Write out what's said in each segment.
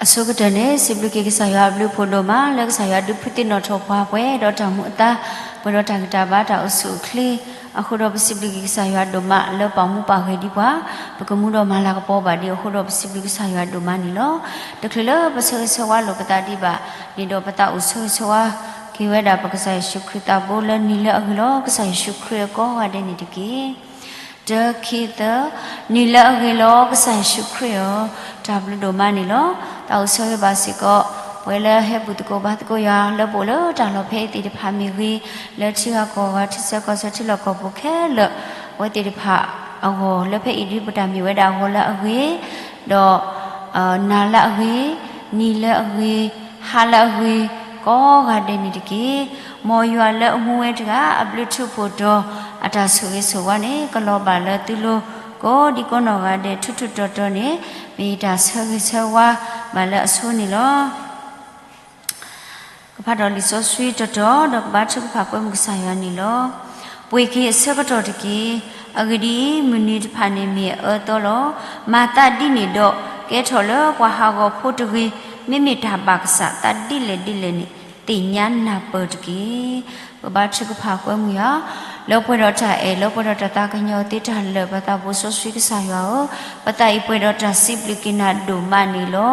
အဆိကတၢၢ်န့ၣ် စံးဘျုးက့ၤကစၢ်ယွၤအဘျုးအဖှိၣ်ဒိၣ်မး လၢကစၢ်ယွၤဒုးဖုးသ့ၣ်နီၣ်ထီၣ်ပှၤ ပှဲၤဒီးတၢ်မူအသါ, ပှဲၤဒီးတၢ်ဂံၢ်တၢ်ဘါ တၢ်အိၣ်ဆူၣ်အိၣ်ချ့အဃိဒီး ပစံးဘျုးက့ၤကစၢ်ယွၤဒိၣ်မးလၢပာ်မူပာ်ဂဲၤဒံးပှၤ, ပကမူဒီးမၤလၤကပီၤဘၣ်ဒံးအဃိဒီး ပစံးဘျုးကစၢ်ယွၤဒိၣ်မးန့ၣ်လီၤ. တချုးလၢပဆၢဂ့ၤဆၢဝါလိာ်ပသးဒံးဘၣ်န့ၣ်ဒီး ပသးအိၣ်ဆၢဂ့ၤဆၢဝါက့ၤဝဲဒၣ်ပကစၢ်ယ့ၣ်ၡူးခရံာ်သးဘိလၢနံၤလၢအဂ့ၤလီၤ. ကစၢ်ယ့ၣ်ၡူးခရံာ်အကိးဂၤဒဲးန့ၣ်တက့ၢ်. တၢ ခံ သၢ, နံၤလၢအဂ့ၤလီၤ ကစၢ်ယ့ၣ်ၡူးခရံာ်ဧၢ, တၢ်ဘျုးဒိၣ်မးန့ၣ်လီၤ. သးအိၣ်ဆၢဂ့ၤဘၣ်စ့ၢ်ကီး ပဝဲလၢဟဲဘူၣ်သကိးဘါသကိးယွၤ လၢပအိၣ်လၢတၢ်လီၢ်ဖဲအံၤသ့ၣ်တဖၣ်မ့ၢ်ဂ့ၤ, လၢထံဂၤကီၢ်ဂၤ ထံဆၢကီၢ်ဆၢ ထံလီၢ်ကီၢ်ပူၤခဲလၢာ် အဝဲသ့ၣ်တဖၣ်အဂီၢ် လၢဖဲအံၤဒ်ပတၢ်မ့ၢ်ဝဲဒၣ်ဂီၤလၢအဂ့ၤ, ဒီး နၤလၢအဂ့ၤ, နံၤလၢအဂ့ၤ, ဟါလၢအဂ့ၤ, ကိးဂၤဒဲးန့ၣ်တက့ၢ်. မ်ယွၤလၢအမူဝဲတဂၤ အဘျုးထူးဖှိၣ်တီၤ အတၢ်ဆိၣ်ဂ့ၤဆိၣ်ဝါန့ၣ် ကလီၤဘၣ်လၢသုလိၤ ကိးဒံကိးနီၢ်ဂၤဒဲး ထူးထူးတီၤတီၤန့ၣ် မ့ၢ်ယတၢ်ဆၢဂ့ၤဆၢဝါဘၣ်လၢအဆိန့ၣ်လီၤ. ကဖးဒီးလံာ်စီဆှံတတီၤ ဒီးကဘါထုကဖၣ်ကွဲမုာ်ကစၢ်ယွၤန့ၣ်လီၤ. ပှ့ၤက့ၤအဆၢကတီၢ်တက့ၢ်. အဂ့ၢ်ဒ်အံၤ, မုၢ်နံၤတဖၣ်န့ၣ်မ့ၢ်အအၢအသီလီၤ. မၤသးဒ်န့ၣ်ဒီး ကဲထီၣ်လၢပှၤဟးဂီၤဖိတဂ့ၤ, မ့မ့ၢ်တၢ်ဘၣ်ကစၢ်သးဒ်လဲၣ်ဒ်လဲၣ်န့ၣ် သ့ၣ်ညါနၢ်ပၢၢ်တက့ၢ်. ပဘါထုကဖၣ်ကွဲမုာ်ယွၤ, လၢပှဲၤဒီးတၢ်အဲၣ် လၢပှဲၤဒီးတၢ်သးကညီၤသ့တၢ်လၢာ် ပသးဘိစီဆှံကစၢ်ယွၤဧၢ, ပသးအံၤပှဲၤဒီးတၢ်စံးဘျုးက့ၤနၤဒိၣ်မးန့ၣ်လီၤ.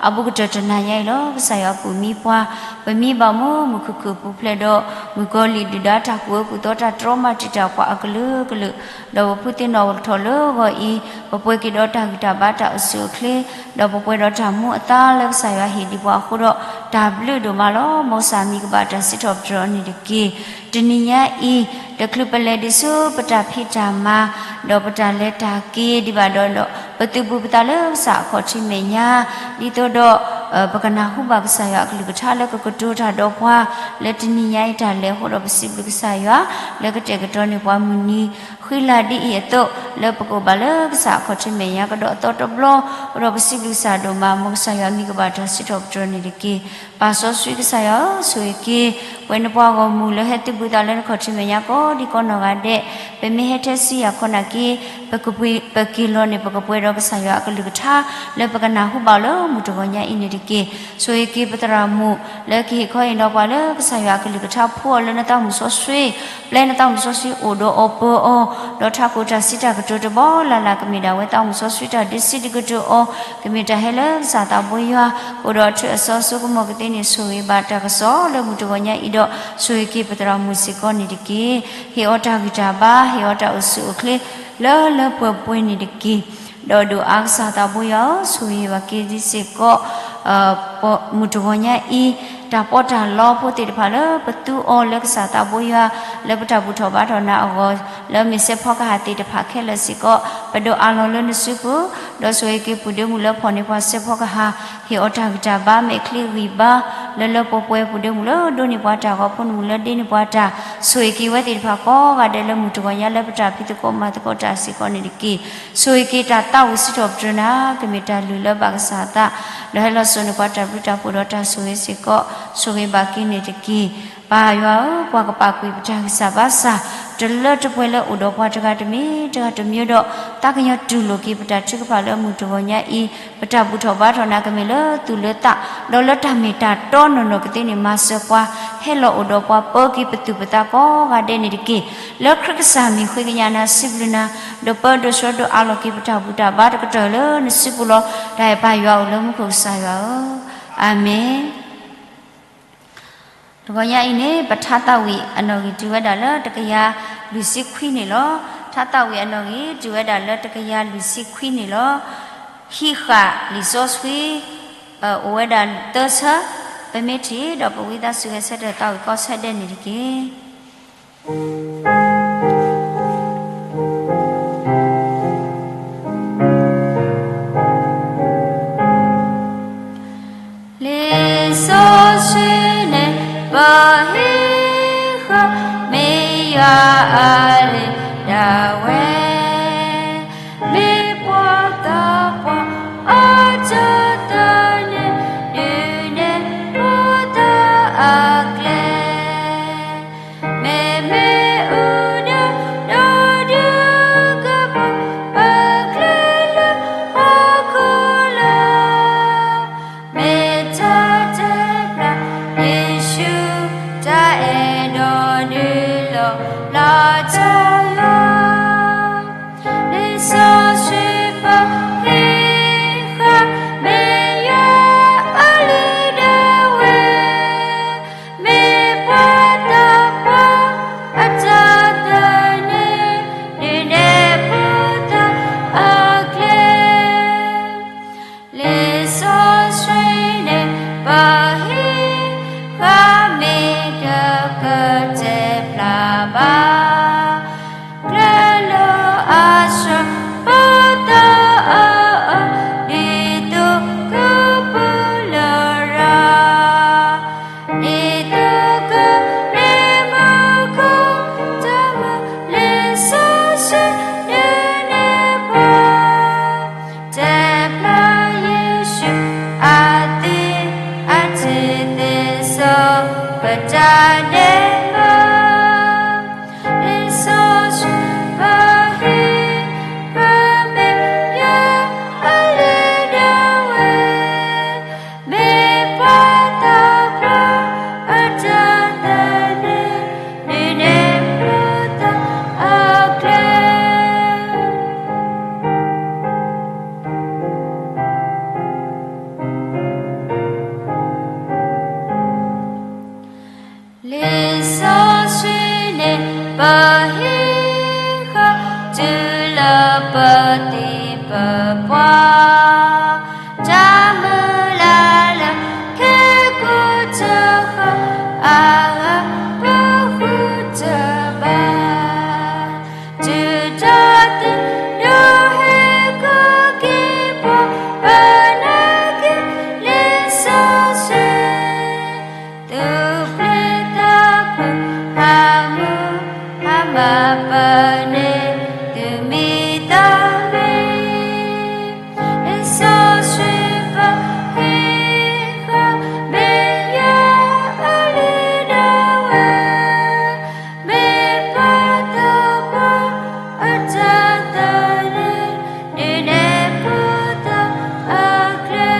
အဘူးကတၢၢ်တနၤညါအံၤလီၤ. ကစၢ်ယွၤအပူၤမံပှၤ, ပမံဘၣ်မုာ်မုာ်ခုၣ်ခုၣ်ပူၤဖျဲးဒီး မုၣ်ကီၤလံၢ်ဒုၣ်ဒါတၢ်ကူၣ်အၢကူၣ်သီတၢ်တြီမၤတံာ်တာ်ပှၤအကလုာ်ကလုာ်, ဒီးပဖုသ့ၣ်နီၣ်ထီၣ်လၢဂီၤအံၤ, ပပှဲၤက့ၤဒီးတၢ်ဂံၢ်တၢ်ဘါတၢ်အိၣ်ဆူၣ်အိၣ်ချ့, ဒီးပပှဲၤဒီးတၢ်မူအသါလၢကစၢ်ယွၤဟ့ၣ်ဒံးပှၤအဃိဒီး တၢ်ဘျုးဒိၣ်မးလီၤ. မ်ကစၢ်မံၤကဘၣ်တၢ်စံးထီၣ်ပတြၢၤအီၤန့ၣ်တက့ၢ်. တနံၤညါအံၤ, တချုးပလဲၤဒံးဆူပတၢ်ဖံးတၢ်မၤ, ဒီးပတၢ်လဲၤတၢ်က့ၤဒံးဘၣ်ဒီး, ဒီးပသုးဘူးပသးလၢကစၢ်အခီၣ်ထံးမဲာ်ညါ, ဒ်သိးဒီး ပကနၢ်ဟူဘၣ်ကစၢ်ယွၤအကလုၢ်ကထါလၢကကတိၤတၢ်ဒီးပှၤ, လၢတနံၤညါအံၤတၢ်လဲၤအဃိဒီး ပစံးဘျုးကစၢ်ယွၤ လၢကတဲာ်ကတီၤန့ၢ်ပှၤမုၢ်နံၤ ဃံလၤဒ်အံၤအသိး, လၢပကအိၣ်ဘၣ်လၢကစၢ်အခီၣ်ထံးမဲာ်ညါကဒီးအသီတဘျီ, ဒီးပစံးဘျုးကစၢ်ဒိၣ်မး, မ်ကစၢ်ယွၤမံၤကဘၣ်တၢ်စံးထီၣ်ပတြၢၤန့ၣ်တက့ၢ်. ပၢ်စီဆှံကစၢ်ယွၤဧၢ, ဆိၣ်ဂ့ၤက့ၤ ပဝဲနပှၤဂီၢ်မုၢ်လၢဟဲသုးဘူးသးလၢနခီၣ်ထံးမဲာ်ညါကိးဒံကိးနီၢ်ဂၤဒဲး, ပမ့ၢ်ဟဲထဲစံယၤခီနာ်က့, ပကပှ့ၤ ပက့ၤလီၤန့ၣ် ပကပှဲၤဒီးကစၢ်ယွၤအကလုၢ်ကထါ လၢပကနၢ်ဟူဘၣ်အီၤလၢမုၢ်တဂီၤညါအံၤန့ၣ်တက့ၢ်. ဆိၣ်ဂ့ၤက့ၤပသရၣ်မုၣ် လၢကဟ့ၣ်ခီဟ့ၣ်နီၤပှၤလၢကစၢ်ယွၤအကလုၢ်ကထါ ဖှူအီၤလၢနသးမုၢ်စီဆှံ, ပျဲနသးမုၢ်စီဆှံအိၣ်ဒီးအီၤပၢအီၤ, ဒီးထးခိၣ်တၢ်စံးတၢ်ကတိၤတဘီလၢ်လၢ် ကမ့ၢ်ဒၣ်ဝဲသးမုၢ်စီဆှံတၢ်ဒုးစံးဒုးကတိၤအီၤ, ကမ့ၢ်တၢ်ဟဲလၢကစၢ်သးဘိယွၤ, ကအိၣ်ဒီးအထူးအစီအစိကမီၤကသ့န့ၣ် ဆိၣ်ဂ့ၤဘၣ်တၢ်ကစီၣ်လၢမုၢ်တဂီၤညါအံၤဒီး ဆိၣ်ဂ့ၤက့ၤပသရၣ်မုၣ်စ့ၢ်ကီးန့ၣ်တက့ၢ်. ဟ့ၣ်အီၤတၢ်ဂံၢ်တၢ်ဘါ, ဟ့ၣ်အီၤတၢ်အိၣ်ဆူၣ်အိၣ်ချ့ လၢလၢပှဲၤပှဲၤန့ၣ်တက့ၢ်. ဒီးဒိၣ်အါကစၢ်သးဘိယွၤဧၢ, ဆိၣ်ဂ့ၤဘၣ်က့ၤဒ်စ့ၢ်ကီး မုၢ်တဂီၤညါအံၤ, တၢ်ပီးတၢ်လီဖိသ့ၣ်တဖၣ်လၢပသူအီၤလၢကစၢ်သးဘိယွၤ, လၢပတၢ်ဘူၣ်ထီၣ်ဘါထီၣ်နၤအဂီၢ်, လၢမ့ၢ်စဲးဖီကဟၣ်သ့ၣ်တဖၣ်ခဲလၢာ်စ့ၢ်ကီး, ပဒိးအးလီၤလၢနစုပူၤ, ဒီးဆိၣ်ဂ့ၤက့ၤပုၢ်ဒ့မုၣ်လၢဖီၣ်န့ၢ်ပှၤစဲးဖီကဟၣ်, ဟ့ၣ်အီၤတၢ်ဂံၢ်တၢ်ဘါ မဲာ်ချံဂံၢ်ဘါ, လၢလၢပှဲၤပှဲၤ ပုၢ်ဒ့မုၣ်လၢဒိးန့ၢ်ပှၤတၢ်ဂီၤ ဖိနမုၣ်လၢဒ့န့ၢ်ပှၤတၢ်, ဆိၣ်ဂ့ၤက့ၤဝဲသ့ၣ်တဖၣ်ကိးဂၤဒဲးလၢမုၢ်တဂီၤညါလၢပတၢ်ဖံးသကိးမၤသကိးတၢ်စ့ၢ်ကီးန့ၣ်တက့ၢ်. ဆိၣ်ဂ့ၤက့ၤတၢ်သးဝံၣ်စံးထီၣ်ပတြၢၤနၤ, ကမ့ၢ်တၢ်လုၢ်လၢဘၣ်ကစၢ်အသး, ဒီးဟဲလီၤစိာ်န့ၢ်ပှၤတၢ်ဘျုးတၢ်ဖှိၣ်ဒီးတၢ်ဆိၣ်ဂ့ၤစ့ၢ်ကီး, ဆိၣ်ဂ့ၤဘၣ်က့ၤန့ၣ်တက့ၢ်. ပၢ်ယွၤဧၢ, ပှၤကပာ်ကွံာ်ပတၢ်ဂံၢ်စၢ်ဘါစၢ်, တလၢတပှဲၤလၢအိၣ်ဒီးပှၤတဂၤတမံၤ တဂၤတမံၤဒီး, သးကညီၤတူၢ်လိာ်က့ၤပတၢ်ထုကဖၣ်လၢမုၢ်တဂီၤညါအံၤ, ပတၢ်ဘူၣ်ထီၣ်ဘါထီၣ်နၤကမ့ၢ်လၢသူၣ်လၢသး, ဒီးလၢတၢ်မ့ၢ်တၢ်တီနီၢ်နီၢ်ကသ့န့ၣ် မၤစၢၤပှၤ, ဟဲလီၤအိၣ်ဒီးပှၤ ပၢက့ၤပသူၣ်ပသးကိးဂၤဒဲးန့ၣ်တက့ၢ်. လၢခရံာ်ကစၢ်မံၤဃ့ကညးနၤစံးဘျုးနၤ, ဒီးပၢဒိၣ်ဆှၢဒိၣ်အးလီၤက့ၤပတၢ်ဘူၣ်တၢ်ဘါတကတၢၢ်လၢနစုပူၤလီၤ. တၢ်အဲၣ်ပၢ်ယွၤအိၣ်လၢမူခိၣ်ကစၢ်ယွၤဧၢ, အၤမ့ၣ်. တဂီၤညါအံၤန့ၣ် ပထါသးဝံၣ်အနီၣ်ဂံၢ်တုၤဝဲဒၣ်လၢတကယၤလွံၢ်ဆံခွံန့ၣ်လီၤ. ထါသးဝံၣ်အနီၣ်ဂံၢ်တုၤဝဲဒၣ်လၢတကယၤလွံၢ်ဆံခွံန့ၣ်လီၤ. ဟံးဃာ်လံာ်စီဆှံ အိၣ်ဝဲဒၣ်သၢဆၢ, ပမ့ၢ်ထံၣ်ဒီးပဝံသးစူၤဂဲၤဆၢထၢၣ်သးဝံၣ်ကီၢ်ဆၢဒဲးန့ၣ်တက့ၢ်. လံာ်စီဆှံန့ၣ် ပဟံးဃာ် မ့ၢ်ယွၤအလံာ်ဒၣ်ဝဲ, မ့ၢ်ပှၤသးပှၢ်အတၢ်သန့ၤ ဒုးနဲၣ်ပှၤတၢ်အကျဲ, မ့မ့ၢ်အုၣ်ဒီး ဒီးဒုးကပီၤ ပကျဲလၢဟီၣ်ခိၣ်လာ် လၢတၢ်ယွၤ, လံာ်စီဆှံပဟ့ၣ်ဃာ် မ့ၢ်ယွၤအလုၢ်ဒၣ်ဝဲ, မ့ၢ်ပှၤသးပှၢ်အတၢ်သန့ၤ, ဒုးနဲၣ်ဖိသၣ်ခွါအတၢ်သန့ၤ လံာ်စီဆှံန့ၣ် ပဟ့ၣ်ဃာ်မ့ၢ်တကတဲာ် ဖျါဘၣ် ကျဲလၢအစှၤ ဖိသၣ်အအၢ ဒ်သိးကပူၤလၢရၤ ဒ်သိးကန့ၢ်မူခိၣ်တၢ်မၤ လံာ်စီဆှံန့ၣ်န့ၣ်ပှၤ တဲဖျါယ့ၣ်ၡူးအသွံၣ်အထံၣ်သ့ၣ်စိ ပတၢ်ဒဲးဘး လံာ်စီဆှံပဟ့ၣ်ဃာ် မ့ၢ်ယွၤအလုၢ်ဒၣ်ဝဲ မ့ၢ်ပှၤသးပှၢ်အတၢ်သန့ၤ ဒုးနဲၣ်ဖိသၣ်အကျဲ လံာ်စီဆှံန့ၣ် ပဟ့ၣ်ဃာ် တုၤလၢပသံပပှၢ် တၢ်မုၢ်လၢ်လၢ ခဲကိာ်တဃၣ် အဂၤပဃုတဘၣ် တုၤတၢ်သံဒိၣ်ဟ့ၣ်ကူၣ်က့ၤပှၤ ပနာ်က့ၤလံာ်စီဆှံ သူၣ်ပျံၤသးဖုး ဟးမူဟးမၤ ပန့ၢ်သုမံသးမံ လံာ်စီဆှံပဟ့ၣ်ဃာ် မ့ၢ်ယွၤအလုၢ်ဒၣ်ဝဲ မ့ၢ်ပှၤသးပှၢ်အတၢ်သန့ၤ ဒုးနဲၣ်ဖိသၣ်အကျဲ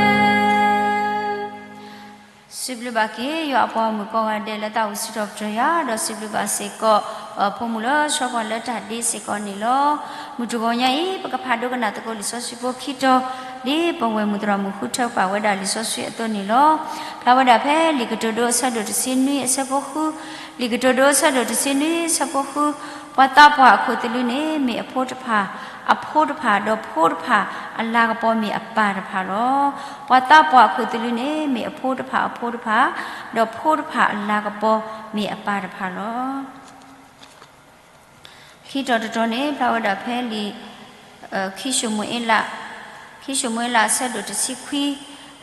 စံးဘျုးဘၣ်က့ၤ ယွၤအပှၤဂီၢ်မုၢ်ကိးဂၤဒဲး လၢသးဝံၣ်စံးထီၣ်ပတြၢၤယၤ ဒီးစံးဘျုးဘၣ်စ့ၢ်ကီး ဖိမုၣ်လၢဆှၢပှၤလၢတၢ်ဒ့စ့ၢ်ကီးန့ၣ်လီၤ. မုၢ်တဂီၤညါအံၤ ပကဖးဒိကနၣ်သကိးလံာ်စီဆှံဖိခံတီၤ ဒ်ပဝဲၢ်မုၢ်သရၣ်မုၣ်ဃုထၢပာ်ဝဲဒၣ်လံာ်စီဆှံအသိးန့ၣ်လီၤ. ဖျါဝဲဒၣ်ဖဲလံာ်ကတိၤဒိအဆၢဒိၣ်တဆံနွံအဆၢဖိဃု, လံာ်ကတိၤဒိအဆၢဒိၣ်တဆံနွံအဆၢဖိဃု, ပှၤသးပှၢ်အခိၣ်သလုးန့ၣ် မ့ၢ်အဖိတဖၣ်, အဖိတဖၣ် ဒီးဖိတဖၣ်အလၤကပီၤမ့ၢ်အပၢ်တဖၣ်လီၤ. ပှၤသးပှၢ်အခိၣ်သလုးန့ၣ် မ့ၢ်အဖိတဖၣ်အဖိတဖၣ်, ဒီးဖိတဖၣ်အလၤကပီၤမ့ၢ်အပၢ်တဖၣ်လီၤ. ခံတီၤတတီၤန့ၣ် ဖျါဝဲဒၣ်ဖဲလံာ် ခံၡမူၤအ့လး, ခံၡမူၤအ့လးအဆၢဒိၣ်တဆံခွံ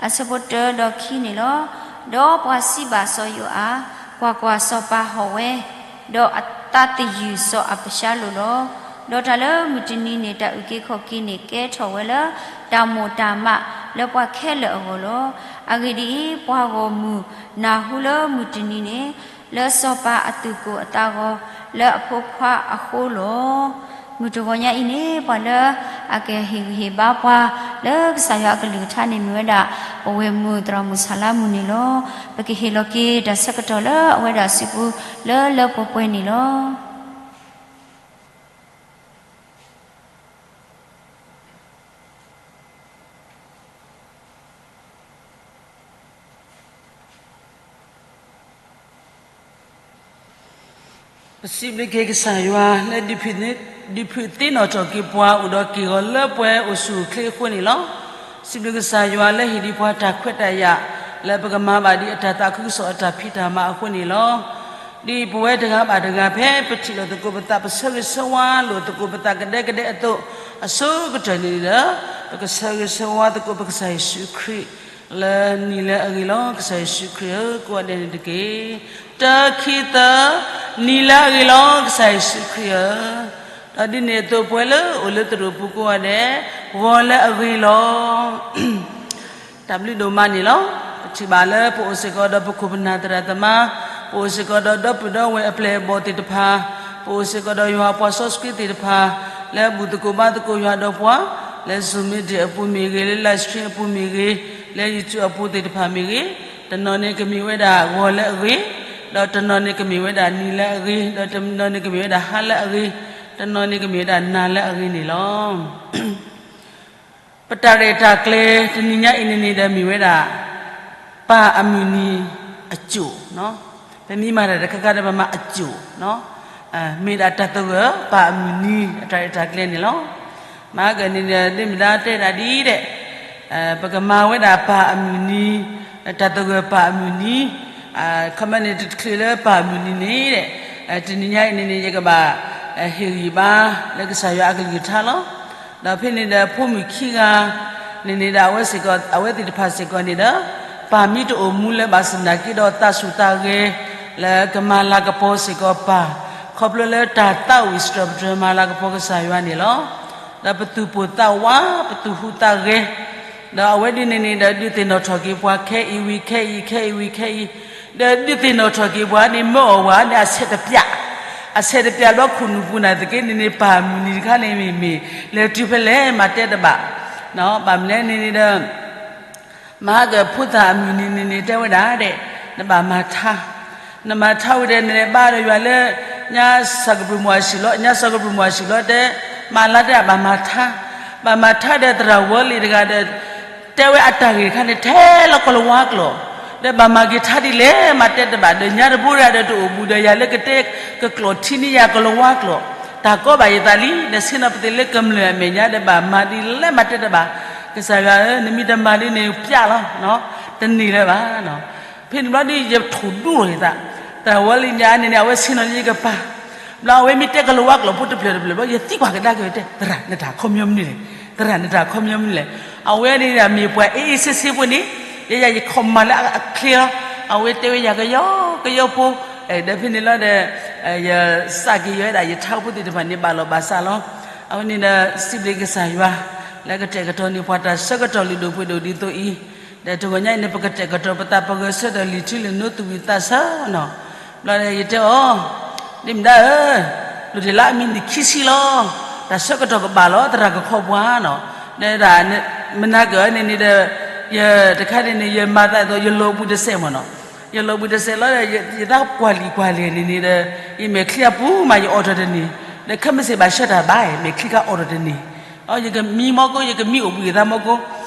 အဆၢဖိတၢဒီးခံန့ၣ်လီၤ. ဒီးပှၤစံးဘၣ်စီၤယိၤအၤ, ကွၢ်ကွၢ်, စီၤပၤဟီၣ်ဝဲ, ဒီးအသးသယုၢ်စီၤအးဘၡါလိၣ်လီၤ. ဒီးတၢ်လၢမုၢ်တနံၤန့ၣ် တၢ်အုၣ်က့ၤခီၣ်က့ၤန့ၣ် ကဲထီၣ်ဝဲလၢတၢ်မိၣ်တၢ်မးလၢပှၤခဲလၢာ်အဂီၢ်လီၤ. အဂ့ၢ်ဒ်အံၤ, ပှၤဂီၢ်မုၢ်နၢ်ဟူလၢမုၢ်တနံၤန့ၣ် လၢစီၤပၤအသူၣ်ကိၢ်အသးဂီၤလၢအဖိခွါအဃိလီၤ. မုၢ်တဂီၤညါအံၤန့ၣ် ပှၤလၢအကဟ့ၣ်ဂံၢ်ဟ့ၣ်ဘါပှၤလၢကစၢ်ယွၤအကလုၢ်ကထါန့ၣ် မ့ၢ်ဝဲဒၣ် ပဝဲၢ်မုၢ်သရၣ်မုၣ်ဆၣ်လါမုၢ်န့ၣ်လီၤ. ပကဟ့ၣ်လီၤက့ၤတၢ်ဆၢကတီၢ်လၢအဝဲဒၣ်စုပူၤလၢလၢပှဲၤပှဲၤန့ၣ်လီၤ. ပစံးဘျုးက့ၤကစၢ်ယွၤလၢ ဒုးဖုးသ့နီၣ်ထီၣ်က့ၤပှၤအိၣ်ဒီးက့ၢ်ဂီၤလၢပှဲၤအိၣ်ဆူၣ်အိၣ်ချ့အဃိန့ၣ်လီၤ. စံးဘျုးကစၢ်ယွၤလၢဟ့ၣ်ဒံးပှၤတၢ်ခွဲးတၢ်ယာ် လၢပကမၤဘၣ်ဒံးအတၢ်သးခုကစီၣ်အတၢ်ဖံးတၢ်မၤအဃိန့ၣ်လီၤ. ဒ်ပဝဲတဂၤဘၣ်တဂၤဖဲပထံၣ်လိာ်သကိးပသး ပဆၢဂ့ၤဆၢဝါလိာ်သကိးပသးကဒဲကဒဲအသိး အဆိကတၢၢ်န့ၣ်ဒီး ပကဆၢဂ့ၤဆၢဝါသကိးပကစၢ်ယ့ၣ်ၡူးခရံာ် လၢနံၤလၢအဂ့ၤလီၤ. ကစၢ်ယ့ၣ်ၡူးခရံာ်ဧၢ, ကိးဂၤဒဲးန့ၣ်တက့ၢ်. တၢ ခံ သၢ, နံၤလၢအဂ့ၤလီၤ ကစၢ်ယ့ၣ်ၡူးခရံာ်ဧၢ. ဒီးဒ်န့ၣ်အသိးပဝဲလၢအိၣ်လၢသရိာ်ပူၤကိးဂၤဒဲး ဂီၤလၢအဂ့ၤလီၤ. တၢ်ဘျုးဒိၣ်မးန့ၣ်လီၤ. ပထံၣ်ဘၣ်လၢပအိၣ်စ့ၢ်ကီးဒီးပခိၣ်ပနၢ်သရၣ်သမါ, ပအိၣ်စ့ၢ်ကီးဒီးဒီပုၢ်ဒီဝဲၢ်အပျဲၢ်အဘီၣ်သ့ၣ်တဖၣ်, ပအိၣ်စ့ၢ်ကီးဒီးယွၤအပှၤစီဆှံသ့ၣ်တဖၣ်, လၢအဘူၣ်သကိးဘါသကိးယွၤဒီးပှၤ, လၢ Zoom meeting အပူၤမ့ၢ်ဂ့ၤ, လၢ live stream အပူၤမ့ၢ်ဂ့ၤ, လၢ YouTube အပူၤသ့ၣ်တဖၣ်မ့ၢ်ဂ့ၤ, တနီၤန့ၣ်ကမ့ၢ်ဝဲဒၣ်ဂီၤလၢအဂ့ၤ, ဒီးတနီၤန့ၣ်ကမ့ၢ်ဝဲဒၣ်နံၤလၢအဂ့ၤ, ဒီးတနီၤန့ၣ်ကမ့ၢ်ဝဲဒၣ်ဟါလၢအဂ့ၤ, တနီၤန့ၣ်ကမ့ၢ်ဝဲဒၣ်နၤလၢအဂ့ၤန့ၣ်လီၤ. ပတၢ်ရဲၣ်တၢ်ကျဲၤ တနံၤညါအံၤန့ၣ်န့ၣ်ဒီးမ့ၢ်ဝဲဒၣ် ပၢ်အမုၢ်နံၤအစိၣ်, ပမ့ၢ်မၤတၢ်တခါခါဒီးပမၤအစိၣ်, မ့ၢ်ဒၣ်တၢ်သဂၢၢ်ပၢ်အမုၢ်နံၤ အတၢ်ရဲၣ်တၢ်ကျဲၤန့ၣ်လီၤ. မၤကန့ၣ်ဒီး ဒ်မ့ၢ်ဒၣ်တဲဒၣ်ဒ်ဒီး ပကမၤဝဲဒၣ်ပၢ်အမုၢ်နံၤ, တၢ်သဂၢၢ်ပၢ်အမုၢ်နံၤ, ခီမ့ၢ်န့ၣ်တချုးလၢပၢ်အမုၢ်နံၤန့ၣ်ဒီး တနံၤညါအံၤန့ၣ်န့ၣ် ယကဘၣ်ဟ့ၣ်ဂံၢ်ဘါလၢကစၢ်ယွၤအကလုၢ်ကထါလီၤ. ဒီးဖဲန့ၣ်ဒီးဖိမုၣ်ခံဂၤန့ၣ်န့ၣ်ဒီး အဝဲစ့ၢ်ကီး အဝဲသ့ၣ်တဖၣ်စ့ၢ်ကီးန့ၣ်ဒီး ပၢ်မ့ၢ်တအိၣ်မူလၢၤဘၣ်ဆၣ်သနာ်က့ဒီး သးဆူၣ်သးဂဲၤလၢကမၤလၤကပီၤစ့ၢ်ကီးပၢ်, ခီဖျိလၢတၢ်သးဝံၣ်စရီပတြၢၤမၤလၤကပီၤကစၢ်ယွၤန့ၣ်လီၤ. ဒီးပသူၣ်ပိၢ်သးဝး ပသူၣ်ဟူးသးဂဲၤ, ဒီးအဝဲဒ်န့ၣ်န့ၣ်ဒီး ဒုးသ့ၣ်နီၣ်ထီၣ်က့ၤပှၤခဲအံၤဝံၤခဲအံၤ ခဲအံၤဝံၤခဲအံၤ, ဒီးဒုးသ့ၣ်နီၣ်ထီၣ်က့ၤပှၤန့ၣ် မၢအီၣ်ဝဲန့ၣ် အဆဲးတပျၢ်, အဆဲးတပျၢ်ဘျီခိၣ်နူာ်ပူၤနာ်သက့န့ၣ်န့ၣ် ပၢ်မုၢ်နံၤတခါန့ၣ်မ့ၢ်မ့ၢ် လဲၤတုၤဖဲလဲၣ်မၤတဲတဘၣ်, ဘၣ်မနုၤလဲၣ်န့ၣ်န့ၣ်ဒီး မၤကဖိသၣ်အမုၢ်နံၤန့ၣ်န့ၣ် တဲဝဲဒၣ်ဒီး နဘၣ်မၤထါ, နမၤထါဝံၤဒီး နလဲၤဘါဒီးယွၤလၢ ညါစီၤကပူၤမီၢ်အဆံးလီၤ, ညါစီၤကပူၤမီၢ်အဆံးလီၤ တဲ, မၤလၢတဲဘၣ်မၤထါ, ဘၣ်မၤထါဒီးသရၣ်ဝီလံတဂၤဒီး တဲဝဲအတၢ်ဂ့ၢ်တခါန့ၣ် ထဲလီၤကီၢ်လၤဝါကျိာ်, ဒီးဘၣ်မၤက့ၤထါဒ်လဲၣ် မၤတဲတဘၣ် ဒီးညါတဘိရၤဒီးတအိၣ်ဘူးဒီးယၤလၢကတဲကကျိာ်ထံန့ၢ်ယၤကီၢ်လၤဝါကျိာ်, တၢ်ကီဘၣ်ယသးလံ, ဒီးဆ့ၣ်နီၤပသ့ၣ်လၢကမျၢၢ်အမဲာ်ညါဒီးဘၣ်မၤဒ်လဲၣ်မၤတဲတဘၣ်, ကစၢ်ယွၤဧၢ နမ့ၢ်တမၤဒ်န့ၣ်ပျၢ်လီၤ, တန့ၢ်လၢၤဘၣ်. ဖဲန့ၣ်ဘျီဒ်ယထိၣ်ဒူၣ်လီၤယသး, သရၣ်ဝီလံညါန့ၣ်န့ၣ် အဝဲဆ့ၣ်နီၤလၢယကပၤ, ဘျီအဝဲမ့ၢ်တဲကီၢ်လၤဝါကျိာ်ဖိတဖျၢၣ်တဖျၢၣ်ဘျီ ယသံကွၢ်ကဒါက့ၤဝဲတဲ သရၣ်နတၢ်ခီပညီမနုၤလဲၣ်, သရၣ်နတၢ်ခီပညီမနုၤလဲၣ်, အဝဲန့ၣ်မ့ၢ်ပှၤအ့အ့ဆ့ဆ့ဖိန့ၣ်, ယဲယၤယခီၣ်မၤလၢအချ့လီၤ, အဝဲတဲဝဲယၤကယီကယီဖိ, ဒီးဖဲန့ၣ်လီၤဒီး ယစးက့ၤယွဲဒၣ်ယထါဖိသ့ၣ်တဖၣ်န့ၣ် ဘၣ်လီၤဘၣ်စးလီၤ. အဝဲန့ၣ်ဒီးစံးဘျုးကစၢ်ယွၤ လၢကတဲာ်ကတီၤန့ၢ်ပှၤတၢ်ဆၢကတီၢ်လုၢ်ဒိၣ်ပှ့ၤဒိၣ်ဒ်သိးအံၤ, ဒီးတဂီၤညါအံၤန့ၣ် ပကတဲာ်ကတီၤပသးပဂဲၤဆၢထၢၣ်လံာ်ထံလံာ်နိ သူၣ်ဝံၣ်သးဆၢနီၤ. ဘျီဒီးယတဲအီၤ, ဒ်မ့ၢ်ဒၣ်ဧၢ, လုၢ်ဒ့ၣ်လၢအမံးနံးခံဆံလီၤ, တၢ်ဆၢကတီၢ်ကဘၣ်လီၤ သရၣ်ကခီပှၤနီၤ. ဒီးမနၤကၢၤန့ၣ်န့ၣ်ဒီး ယတခါန့ၣ်န့ၣ် ယမၤသးဒ်သိး ယလီၤဘှံးတစဲးမ့ၢ်နီၤ, ယလီၤဘှံးတစဲးလီၤဒီး ယသးကွၢ်လံာ်ကွၢ်လဲၢ်န့ၣ်န့ၣ်ဒီး ယမဲာ်ချံအပူၤမး ယအိးထီၣ်တန့ၢ်, ဒီးခဲမုၢ်ဆ့ၣ်ဘၣ်ဆှၢတၢ်ဘၣ် မဲာ်ချံခါအိးထီၣ်တန့ၢ်, ယကမံမီၢ်ကိၢ် ယကမံအိၣ်ဘှံးယသးမီၢ်ကိၢ်,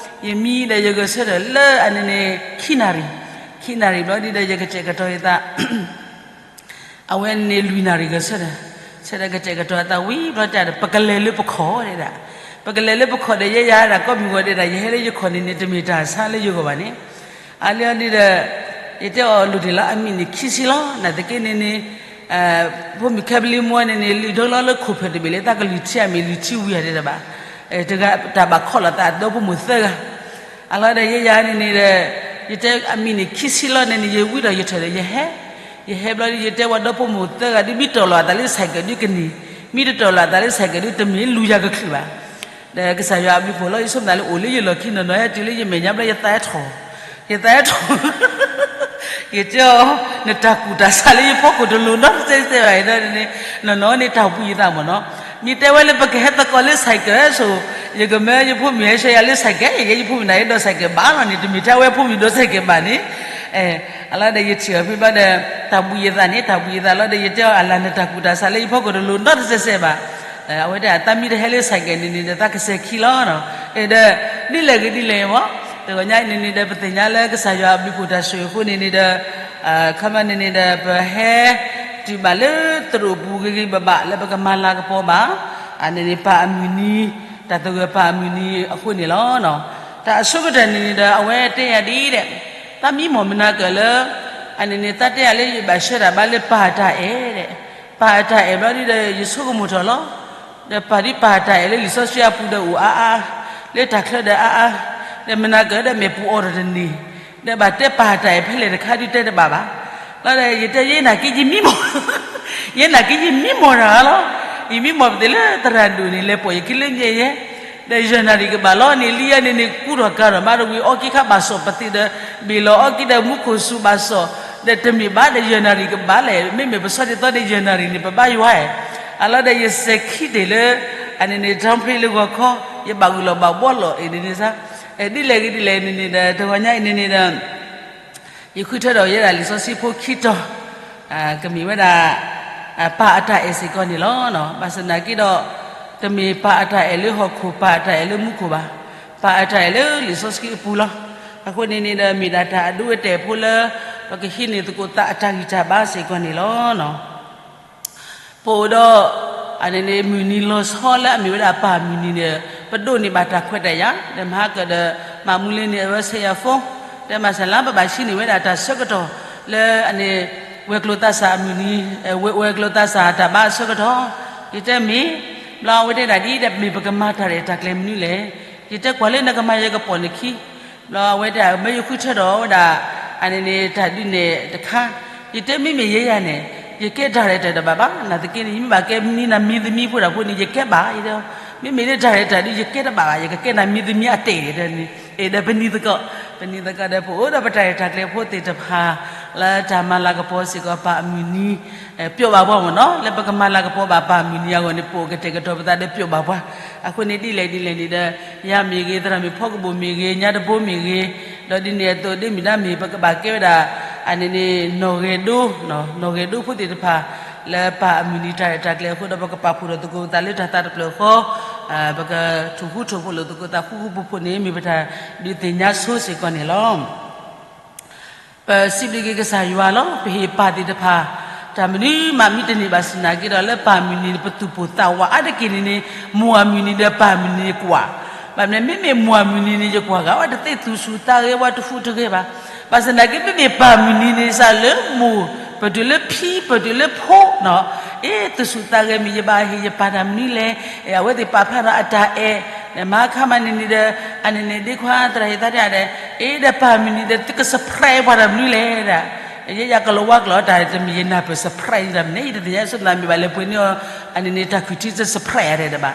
ယမံဒီးယဂဲၤဆၢထၢၣ်လၢအန့ၣ်န့ၣ် ခံနၣ်ရံၣ်, ခံနၣ်ရံၣ်ဘျီဒ်ဒီး ယကတဲာ်ကတီၤယသး အဝဲန့ၣ်လွံၢ်နၣ်ရံၣ်ဂဲၤဆၢထၢၣ်, ဆၢထၢၣ်ကတဲာ်ကတီၤအသးဝံၤဘျီတၢ်ဒီး ပကလဲၤလၢပခီၣ်ဒဲဒၣ်, ပကလဲၤလၢပခီၣ်ဒီး ယဲယၤဒၣ်ကိးမုၢ်ဂီၤဒဲဒၣ် ယဟဲလၢယခီၣ်န့ၣ်န့ၣ် တမ့ၢ်တၢ်ဆါလၢယဂီၢ်ဘၣ်န့ၣ်, အလီၤဒ်ဒီး ယတဲအီၤ လုၢ်ဒ့ၣ်လၢအမံးနံးခံဆံလီၤ, နာ်သက့န့ၣ်န့ၣ် ဖိမုၣ်ခဲပလံမိၢ်န့ၣ်န့ၣ် လုၢ်ဒိလီၤလၢခိၣ်ဖျၢၣ်တဘ့ၣ်လၢတၢ်ကလုၢ်ထံအမ့ၢ်လုၢ်ထံဝံၤဧါဒဲဒၣ်ဘၣ်, တဂၤတၢ်ဘၣ်ခီၣ်လီၤသးဒီဖိမိၢ်သၢဂၤ အလီၤဒီးယဲယၤန့ၣ်န့ၣ်ဒီး ယတဲအမံးနံးခံဆံလီၤန့ၣ်န့ၣ် ယဝံဒီးယထၢၣ်ဒီးယဟဲ, ယဟဲဘျီဒ်ယတဲဝဲဒီဖိမိၢ်သၢဂၤဒ် မ့ၢ်တီၢ်လီၤအသးလၢ cycle ဒ်ကန့ၢ်, မ့ၢ်တတီၢ်လီၤအသးလၢ cycle ဒ်တမ့ၢ်လူၤယၤကချုးဘၣ်, ဒီးကစၢ်ယွၤအဘျုးဖှိၣ်လီၤ ယဆိကမိၣ်သးလၢအိၣ်လၢယလီၢ်ခံနီၢ်နီၢ် ဟဲတုၤလၢယမဲာ်ညါဘျီ ယသးဟဲထီၣ်, ယသးဟဲထီၣ် ယတဲအီၤ နတၢ်ကူၣ်တၢ်ဆးလၢယဖီခိၣ်တလိၤနီတစဲးစဲးဘၣ်ဒီးန့ၣ်, နီၢ်နီၢ်န့ၣ်တၢ်ဘှံးယသးမ့ၢ်နီၤ, မ့ၢ်တဲဝဲလၢပကဟဲသကိးလၢ cycle ဆိ, ယကမၢယဖိမုၣ်ဟဲဆှၢယၤလၢ cycle, ယဲယဖိမုၣ်နၤဟဲဒိး cycle ဘၣ်လီၤန့ၣ် တမ့ၢ်ထဲဝဲဖိမုၣ်ဒိး cycle ဘၣ်န့ၣ်, အလီၤဒီးယထံၣ်အီၤဖဲဘျီဒီး တၢ်ဘှံးယသးန့ၣ် တၢ်ဘှံးယသးလီၤဒီး ယတဲအီၤအလၤ နတၢ်ကူၣ်တၢ်ဆးလၢယဖီခိၣ်တလိၤနီတစဲးစဲးဘၣ်, အဝဲတဲအတၢ်မ့ၢ်တဟဲလၢ cycle န့ၣ်န့ၣ်ဒီး သးကစဲးခံလီၤနီၤ, ဒီး ဒ်လဲၣ်ဂ့ၤဒ်လဲၣ်မ့ၢ်, တဂီၤညါအံၤန့ၣ်န့ၣ်ဒီး ပသ့ၣ်ညါလၢကစၢ်ယွၤအဘျုးဖှိၣ်တၢ်ဆိၣ်ဂ့ၤအဃိန့ၣ်န့ၣ်ဒီး ခီမ့ၢ်န့ၣ်န့ၣ်ဒီး ပဟဲတုၤဘၣ်လၢသရိာ်ပူၤဂ့ၤဂ့ၤဘၣ်ဘၣ် လၢပကမၤလၤကပီၤဘၣ်, အန့ၣ်န့ၣ်ပၢ်အမုၢ်နံၤ, တၢ်သဂၢၢ်ပၢ်အမုၢ်နံၤအဃိန့ၣ်လီၤ. တၢ်အဆိကတၢၢ်န့ၣ်န့ၣ်ဒီး အဝဲတဲယၤဒ်အံၤဒီး သးမံမီၢ်မနၤကၢၢ်လၢ အန့ၣ်န့ၣ် သးတဲယၤလၢယဘၣ်ဆှၢတၢ်ဘၣ်လၢပၢ်အတၢ်အဲၣ်ဒီး ပၢ်အတၢ်အဲၣ်ဘျီဒ်ဒီး ယဆိကမိၣ်ထီၣ်လီၤ. ဒီးပၢ်ဒ်ပၢ်အတၢ်အဲၣ်လၢလံာ်စီဆှံအပူၤဒီးအိၣ်အါအါ, လၢတၢ်ချၢဒီးအါအါ, ဒီးမနၤကၢၢ်ဒီးမဲာ်ပူၤအိးထီၣ်တန့ၢ်, ဒီးဘၣ်တဲပၢ်အတၢ်အဲၣ်ဖဲလဲၣ်တခါဒုးတဲတဘၣ်ဘၣ်. လီၤဒီးယတဲယဲနာ်က့ယမံမီၢ်, ယဲနာ်က့ယမံမီၢ်တၢ်လီၤ. ယမံမီၢ်ပသ့ၣ်လၢသရၣ်ဒိၣ်န့ၣ် လဲၤပိာ်ယခံလၢညါယဲ ဒီးယဲၢ်နၣ်ရံၣ်ကဘၣ်လီၤန့ၣ် လံယဲန့ၣ်န့ၣ် ကူထီၣ်ကၤထီၣ်မးတဝံၤ အီကံခါဘၣ်စီၣ်ပသံးဒီး ဘ့ၣ်လီၤအီကံဒီးမူခိၣ်စူၤဘၣ်စီၣ်, ဒီးတမ့ၢ်ဘၣ်ဒီးယဲၢ်နၣ်ရံၣ်ကဘၣ်လဲၣ်, မ့မ့ၢ်ပဆီဒ်သိးန့ၣ် ယဲၢ်နၣ်ရံၣ်န့ၣ် ပဘါယွၤဧါ. အလီၤဒီးယစဲၤခံတ့ၢ်လၢ အန့ၣ်န့ၣ် ထီဖျ့လၢဂီၤခီ, ယဘၣ်ဂုာ်လီၤဘၣ်ဘှီလီၤအံၤန့ၣ်န့ၣ်စ့ၢ်, ဒ်လဲၣ်ဂ့ၤဒ်လဲၣ်န့ၣ်န့ၣ်ဒီး တဂီၤညါအံၤန့ၣ်န့ၣ်ဒီး ယဃုထၢထီၣ်ယဲဒၣ်လံာ်စီဆှံဖိခံတီၤ, ကမ့ၢ်ဝဲဒၣ် ပၢ်အတၢ်အဲၣ်စ့ၢ်ကီးန့ၣ်လီၤ. ဘၣ်ဆၣ်သနာ်က့ဒီး တမ့ၢ်ပၢ်အတၢ်အဲၣ်လၢဟီၣ်ခိၣ် ပၢ်အတၢ်အဲၣ်လၢမူခိၣ်ဘၣ်. ပၢ်အတၢ်အဲၣ်လၢလံာ်စီဆှံအပူၤလီၤ. အဃိန့ၣ်န့ၣ်ဒီး မ့ၢ်ဒၣ်တၢ်အဒိအတဲာ်ဖိလၢ ပကဟံးန့ၢ်သကိးသးအတၢ်ဂံၢ်တၢ်ဘါစ့ၢ်ကီးန့ၣ်လီၤ. ပအိၣ်ဒီး အန့ၣ်န့ၣ်မုၢ်နံၤလီၤဆီလၢအမ့ၢ်ဝဲဒၣ်ပၢ်မုၢ်နံၤန့ၣ် ပဒိးန့ၢ်ဘၣ်တၢ်ခွဲးတၢ်ယာ် ဒီးမဟါကဒီး မၤမူလ့န့ၣ် အဝဲဆဲးယၤဖိ တဲမၤစၢၤလၢ ပဘၣ်ဟံးန့ၢ်ဝဲဒၣ်တၢ်ဆၢကတီၢ်လၢအန့ၣ် ဝဲၤကျိၤသးစၢ်အမုၢ်နံၤ ဝဲၤကျိၤသးစၢ်တၢ်ဘါအဆၢကတီၢ် ယတဲမ့ၢ် ဘျီအဝဲတဲဒၣ်ဒ်ဒီး မ့ၢ်ပကမၤတၢ်ရဲၣ်တၢ်ကျဲၤမနုၤလဲၣ်. ယတဲကွၢ်လၢနကမၤယကပိာ်နခံ ဘျီအဝဲတဲ မ့ၢ်ယဃုထၢထီၣ်ဝဲဒၣ် အန့ၣ်န့ၣ် တၢ်ဒုးနဲၣ်တခါ ယတဲမ့မ့ၢ်ယဲယၤန့ၣ် ယကဲတၢ်ရဲၣ်တၢ်တဘၣ်ဘၣ် နာ်သက့န့ၣ် ယမ့ၢ်ဘၣ်ကဲမနုၤနမံၤသမံဖိတၢ်ဖိန့ၣ် ယကဲဘၣ် ယတဲ မ့မ့ၢ်လၢတၢ်ရဲၣ်တၢ်ဒုး ယကဲတဘၣ်ဘၣ် ယကကဲနမံၤသမံအတဲာ်ဒီးန့ၣ် ဒီးပနံၤသကိး ပနံၤသကိးဒီး ပအိၣ်ဒီးပတၢ်ရဲၣ်တၢ်ကျဲၤဖိသ့ၣ်တဖၣ် လၢတၢ်မၤလၤကပီၤစ့ၢ်ကီးပၢ်အမုၢ်နံၤ ပျိာ်ဘၣ်ပှၤမ့ၢ်နီၤ လၢပကမၤလၤကပီၤဘၣ်ပၢ်မုၢ်နံၤအဂီၢ်န့ၣ် ပအိၣ်ကတဲာ်ကတီၤပသးဒီးပျိာ်ဘၣ်ပှၤ အဃိန့ၣ်ဒ်လဲၣ်ဒ်လဲၣ်န့ၣ်ဒီး ယၤမ့ၢ်ဂ့ၤ သရၣ်မုၣ်ဖီကဘိၣ်မ့ၢ်ဂ့ၤ ညါတဘိမ့ၢ်ဂ့ၤ ဒီးဒ်န့ၣ်အသိး ဒ်မ့ၢ်ဒၣ်မ့ၢ် ပကဘၣ်ကဲဝဲဒၣ် အန့ၣ်န့ၣ် နီၣ်ဂဲၤဒိ နီၣ်ဂဲၤဒိဖိသ့ၣ်တဖၣ် လၢပၢ်အမုၢ်နံၤတၢ်ရဲၣ်တၢ်ကျဲၤအဃိဒီး ပကပာ်ဖှိၣ်ဒီးသကိးပသးလၢတၢ်သးတဖျၢၣ်ဃီ ပကထူၣ်ဃူထူၣ်ဖိးလိာ်သကိးသးဃူဃူဖိးဖိးန့ၣ် မ့ၢ်ပတၢ်ဒုးသ့ၣ်ညါဆိစ့ၢ်ကီးန့ၣ်လီၤ. ပစံးဘျုးက့ၤကစၢ်ယွၤလီၤ. ပဟ့ၣ်ပၢ်သ့ၣ်တဖၣ် တၢ်မနုၤမးမံတန့ၢ်ဘၣ်ဆၣ်သနာ်က့ဒီး လၢပၢ်မုၢ်နံၤန့ၣ် ပသူၣ်ပိၢ်သးဝးအါတက့ၢ်န့ၣ်န့ၣ် မိၢ်အမုၢ်နံၤဒီးပၢ်မုၢ်နံၤန့ၣ်ကွၢ်, ဘၣ်မနုၤ မ့မ့ၢ်မိၢ်အမုၢ်နံၤန့ၣ် ယကွၢ်ဂ့ၤ အဝဲတသ့သူၣ်ဆူၣ်သးဂဲၤဝဲတဃူတဂဲၤဘၣ်. ဘၣ်ဆၣ်သနာ်က့ မ့မ့ၢ်ပၢ်မုၢ်နံၤန့ၣ် စးလၢမိၢ် ပတုၤလၢဖံ ပတုၤလၢဖိနီၤ အ့ သူၣ်ဆူၣ်သးဂဲၤမ့ၢ် ယဘၣ်ဟ့ၣ်ယပၢ်တၢ်မနုၤလဲၣ်, အဝဲသ့ၣ်ပာ်ဖျါထီၣ်အတၢ်အဲၣ်, မဟါခါမးန့ၣ်န့ၣ်ဒီး အန့ၣ်န့ၣ် ဒ့ခွါသရၣ်ဟ့ၣ်သးတဲဒၣ် အ့ ဒီးပၢ်မုၢ်နံၤဒီး သုက surprise ပှၤတၢ်မနုၤလဲၣ်ဒၣ်, ယဲယကလီၤဝါကျိာ်တၢ်တမ့ၢ်ယနၢ်ပၢၢ် surprise တၢ်မနုၤလဲၣ် ယတသ့ၣ်ညါဆိသးမ့ၢ်ဘၣ်လဲၤပှ့ၤန့ၢ်အီၤ အန့ၣ်န့ၣ် တၢ်ခုၣ်ထံ surprise အါတၢ်ဒၣ်ဘၣ်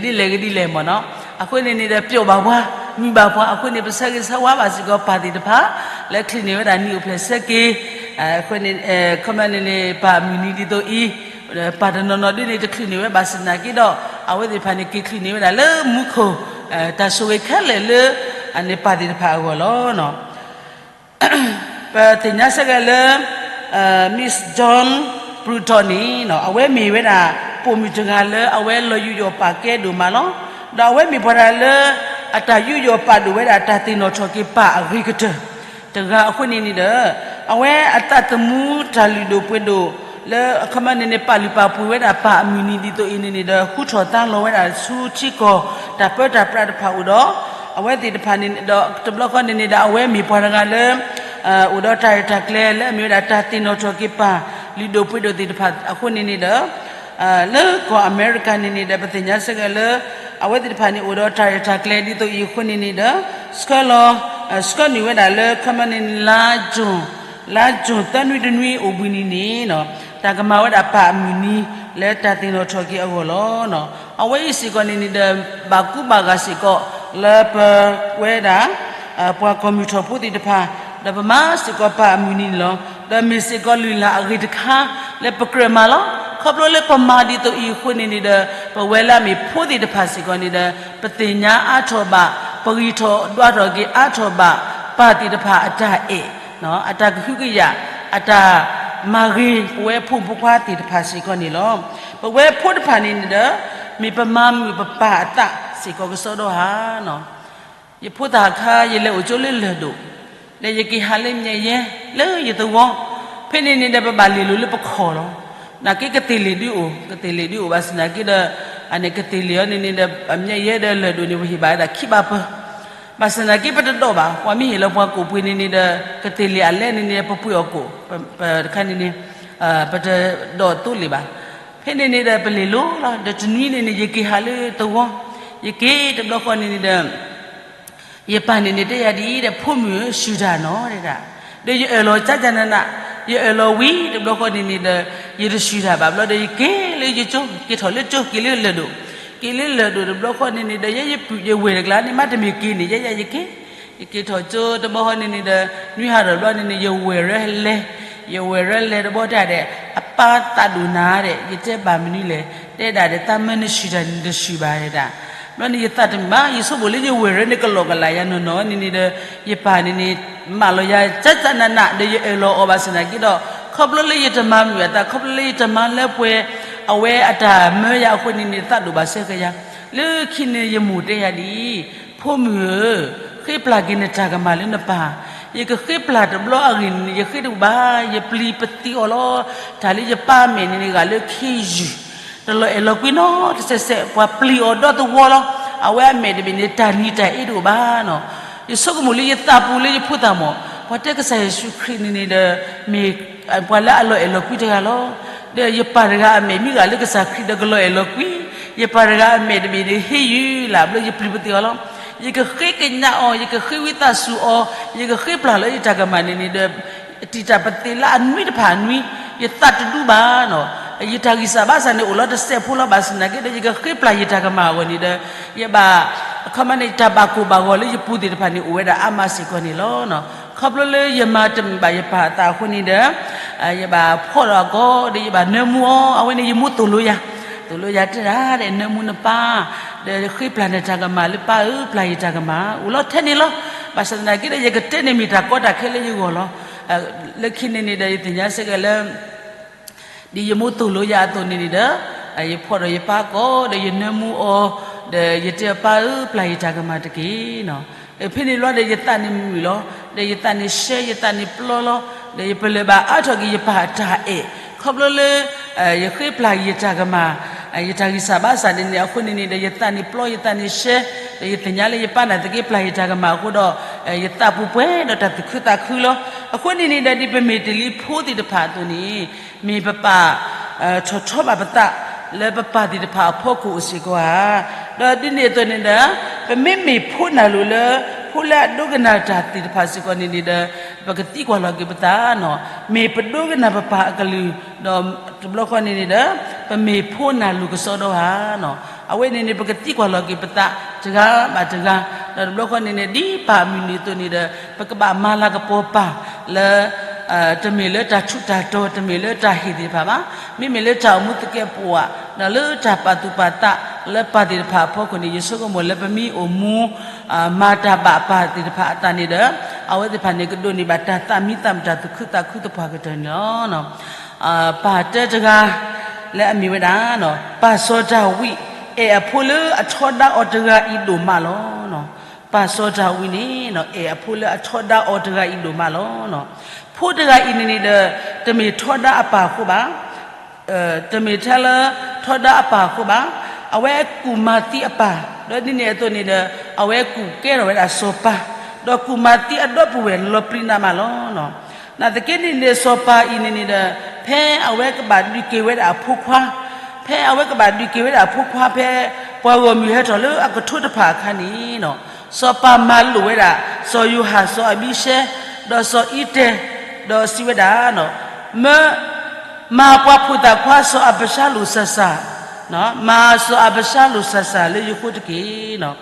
ဒ်လဲၣ်ဂ့ၤဒ်လဲၣ်မ့ၢ်နီၤ, အဃိန့ၣ်န့ၣ်ဒီး ပျိာ်ဘၣ်ပှၤ မုာ်ဘၣ်ပှၤ အဃိန့ၣ် ပဆၢဂ့ၤဆၢဝါဘၣ်စ့ၢ်ကီးပၢ်သ့ၣ်တဖၣ် လၢချုးန့ၢ်ဝဲဒၣ်နံၣ်အိၣ်ဖျဲၣ်ဆၢက့ၤ, အဃိန့ၣ် ခီမ့ၢ်န့ၣ်န့ၣ် ပၢ်မုၢ်နံၤဒ်သိးအံၤ, ပၢ်တနီၤနီၤဒ်န့ၣ် တချုးန့ၢ်ဝဲဘၣ်ဆၣ်သနာ်က့ဒီး အဝဲသ့ၣ်တဖၣ်န့ၣ် က့ၤချုးန့ၢ်ဝဲဒၣ်လၢမူခိၣ် တၢ်ဆိၣ်ဂ့ၤခဲလၢာ်လၢ အန့ၣ်ပၢ်သ့ၣ်တဖၣ်အဂီၢ်လီၤ. ပသ့ၣ်ညါဆၢက့ၤလၢ Miss John Bruton န့ၣ် အဝဲမ့ၢ်ဝဲဒၣ် ပိာ်မုၣ်တဂၤလၢအဝဲလီၤယူးယီၣ်ပာ်ကဲဒိၣ်မးလီၤ. ဒီးအဝဲမ့ၢ်ပှၤတဂၤလၢ အတၢ်ယူးယီၣ်ပာ်ဒိၣ်ဝဲဒၣ်တၢ်သ့ၣ်နီၣ်ထီၣ်က့ၤပၢ်အဂ့ၤကတၢၢ် တဂၤအဃိန့ၣ်န့ၣ်ဒီး အဝဲအသးသမူတၢ်လုၢ်ဒိၣ်ပှ့ၤဒိၣ် လၢအခီမ့ၢ်န့ၣ်န့ၣ် ပာ်လုၢ်ပာ်ပှ့ၤဝဲဒၣ်ပၢ်အမုၢ်နံၤဒ်သိးအံၤန့ၣ်န့ၣ်ဒီး ဟူထီၣ်သါလီၤဝဲဒၣ်ဆူထံကီၢ် တၢ်ပၢတၢ်ပြးတဖၣ်အိၣ်ဒီး အဝဲသ့ၣ်တဖၣ်န့ၣ်ဒီး တဘျီဃီန့ၣ်န့ၣ်ဒီး အဝဲမ့ၢ်ပှၤတဂၤလၢ အိၣ်ဒီးတၢ်ရဲၣ်တၢ်ကျဲၤလၢအမ့ၢ်ဝဲဒၣ်တၢ်သ့ၣ်နီၣ်ထီၣ်က့ၤပၢ် လုၢ်ဒိၣ်ပှ့ၤဒိၣ်သ့ၣ်တဖၣ်အဃိန့ၣ်န့ၣ်ဒီး လၢကီၢ်အမဲရကၤန့ၣ်န့ၣ်ဒီး ပသ့ၣ်ညါဆၢက့ၤလၢ အဝဲသ့ၣ်တဖၣ်န့ၣ် အိၣ်ဒီးတၢ်ရဲၣ်တၢ်ကျဲၤဒ်သိးအံၤအဃိန့ၣ်န့ၣ်ဒီး ဆှၢလီၤ ဆှၢနုာ်ဝဲဒၣ်လၢ ခီမ့ၢ်န့ၣ် လါ June လါ June သၢနွံတနွံအိၣ်ဘှံးနံၤန့ၣ် တၢ်ကမၤဝဲဒၣ်ပၢ်အမုၢ်နံၤ လၢတၢ်သ့ၣ်နီၣ်ထီၣ်က့ၤအဂီၢ်လီၤ. အဝဲအံၤစ့ၢ်ကီးန့ၣ်န့ၣ်ဒီး ဘၣ်ကူဘၣ်ဂာ်စ့ၢ်ကီး လၢပဝဲဒၣ် ပှၤကီၢ်မုၢ်ထီၣ်ဖိသ့ၣ်တဖၣ် ဒီးပမၤစ့ၢ်ကီးပၢ်အမုၢ်နံၤန့ၣ်လီၤ. ဒီးမ့ၢ်စ့ၢ်ကီးလုၢ်လၢ်အဂ့ၤတခါ လၢပကြၢးမၤလီၤ. ခီဖျိလၢပမၤဒ်သိးအံၤအဃိန့ၣ်န့ၣ်ဒီး ပဝဲလၢအမ့ၢ်ဖိသ့ၣ်တဖၣ်စ့ၢ်ကီးန့ၣ်ဒီး ပသ့ၣ်ညါအါထီၣ်ဘၣ်, ပဂံၢ်ထီၣ်ဒွးထီၣ်က့ၤအါထီၣ်ဘၣ် ပၢ်သ့ၣ်တဖၣ်အတၢ်အဲၣ်, အတၢ်ကဟုကယာ်, အတၢ်မၤဂ့ၤ ပဝဲဖိမုၣ်ဖိခွါသ့ၣ်တဖၣ်စ့ၢ်ကီးန့ၣ်လီၤ. ပဝဲဖိတဖၣ်န့ၣ်န့ၣ်ဒီး မ့ၢ်ပမၤမုာ်ပပၢ်အသးစ့ၢ်ကီးကစီဒီဧါ. ယဖိသၣ်ခါ ယလဲၤအိၣ်ကၠိလၢလၢၢ်ဒိၣ်, ဒီးယက့ၤဟးလၢညါယဲ လၢယသဝီ, ဖဲန့ၣ်န့ၣ်ဒီး ပဘၣ်လဲၤလိာ်လၢပခီၣ်လီၤ. နာ်က့ကသ့ၣ်လ့ၣ်ဒုးအိၣ်, ကသ့ၣ်လ့ၣ်ဒုးအိၣ်ဘၣ်ဆၣ်သနာ်က့ဒီး အန့ၣ်ကသ့ၣ်လ့ၣ်အီၤန့ၣ်န့ၣ်ဒီး အညါယဲဒီးလၢၢ်ဒိၣ်န့ၣ် ပဟ့ၣ်ဘၣ်ဝဲဒၣ်ခံဘးပၢၢ် ဘၣ်ဆၣ်သနာ်က့ ပတဒိးဘၣ်, ပှၤမ့ၢ်ဟ့ၣ်လီၤပှၤကိၣ်ပှ့ၤန့ၣ်န့ၣ်ဒီး ကသ့ၣ်လ့ၣ်အလဲန့ၣ်န့ၣ် ပပှ့ၤအီၤကိၣ်, ပတခါန့ၣ်န့ၣ် ပတဒိးသိလ့ၣ်ဘၣ်. ဖဲန့ၣ်န့ၣ်ဒီး ပလဲၤလိာ်လီၤ. ဒီးတနွံန့ၣ်န့ၣ် ယက့ၤဟးလၢသဝီ, ယက့ၤတဘျီဃီန့ၣ်န့ၣ်ဒီး ယပၢ်န့ၣ်န့ၣ် တဲယၤဒ်အံၤဒီး ဖိမုၣ်ဧၢ ဆှုၣ်တၢ်နီၤ တဲဒၣ်, ဒီးယအၢၣ်လီၤကၠၢကၠၢနးနး, ယအၢၣ်လီၤဝံၤတဘျီဃီန့ၣ်န့ၣ်ဒီး ယတဆှုၣ်တၢ်ဘၣ်ဘျီဒီး ယက့ၤလၢယကၠိ, က့ၤထီၣ်လၢကၠိ က့ၤလၢလၢၢ်ဒိၣ်, က့ၤလၢလၢၢ်ဒိၣ်တဘျီဃီန့ၣ်န့ၣ်ဒီး ယဲယပုၢ်ယဝဲၢ်တကျါန့ၣ် မ့တမ့ၢ်က့ၤန့ၣ် ယဲယၤယက့ၤ, ယက့ၤထီၣ်ကၠိတဘျီဃီန့ၣ်န့ၣ်ဒီး နွံဟးထီၣ်ဘျီန့ၣ်န့ၣ် ယဝဲၢ်ရၢလဲၤ, ယဝဲၢ်ရၢလဲၤတဘျီတဲဒၣ်ဒီး အပၢ်သးဒိၣ်နၤဒီး ယတဲဘၣ်မနုၤလဲၣ်, တဲဒၣ်ဒီး သးမၢနဆှုၣ်တၢ်န့ၣ် တဆှုၣ်ဘၣ်ဒၣ်, ဘျီန့ၣ် ယသးတမုာ်ဘၣ်, ယဆိကမိၣ်လၢယဝဲၢ်ရၢန့ၣ် ကလီကလးယၤနီၢ်နီၢ်န့ၣ်န့ၣ်ဒီး ယပၢ်န့ၣ်န့ၣ် မၢလီၤယၤကၠၢကၠၢနးနး ဒီးယအၢၣ်လီၤအီၤဘၣ်ဆၣ်သနာ်က့ဒီး ခီဖျိလၢယတမါမုာ်အသး, ခီဖျိလၢယတမါလၢပှဲၤ, အဝဲအတၢ်မၢယၤအဃိန့ၣ်န့ၣ် သးဒိၣ်ဘၣ်စဲဃဲယၤ. လၢခံန့ၣ်ယမိၢ်တဲယၤဒ်အံၤ, ဖိမုၣ်ဧၢ, ဃ့ပျၢ်က့ၤနတၢ်ကမၣ်လၢနပၢ်. ယကဃ့ပျၢ်တဘျီအဂ့ၢ်န့ၣ်န့ၣ် ယဃ့တအိၣ်ဘၣ်, ယပျံၤပသံးအီၤလီၤ. တၢ်လၢယပၢ်အမဲာ်န့ၣ်န့ၣ် ဂာ်လၢခ့ယုၢ်, တလီၤအဲၣ်လီၤကွံနီတစဲးစဲး, ပှၤပျံၤအီၤဒီသဝီလီၤ. အဝဲအမဲာ်တဘ့ၣ်န့ၣ် တၢ်နံၤတၢ်အ့တအိၣ်ဘၣ်နီၤ. ယဆိကမိၣ်လၢယသးပူၤလၢယဖိသၣ်မီၢ်, ပှၤတဲကစၢ်ယ့ၣ်ၡူးခရံာ်န့ၣ်န့ၣ်ဒီး မ့ၢ်ပှၤလၢအလီၤအဲၣ်လီၤကွံတဂၤလီၤ. ဒီးယပၢ်တဂၤအမဲာ်မ့ၢ်ဂာ်လၢကစၢ်ခရံာ်ဒီးကလီၤအဲၣ်လီၤကွံ, ယပၢ်တဂၤအမဲာ်တဘ့ၣ်န့ၣ် ဟ့ယုၢ်လၢ်ဘျီယပျံၤပသံးအီၤလီၤ. ယကဃ့ကညးအီၤ, ယကဃ့ဝံသးစူၤအီၤ, ယကဃ့ပျၢ်လီၤယတၢ်ကမၣ်န့ၣ်န့ၣ်ဒီး တံာ်တၢ်ပသ့လၢအနွံတဖၣ်အနွံ, ယသးတဒူဘၣ်နီၤ. ယတၢ်ဂံၢ်စၢ်ဘါစၢ်န့ၣ်အိၣ်လီၤတစဲးဖိလီၤ. ဘၣ်ဆၣ်သနာ်က့ဒီး ယကဃ့ပျၢ်ယတၢ်ကမၣ်အဂီၢ်န့ၣ်ဒီး ယဘၣ်, အခီပညီန့ၣ် တၢ်ဘၣ်ကိၢ်ဘၣ်ဂီၤလၢယပူၤသ့ၣ်တဖၣ်န့ၣ် အိၣ်ဝဲဒၣ်အါမးစ့ၢ်ကီးန့ၣ်လီၤ. ခီဖျိလၢယမၤတမုာ်ဘၣ်ယပၢ်အသးအဃိန့ၣ်ဒီး ယဘၣ်ဖှီၣ်ဒီးအကိာ်ဒီး ယဘၣ်နၢမူအီၤ. အဝဲန့ၣ်ယမိၢ်သိၣ်လိယၤ, သိၣ်လိယၤတဲဒၣ်ဒီး နၢမူနပၢ်, ဒီးဃ့ပျၢ်နတၢ်ကမၣ်လၢပၢ်ဧၢ, ပျၢ်ယတၢ်ကမၣ် အိၣ်လီၤထဲန့ၣ်လီၤ. ဘၣ်ဆၣ်သနာ်က့ဒီး ယကတဲန့ၣ်မ့ၢ်တၢ်ကီတၢ်ခဲလၢယဂီၢ်လီၤ. လၢခံန့ၣ်န့ၣ်ဒီး ယသ့ၣ်ညါစ့ၢ်ကီးလၢ ဒ်ယမိၢ်သိၣ်လိယၤအသိးန့ၣ်န့ၣ်ဒီး ယဖှီၣ်ဒီးယပၢ်ကိာ်ဒီး ယနၢမူအီၤ, ဒီးယတဲအီၤ ပၢ်ဧၢ, ပျၢ်ယတၢ်ကမၣ်တက့ၢ်နီၤ. ဖဲန့ၣ်လီၤဒီး ယသးန့ၣ်မုာ်လီၤ, ဒီးယသးန့ၣ်ရှဲ, ယသးန့ၣ်ပျီလီၤ, ဒီးယပလၢၢ်ဘၣ်အါထီၣ်က့ၤယပၢ်အတၢ်အဲၣ် ခီဖျိလၢ ယဃ့ပျၢ်ယတၢ်ကမၣ်, ယတၢ်ဂံၢ်စၢ်ဘါစၢ်န့ၣ်န့ၣ် အဃိန့ၣ်န့ၣ်ဒီး ယသးန့ၣ်ပျီ, ယသးန့ၣ်ရှဲ, ဒီးယသ့ၣ်ညါလၢယပၢ်နာ်သက့ပျၢ်ယတၢ်ကမၣ်အဃိဒီး ယသးပူၤပှဲၤဒီးတၢ်သူၣ်ခုသးခုလီၤ. အဃိန့ၣ်န့ၣ်ဒီး ဒ်ပမ့ၢ်တ့ၢ်လံဖိသ့ၣ်တဖၣ်အသိးန့ၣ် မ့ၢ်ပပာ်ထီၣ်ထီဘၣ်ပသး လၢပပၢ်သ့ၣ်တဖၣ်အဖီခိၣ်အိၣ်စ့ၢ်ကီးဧါ. ဒီးဒ်န့ၣ်အသိးန့ၣ်ဒီး ပမ့မ့ၢ်ဖိနၢ်လိၤလၢ ဖိလၢအဒိကနၣ်တၢ်သ့ၣ်တဖၣ်စ့ၢ်ကီးန့ၣ်န့ၣ်ဒီး ပကသံကွၢ်လီၤက့ၤပသးနီၤ. မ့ၢ်ပဒိကနၣ်ပပၢ်အကလုၢ်, ဒီးတဘျီဃီန့ၣ်န့ၣ်ဒီး ပမ့ၢ်ဖိနၢ်လိၤကစီဒီဧါနီၤ. အဝဲန့ၣ်န့ၣ် ပကသံကွၢ်လီၤက့ၤပသး တဂၤဘၣ်တဂၤ, ဒီးတဘျီဃီန့ၣ်န့ၣ် ဒ်ပၢ်မုၢ်နံၤအသိးန့ၣ်ဒီး ပကဘၣ်မၤလၤကပီၤပၢ်လၢ တမ့ၢ်လၢတၢ်ထူးတၢ်တီၤ, တမ့ၢ်လၢတၢ်ဟ့ၣ်သ့ၣ်တဖၣ်ဘၣ်, မ့မ့ၢ်လၢတၢ်အိၣ်မူသကဲးပဝး, ဒီးလၢတၢ်ပာ်သူၣ်ပာ်သးလၢပၢ်သ့ၣ်တဖၣ်အဖီခိၣ်န့ၣ် ယဆိကမိၣ်လၢပမ့ၢ်အိၣ်မူ မၤတၢ်ဘၣ်ပၢ်သ့ၣ်တဖၣ်အသးန့ၣ်ဒီး အဝဲသ့ၣ်တဖၣ်န့ၣ်ကဒိးန့ၢ်ဘၣ်တၢ်သးမံသးမုာ်တၢ်သူၣ်ခုသးခုသပှၢ်ကတၢၢ်န့ၣ်လီၤ. ပၢ်တၢတဂၤ လၢအမ့ၢ်ဝဲဒၣ် ပၢ်စီၤဒၤဝံး အဲၣ်အဖိလၢအထီဒါအီၤတဂၤအံၤဒိၣ်မးလီၤ. ပၢ်စီၤဒၤဝံးန့ၣ် အဲၣ်အဖိလၢအထီဒါအီၤတဂၤအံၤဒိၣ်မးလီၤ. ဖိတဂၤအံၤန့ၣ်န့ၣ်ဒီး တမ့ၢ်ထီဒါအပၢ်အဃိဘၣ်, တမ့ၢ်ထဲလၢထီဒါအပၢ်အဃိဘၣ်. အဝဲကူၣ်မၤသံအပၢ်, ဒီးဒ်န့ၣ်အသိးန့ၣ်ဒီး အဝဲကူၣ်ကဲထီၣ်ဝဲဒၣ်စီၤပၤ, ဒီးကူၣ်မၤသံအဒီပုၢ်ဝဲၢ်လီၤပျံၤနးမးလီၤ. နာ်သက့န့ၣ်န့ၣ် စီၤပၤအံၤန့ၣ်န့ၣ်ဒီး ဖဲအဝဲကဘၣ်ဒုးက့ၤဝဲဒၣ်အဖိခွါ, ဖဲအဝဲကဘၣ်ဒုးက့ၤဝဲဒၣ်အဖိခွါ ဖဲပှၤဂီၢ်မုၢ်ဟဲထီၣ်လၢအကထိတဖၣ်အခါန့ၣ် စီၤပၤမၤလိာ်ဝဲဒၣ် စီၤယိၤဟၣ်, စီၤအဘံၡဲ, ဒီးစီၤအံတဲ, ဒီးစံးဝဲဒၣ်, မၢ, မၤပှၤဖိသၣ်ခွါစီၤအၤဘၡါလိၣ်စၢ်စၢ်, မၤစီၤအၤဘၡါလိၣ်စၢ်စၢ်လၢယဃိတက့ၢ်.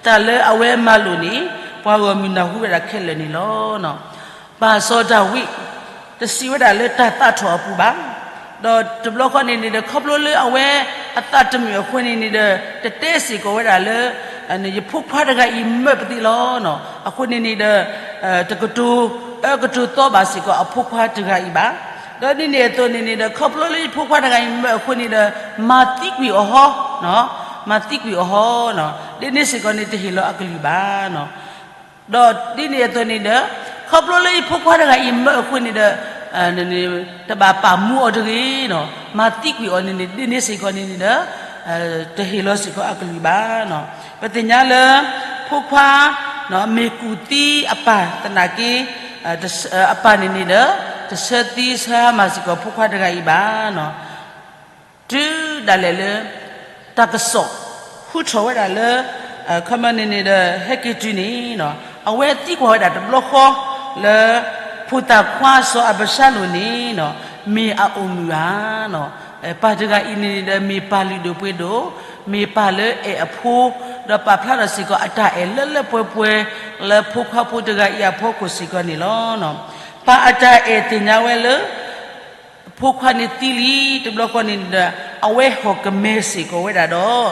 တၢ်လၢအဝဲမၤလိာ်န့ၣ် ပှၤဂီၢ်မုၢ်နၢ်ဟူဝဲဒၣ်ခဲလၢာ်န့ၣ်လီၤ. ပၢ်စီၤဒၤဝံး တစံးဝဲဒၣ်လၢတၢ်သးထီၣ်အပူၤဘၣ်. ဒီးတဘျီဃီန့ၣ်န့ၣ်ဒီး ခီဖျိလၢအဝဲအသးတမုာ်အဃိန့ၣ်န့ၣ်ဒီး တတဲစ့ၢ်ကီးဝဲဒၣ်လၢ ယဖိခွါတဂၤအံၤမၢပသံးလီၤ. အဃိန့ၣ်န့ၣ်ဒီး တကတိၤအၢကတိၤသီဘၣ်စ့ၢ်ကီးအဖိခွါတဂၤအံၤဘၣ်. ဒီးဒ်န့ၣ်အသိးန့ၣ်န့ၣ်ဒီး ခီဖျိလၢယဖိခွါတဂၤအံၤမၢအဃိန့ၣ်ဒီး မၤသံကွံာ်အီၤဟီ, မၤသံကွံာ်အီၤဟီ, ဒ်န့ၣ်စ့ၢ်ကီးန့ၣ် တဟ့ၣ်လီၤအကလုၢ်ဘၣ်. ဒီးဒ်န့ၣ်အသိးန့ၣ်ဒီး ခီဖျိလၢယဖိခွါတဂၤအံၤမၢအဃိန့ၣ်ဒီး တဘၣ်ပာ်မူအီၤတဂ့ၤ, မၤသံကွံာ်အီၤန့ၣ်န့ၣ် ဒ်န့ၣ်စ့ၢ်ကီးန့ၣ်န့ၣ်ဒီး တဟ့ၣ်လီၤစ့ၢ်ကီးအကလုၢ်ဘၣ်. ပသ့ၣ်ညါလၢ ဖိခွါ မ့ၢ်ကူၣ်သံအပၢ်သနာ်က့ အပၢ်န့ၣ်န့ၣ်ဒီး တဆၢသံဆၢမၤစ့ၢ်ကီးဖိခွါတဂၤအံၤဘၣ်. တုၤဒၣ်လဲာ်လၢ တၢ်ကစီၣ် ဟူထီၣ်ဝဲဒၣ်လၢ ခီပညီန့ၣ်န့ၣ်ဒီး ဟဲက့ၤတုၤန့ၣ် အဝဲသံကွၢ်ဝဲဒၣ်တဘျီဃီလၢ ဖိသၣ်ခွါစီၤအၤဘၡါလိၣ်န့ၣ် မ့ၢ်အအိၣ်မုာ်ဧါ. ပၢ်တဂၤအံၤန့ၣ်န့ၣ်ဒီး မ့ၢ်ပၢ်လုၢ်ဒိၣ်ပှ့ၤဒိၣ်, မ့ၢ်ပၢ်လၢအဲၣ်အဖိ, ဒီးပာ်ဖျါထီၣ်စ့ၢ်ကီးအတၢ်အဲၣ်လၢလၢပှဲၤပှဲၤ လၢဖိခွါဖိတဂၤအံၤအဖီခိၣ်စ့ၢ်ကီးန့ၣ်လီၤ. ပၢ်အတၢ်အဲၣ်သ့ၣ်ညါဝဲလၢ ဖိခွါန့ၣ်သံလံတဘျီဃီန့ၣ်န့ၣ်ဒီး အဝဲဟီၣ်ကမဲစ့ၢ်ကီးဝဲဒၣ်ဒီး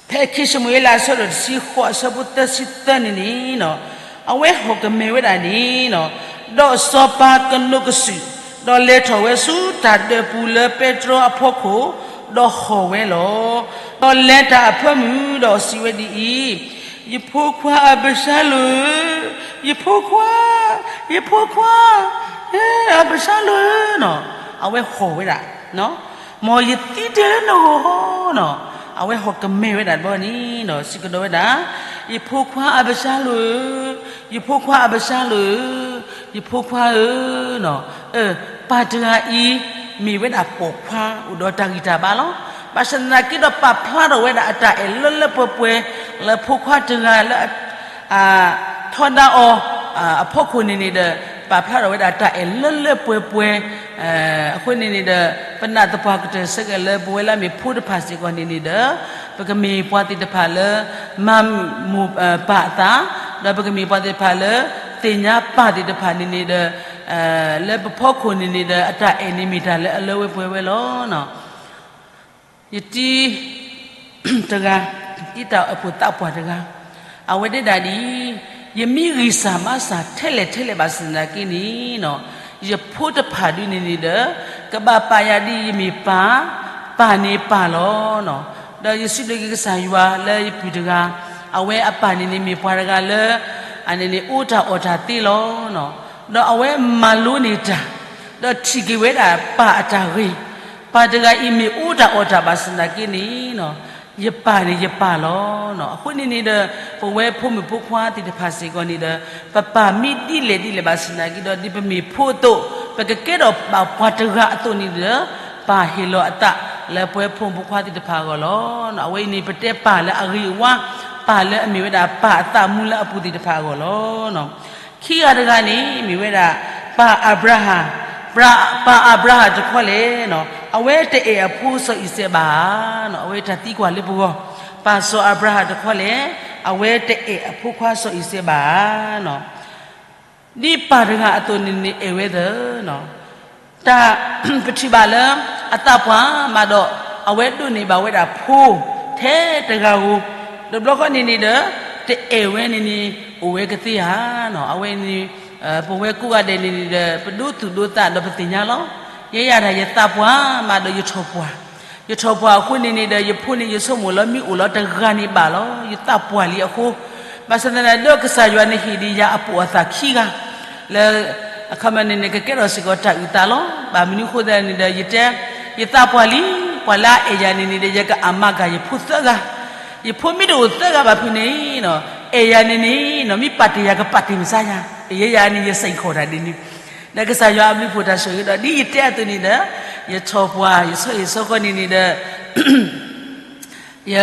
ဖဲခံၡမူၤအ့လးအဆၢဒိၣ်တဆံဃိးအဆၢဖိသၢဆံသၢန့ၣ်န့ၣ် အဝဲဟီၣ်ကမဲဝဲဒၣ်န့ၣ် ဒီးစီၤပၤကနိးကစုာ်, ဒီးလဲၤထီၣ်ဝဲဆူတၢ်ဒၢးပူၤလၢပဲတြီအဖီခိၣ်, ဒီးဟီၣ်ဝဲလီၤ. ဒီးလဲၤတၢ်အဖၢမုၢ်ဒီးစံးဝဲဒ်အံၤ, ယဖိခွါအးဘၡါလိၣ်ဧၢ, ယဖိခွါ, ယဖိခွါ, အးဘၡါလိၣ်ဧၢ, အဝဲဟီၣ်ဝဲဒၣ်, မ်ယသံတဲလၢနဂီၢ်, အဝဲဟီၣ်ကမဲာ်ဝဲဒၣ်တဘျီန့ၣ်ဒီး စံးကဒီးဝဲဒၣ်, ယဖိခွါအးဘၡါလိၣ်ဧၢ, ယဖိခွါအးဘၡါလိၣ်ဧၢ, ယဖိခွါဧၢ, ပၢ်တဂၤအံၤ မ့ၢ်ဝဲဒၣ်ပိာ်ခွါအိၣ်ဒီးတၢ်ဂံၢ်တၢ်ဘါလီၤ. ဘၣ်ဆၣ်သနာ်က့ဒီးပာ်ဖျါထီၣ်ဝဲဒၣ်အတၢ်အဲၣ်လၢလၢပှဲၤပှဲၤ လၢဖိခွါတဂၤလၢ ထီဒါအီၤ အဖီခိၣ်န့ၣ်န့ၣ်ဒီး ပာ်ဖျါထီၣ်ဝဲဒၣ်တၢ်အဲၣ်လၢလၢပှဲၤပှဲၤ, အဃိန့ၣ်န့ၣ်ဒီး ပနာ်သပှၢ်ကတၢၢ်ဆၢက့ၤလၢပဝဲလၢအမ့ၢ်ဖိတဖၣ်စ့ၢ်ကီးန့ၣ်န့ၣ်ဒီး ပကမ့ၢ်ပှၤသ့ၣ်တဖၣ်လၢ မၤမိၢ်ပၢ်အသး, ဒီးပကမ့ၢ်ပှၤသ့ၣ်တဖၣ်လၢ သ့ၣ်ညါပၢ်သ့ၣ်တဖၣ်န့ၣ်န့ၣ်ဒီး လၢပဖီခိၣ်န့ၣ်န့ၣ်ဒီး အတၢ်အဲၣ်န့ၣ်မ့ၢ်တၢ်လၢအလၢဝဲပှဲၤဝဲလီၤ. ယတံၤတဂၤ, ယတံၤတၢ်အိၣ်ဖှိၣ်သးပှၢ်တဂၤ, အဝဲတဲဒၣ်ဒ်အံၤ, ယမ့ၢ်ဂံၢ်စၢ်ဘါစၢ်ထဲလဲၣ်ထဲလဲၣ်ဘၣ်ဆၣ်သနာ်က့န့ၣ်, ယဖိတဖၣ်ဒုန့ၣ်န့ၣ်ဒီး ကဘၣ်ပာ်ယၤဒ်ယမ့ၢ်ပၢ်, ပၢ်န့ၣ်ပၢ်လီၤ. ဒီးယစံးဘျုးက့ၤကစၢ်ယွၤလၢယပုၢ်တဂၤ, အဝဲအပၢ်န့ၣ်န့ၣ်မ့ၢ်ပှၤတဂၤလၢ အန့ၣ်န့ၣ်အိၣ်တၢ်အီၣ်တၢ်သ့လီၤ. ဒီးအဝဲမၤလိန့ၢ်တၢ်, ဒီးထံၣ်က့ၤဝဲဒၣ်ပၢ်အတၢ်ဂ့ၤ, ပၢ်တဂၤအံၤမ့ၢ်အိၣ်တၢ်အီၣ်တၢ်ဘၣ်ဆၣ်သနာ်က့န့ၣ် ယပၢ်န့ၣ်ယပၢ်လီၤ. အဃိန့ၣ်န့ၣ်ဒီး ပဝဲဖိမုၣ်ဖိခွါသ့ၣ်တဖၣ်စ့ၢ်ကီးန့ၣ်ဒီး ပပၢ်မ့ၢ်ဒ်လဲၣ်ဒ်လဲၣ်ဘၣ်ဆၣ်သနာ်က့ဒီး ဒ်ပမ့ၢ်ဖိအသိး ပကကဲထီၣ်ဘၣ်ပှၤတဂၤအသိးန့ၣ်ဒီး ပၢ်ဟ့ၣ်လီၤအသးလၢပဝဲဖိမုၣ်ဖိခွါသ့ၣ်တဖၣ်အဂီၢ်လီၤ. အဝဲအံၤန့ၣ် ပတဲပၢ်လၢအဂ့ၤအဝါ, ပၢ်လၢအမ့ၢ်ဝဲဒၣ်ပၢ်အသးမူလၢအပူၤသ့ၣ်တဖၣ်အဂီၢ်လီၤ. ခံဂၤတဂၤန့ၣ် မ့ၢ်ဝဲဒၣ် ပၢ်အၤဘြၤဟၣ်, ပၢ်အၤဘြၤဟၣ်တခီလဲၣ်, အဝဲတအဲၣ်အဖိစီၤအံၤစဲးဘၣ်ဧါ, အဝဲတၢ်သံကွၢ်လၢပဂီၢ်, ပၢ်စီၤအၤဘြၤဟၣ်တခီလဲၣ်, အဝဲတအဲၣ်အဖိခွါစီၤအံၤစဲးဘၣ်ဧါ. ဒ်ပၢ်တဂၤအသိးန့ၣ်န့ၣ်အဲၣ်ဝဲသၢ တၢ် ပထံၣ်ဘၣ်လၢအသးပှၢ်မးဒီး အဝဲဒိးန့ၢ်ဘၣ်ဝဲဒၣ်ဖိထဲတဂၤဧိၤ, တဘျီဃီန့ၣ်န့ၣ်ဒီး တအဲၣ်ဝဲန့ၣ်န့ၣ် အိၣ်ဝဲကသ့ဧါ. အဝဲန့ၣ် ပဝဲကိးဂၤဒဲးန့ၣ်န့ၣ်ဒီး ပဒိသူၣ်ဒိသးဒီးပသ့ၣ်ညါလီၤ. ယဲယၤဒၣ်ယသးပှၢ်မးဒီးယထီၣ်ပှၢ်, ယထီၣ်ပှၢ်အဃိန့ၣ်န့ၣ်ဒီး ယဖိန့ၣ်ယဆိကမိၣ်လီၤမ့ၢ်အိၣ်လီၤတဂၤန့ၣ်ဘၣ်လီၤ. ယသးပှၢ်လံအဃိ ဘၣ်ဆၣ်သနာ်ဒီးကစၢ်ယွၤန့ၣ်ဟ့ၣ်ဒံးယၤအပိာ်အသးခံဂၤ လၢ အခီပညီန့ၣ်န့ၣ် ကကဲထီၣ်စ့ၢ်ကီးတၢ်အုၣ်သးလီၤ. ဘၣ်မနုၤအဃိသတးန့ၣ်ဒီး ယတဲ ယသးပှၢ်လံ, ပှၤလၢအအဲၣ်ယၤန့ၣ်န့ၣ်ဒီး ယကအမၤကၤယဖိသၢဂၤ, ယဖိမ့ၢ်တအိၣ်သၢဂၤဘၣ်ဖုးန့ၣ် အဲၣ်ယၤန့ၣ်န့ၣ် မ့ၢ်ပာ်တ့ၢ်ယၤကပာ်တ့ၢ်မ့ၢ်စါယၤ, ယဲယၤန့ၣ် ယစဲးခီၣ်တၢ်ဒ်န့ၣ်, ဒီးကစၢ်ယွၤအဘျုးဖှိၣ်တၢ်ဆိၣ်ဂ့ၤဒီး ဒ်ယတဲအသိးန့ၣ်ဒီး ယထီၣ်ပှၢ် ယဆီဟံၣ်ဆီဃီန့ၣ်န့ၣ်ဒီး ယ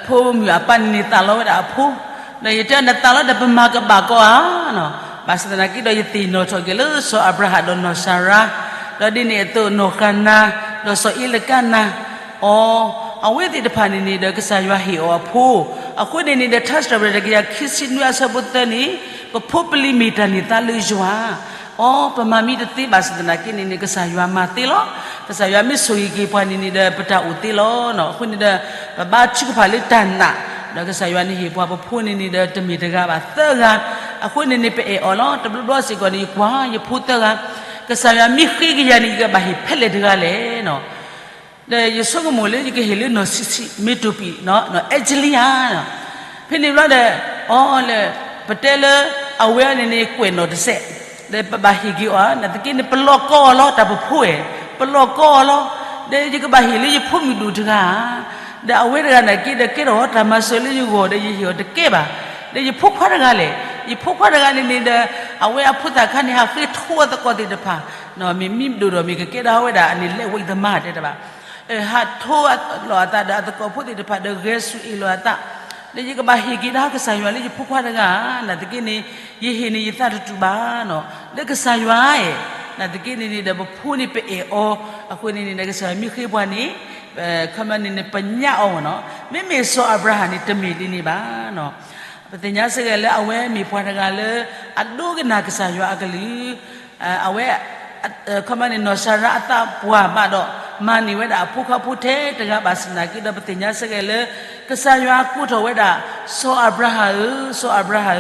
ဖိမုၣ်အပၢ်န့ၣ်န့ၣ်သးလီဝဲဒၣ်အဖိ, ဒီးယတဲနသးလီဒီးပမၤကဘၣ်ကီဧါ, ဘၣ်ဆၣ်သနာ်က့ဒီးယသ့ၣ်နီၣ်ထီၣ်က့ၤလၢစီၤအၤဘြၤဟၣ်ဒီးနီၢ်စၤရါ, ဒီးဒ်န့ၣ်အသိးနီၢ်ဃၤနၤ, ဒီးစီၤအ့လကၤနၤ, အီၤ, အဝဲသ့ၣ်တဖၣ်န့ၣ်န့ၣ်ဒီးကစၢ်ယွၤဟ့ၣ်အီၤအဖိ, အဃိန့ၣ်န့ၣ်ဒီးထါစံးထီၣ်ပတြၢၤတကယၤခံဆံနွံအဆၢဖိသၢန့ၣ်, ပဖိပလံၤမ့ၢ်တၢ်န့ၢ်သါလၢယွၤ အီၤ ပမၤမံတသ့ဘၣ်ဆၣ်သနာ်က့န့ၣ်န့ၣ် ကစၢ်ယွၤမၤသ့လီၤ. ကစၢ်ယွၤမ့ၢ်ဆိၣ်ဂ့ၤက့ၤပှၤန့ၣ်န့ၣ်ဒီး ပတၢ်အိၣ်သ့လီၤ. အဃိန့ၣ်ဒီး ပဘါထုကဖၣ်လၢတၢ်နာ်, ဒီးကစၢ်ယွၤန့ၣ်ဟ့ၣ်ပှၤပဖိန့ၣ်န့ၣ်ဒီး တမ့ၢ်တဂၤဘၣ်သၢဂၤ, အဃိန့ၣ်န့ၣ် ပအဲၣ်အီၤလီၤ. တဘျီဘျီစ့ၢ်ကီးန့ၣ် ယကွၢ်ယဖိသၢဂၤ, ကစၢ်ယွၤမ့ၢ်ဃ့ကယၤန့ၣ် ယကဘၣ်ဟ့ၣ်ဖဲလဲၣ်တဂၤလဲၣ် ဒီးယဆိကမိၣ်လၢယကဟ့ၣ်လၢနီၢ်ဆံးဆံး မ့ၢ်တိၢ်ပံၣ် အဲကလံဧါ, ဖဲန့ၣ်ဘျီဒီး အီၤလၢ ပတဲလၢ အဝဲန့ၣ်န့ၣ်ကွဲးနီၣ်တစဲး, ဒီးပဘၣ်ဟ့ၣ်က့ၤအီၤ နာ်သက့န့ၣ် ပလီၢ်ကီအီၤလီၤ တၢ်ပဖိဧၢ, ပလီၢ်ကီအီၤလီၤ, ဒီးယကဘၣ်ဟ့ၣ်လၢယဖိမုၣ်ဒိၣ်တဂၤဧါ, ဒီးအဝဲတဂၤနာ်က့ဒီးကဲထီၣ်တၢ်မၤစၢၤလၢယဂီၢ်ဒီးယဟ့ၣ်အီၤတကဲဘၣ်, ဒီးယဖိခွါတဂၤလဲၣ်, ယဖိခွါတဂၤန့ၣ်န့ၣ်ဒီး အဝဲအဖိသၣ်ခါန့ၣ် ဟးဃ့ထိအသကိးသ့ၣ်တဖၣ်, မ့ၢ်မံဒိၣ်ဒီးမ့ၢ်ကကဲဒၣ်ဝဲဒၣ်အန့ၣ် လဲၤဝံၣ်သမါတဲတဘၣ် ဟးထိလီၤအသးဒီးအသကိးဖိသ့ၣ်တဖၣ်ဒီးဂဲၤဆူၣ်အ့ၣ်လီၤအသး, ဒီးယကဘၣ်ဟ့ၣ်က့ၤဒၣ်ကစၢ်ယွၤလၢယဖိခွါတဂၤဧါ, နာ်သက့န့ၣ် ယဟ့ၣ်န့ၣ်ယသးတတူာ်ဘၣ်, လၢကစၢ်ယွၤဧၢ, နာ်သက့န့ၣ်န့ၣ်ဒီးပဖိန့ၣ်ပအဲၣ်အီၤ, အဃိန့ၣ်န့ၣ်ဒီးကစၢ်ယွၤမ့ၢ်ဃ့ပှၤန့ၣ် ခီပညီန့ၣ်န့ၣ် ပညါအီၤနီၤ, မ့မ့ၢ်စီၤအၤဘြၤဟၣ်န့ၣ်တမ့ၢ်ဒ်န့ၣ်ဘၣ်. ပသ့ၣ်ညါစ့ၢ်ကီးလၢအဝဲမ့ၢ်ပှၤတဂၤလၢ အဒိကနၣ်ကစၢ်ယွၤအကလုၢ်, အဝဲ ခီပညီန့ၣ် နီၢ်စၤရါအသးပှၢ်မးဒီး မၤန့ၢ်ဝဲဒၣ်အဖိခွါဖိထဲတဂၤဘၣ်ဆၣ်သနာ်က့ဒီး ပသ့ၣ်ညါစ့ၢ်ကီးလၢ ကစၢ်ယွၤကိးထီၣ်ဝဲဒၣ် စီၤအၤဘြၤဟၣ်ဧၢ, စီၤအၤဘြၤဟၣ်ဧ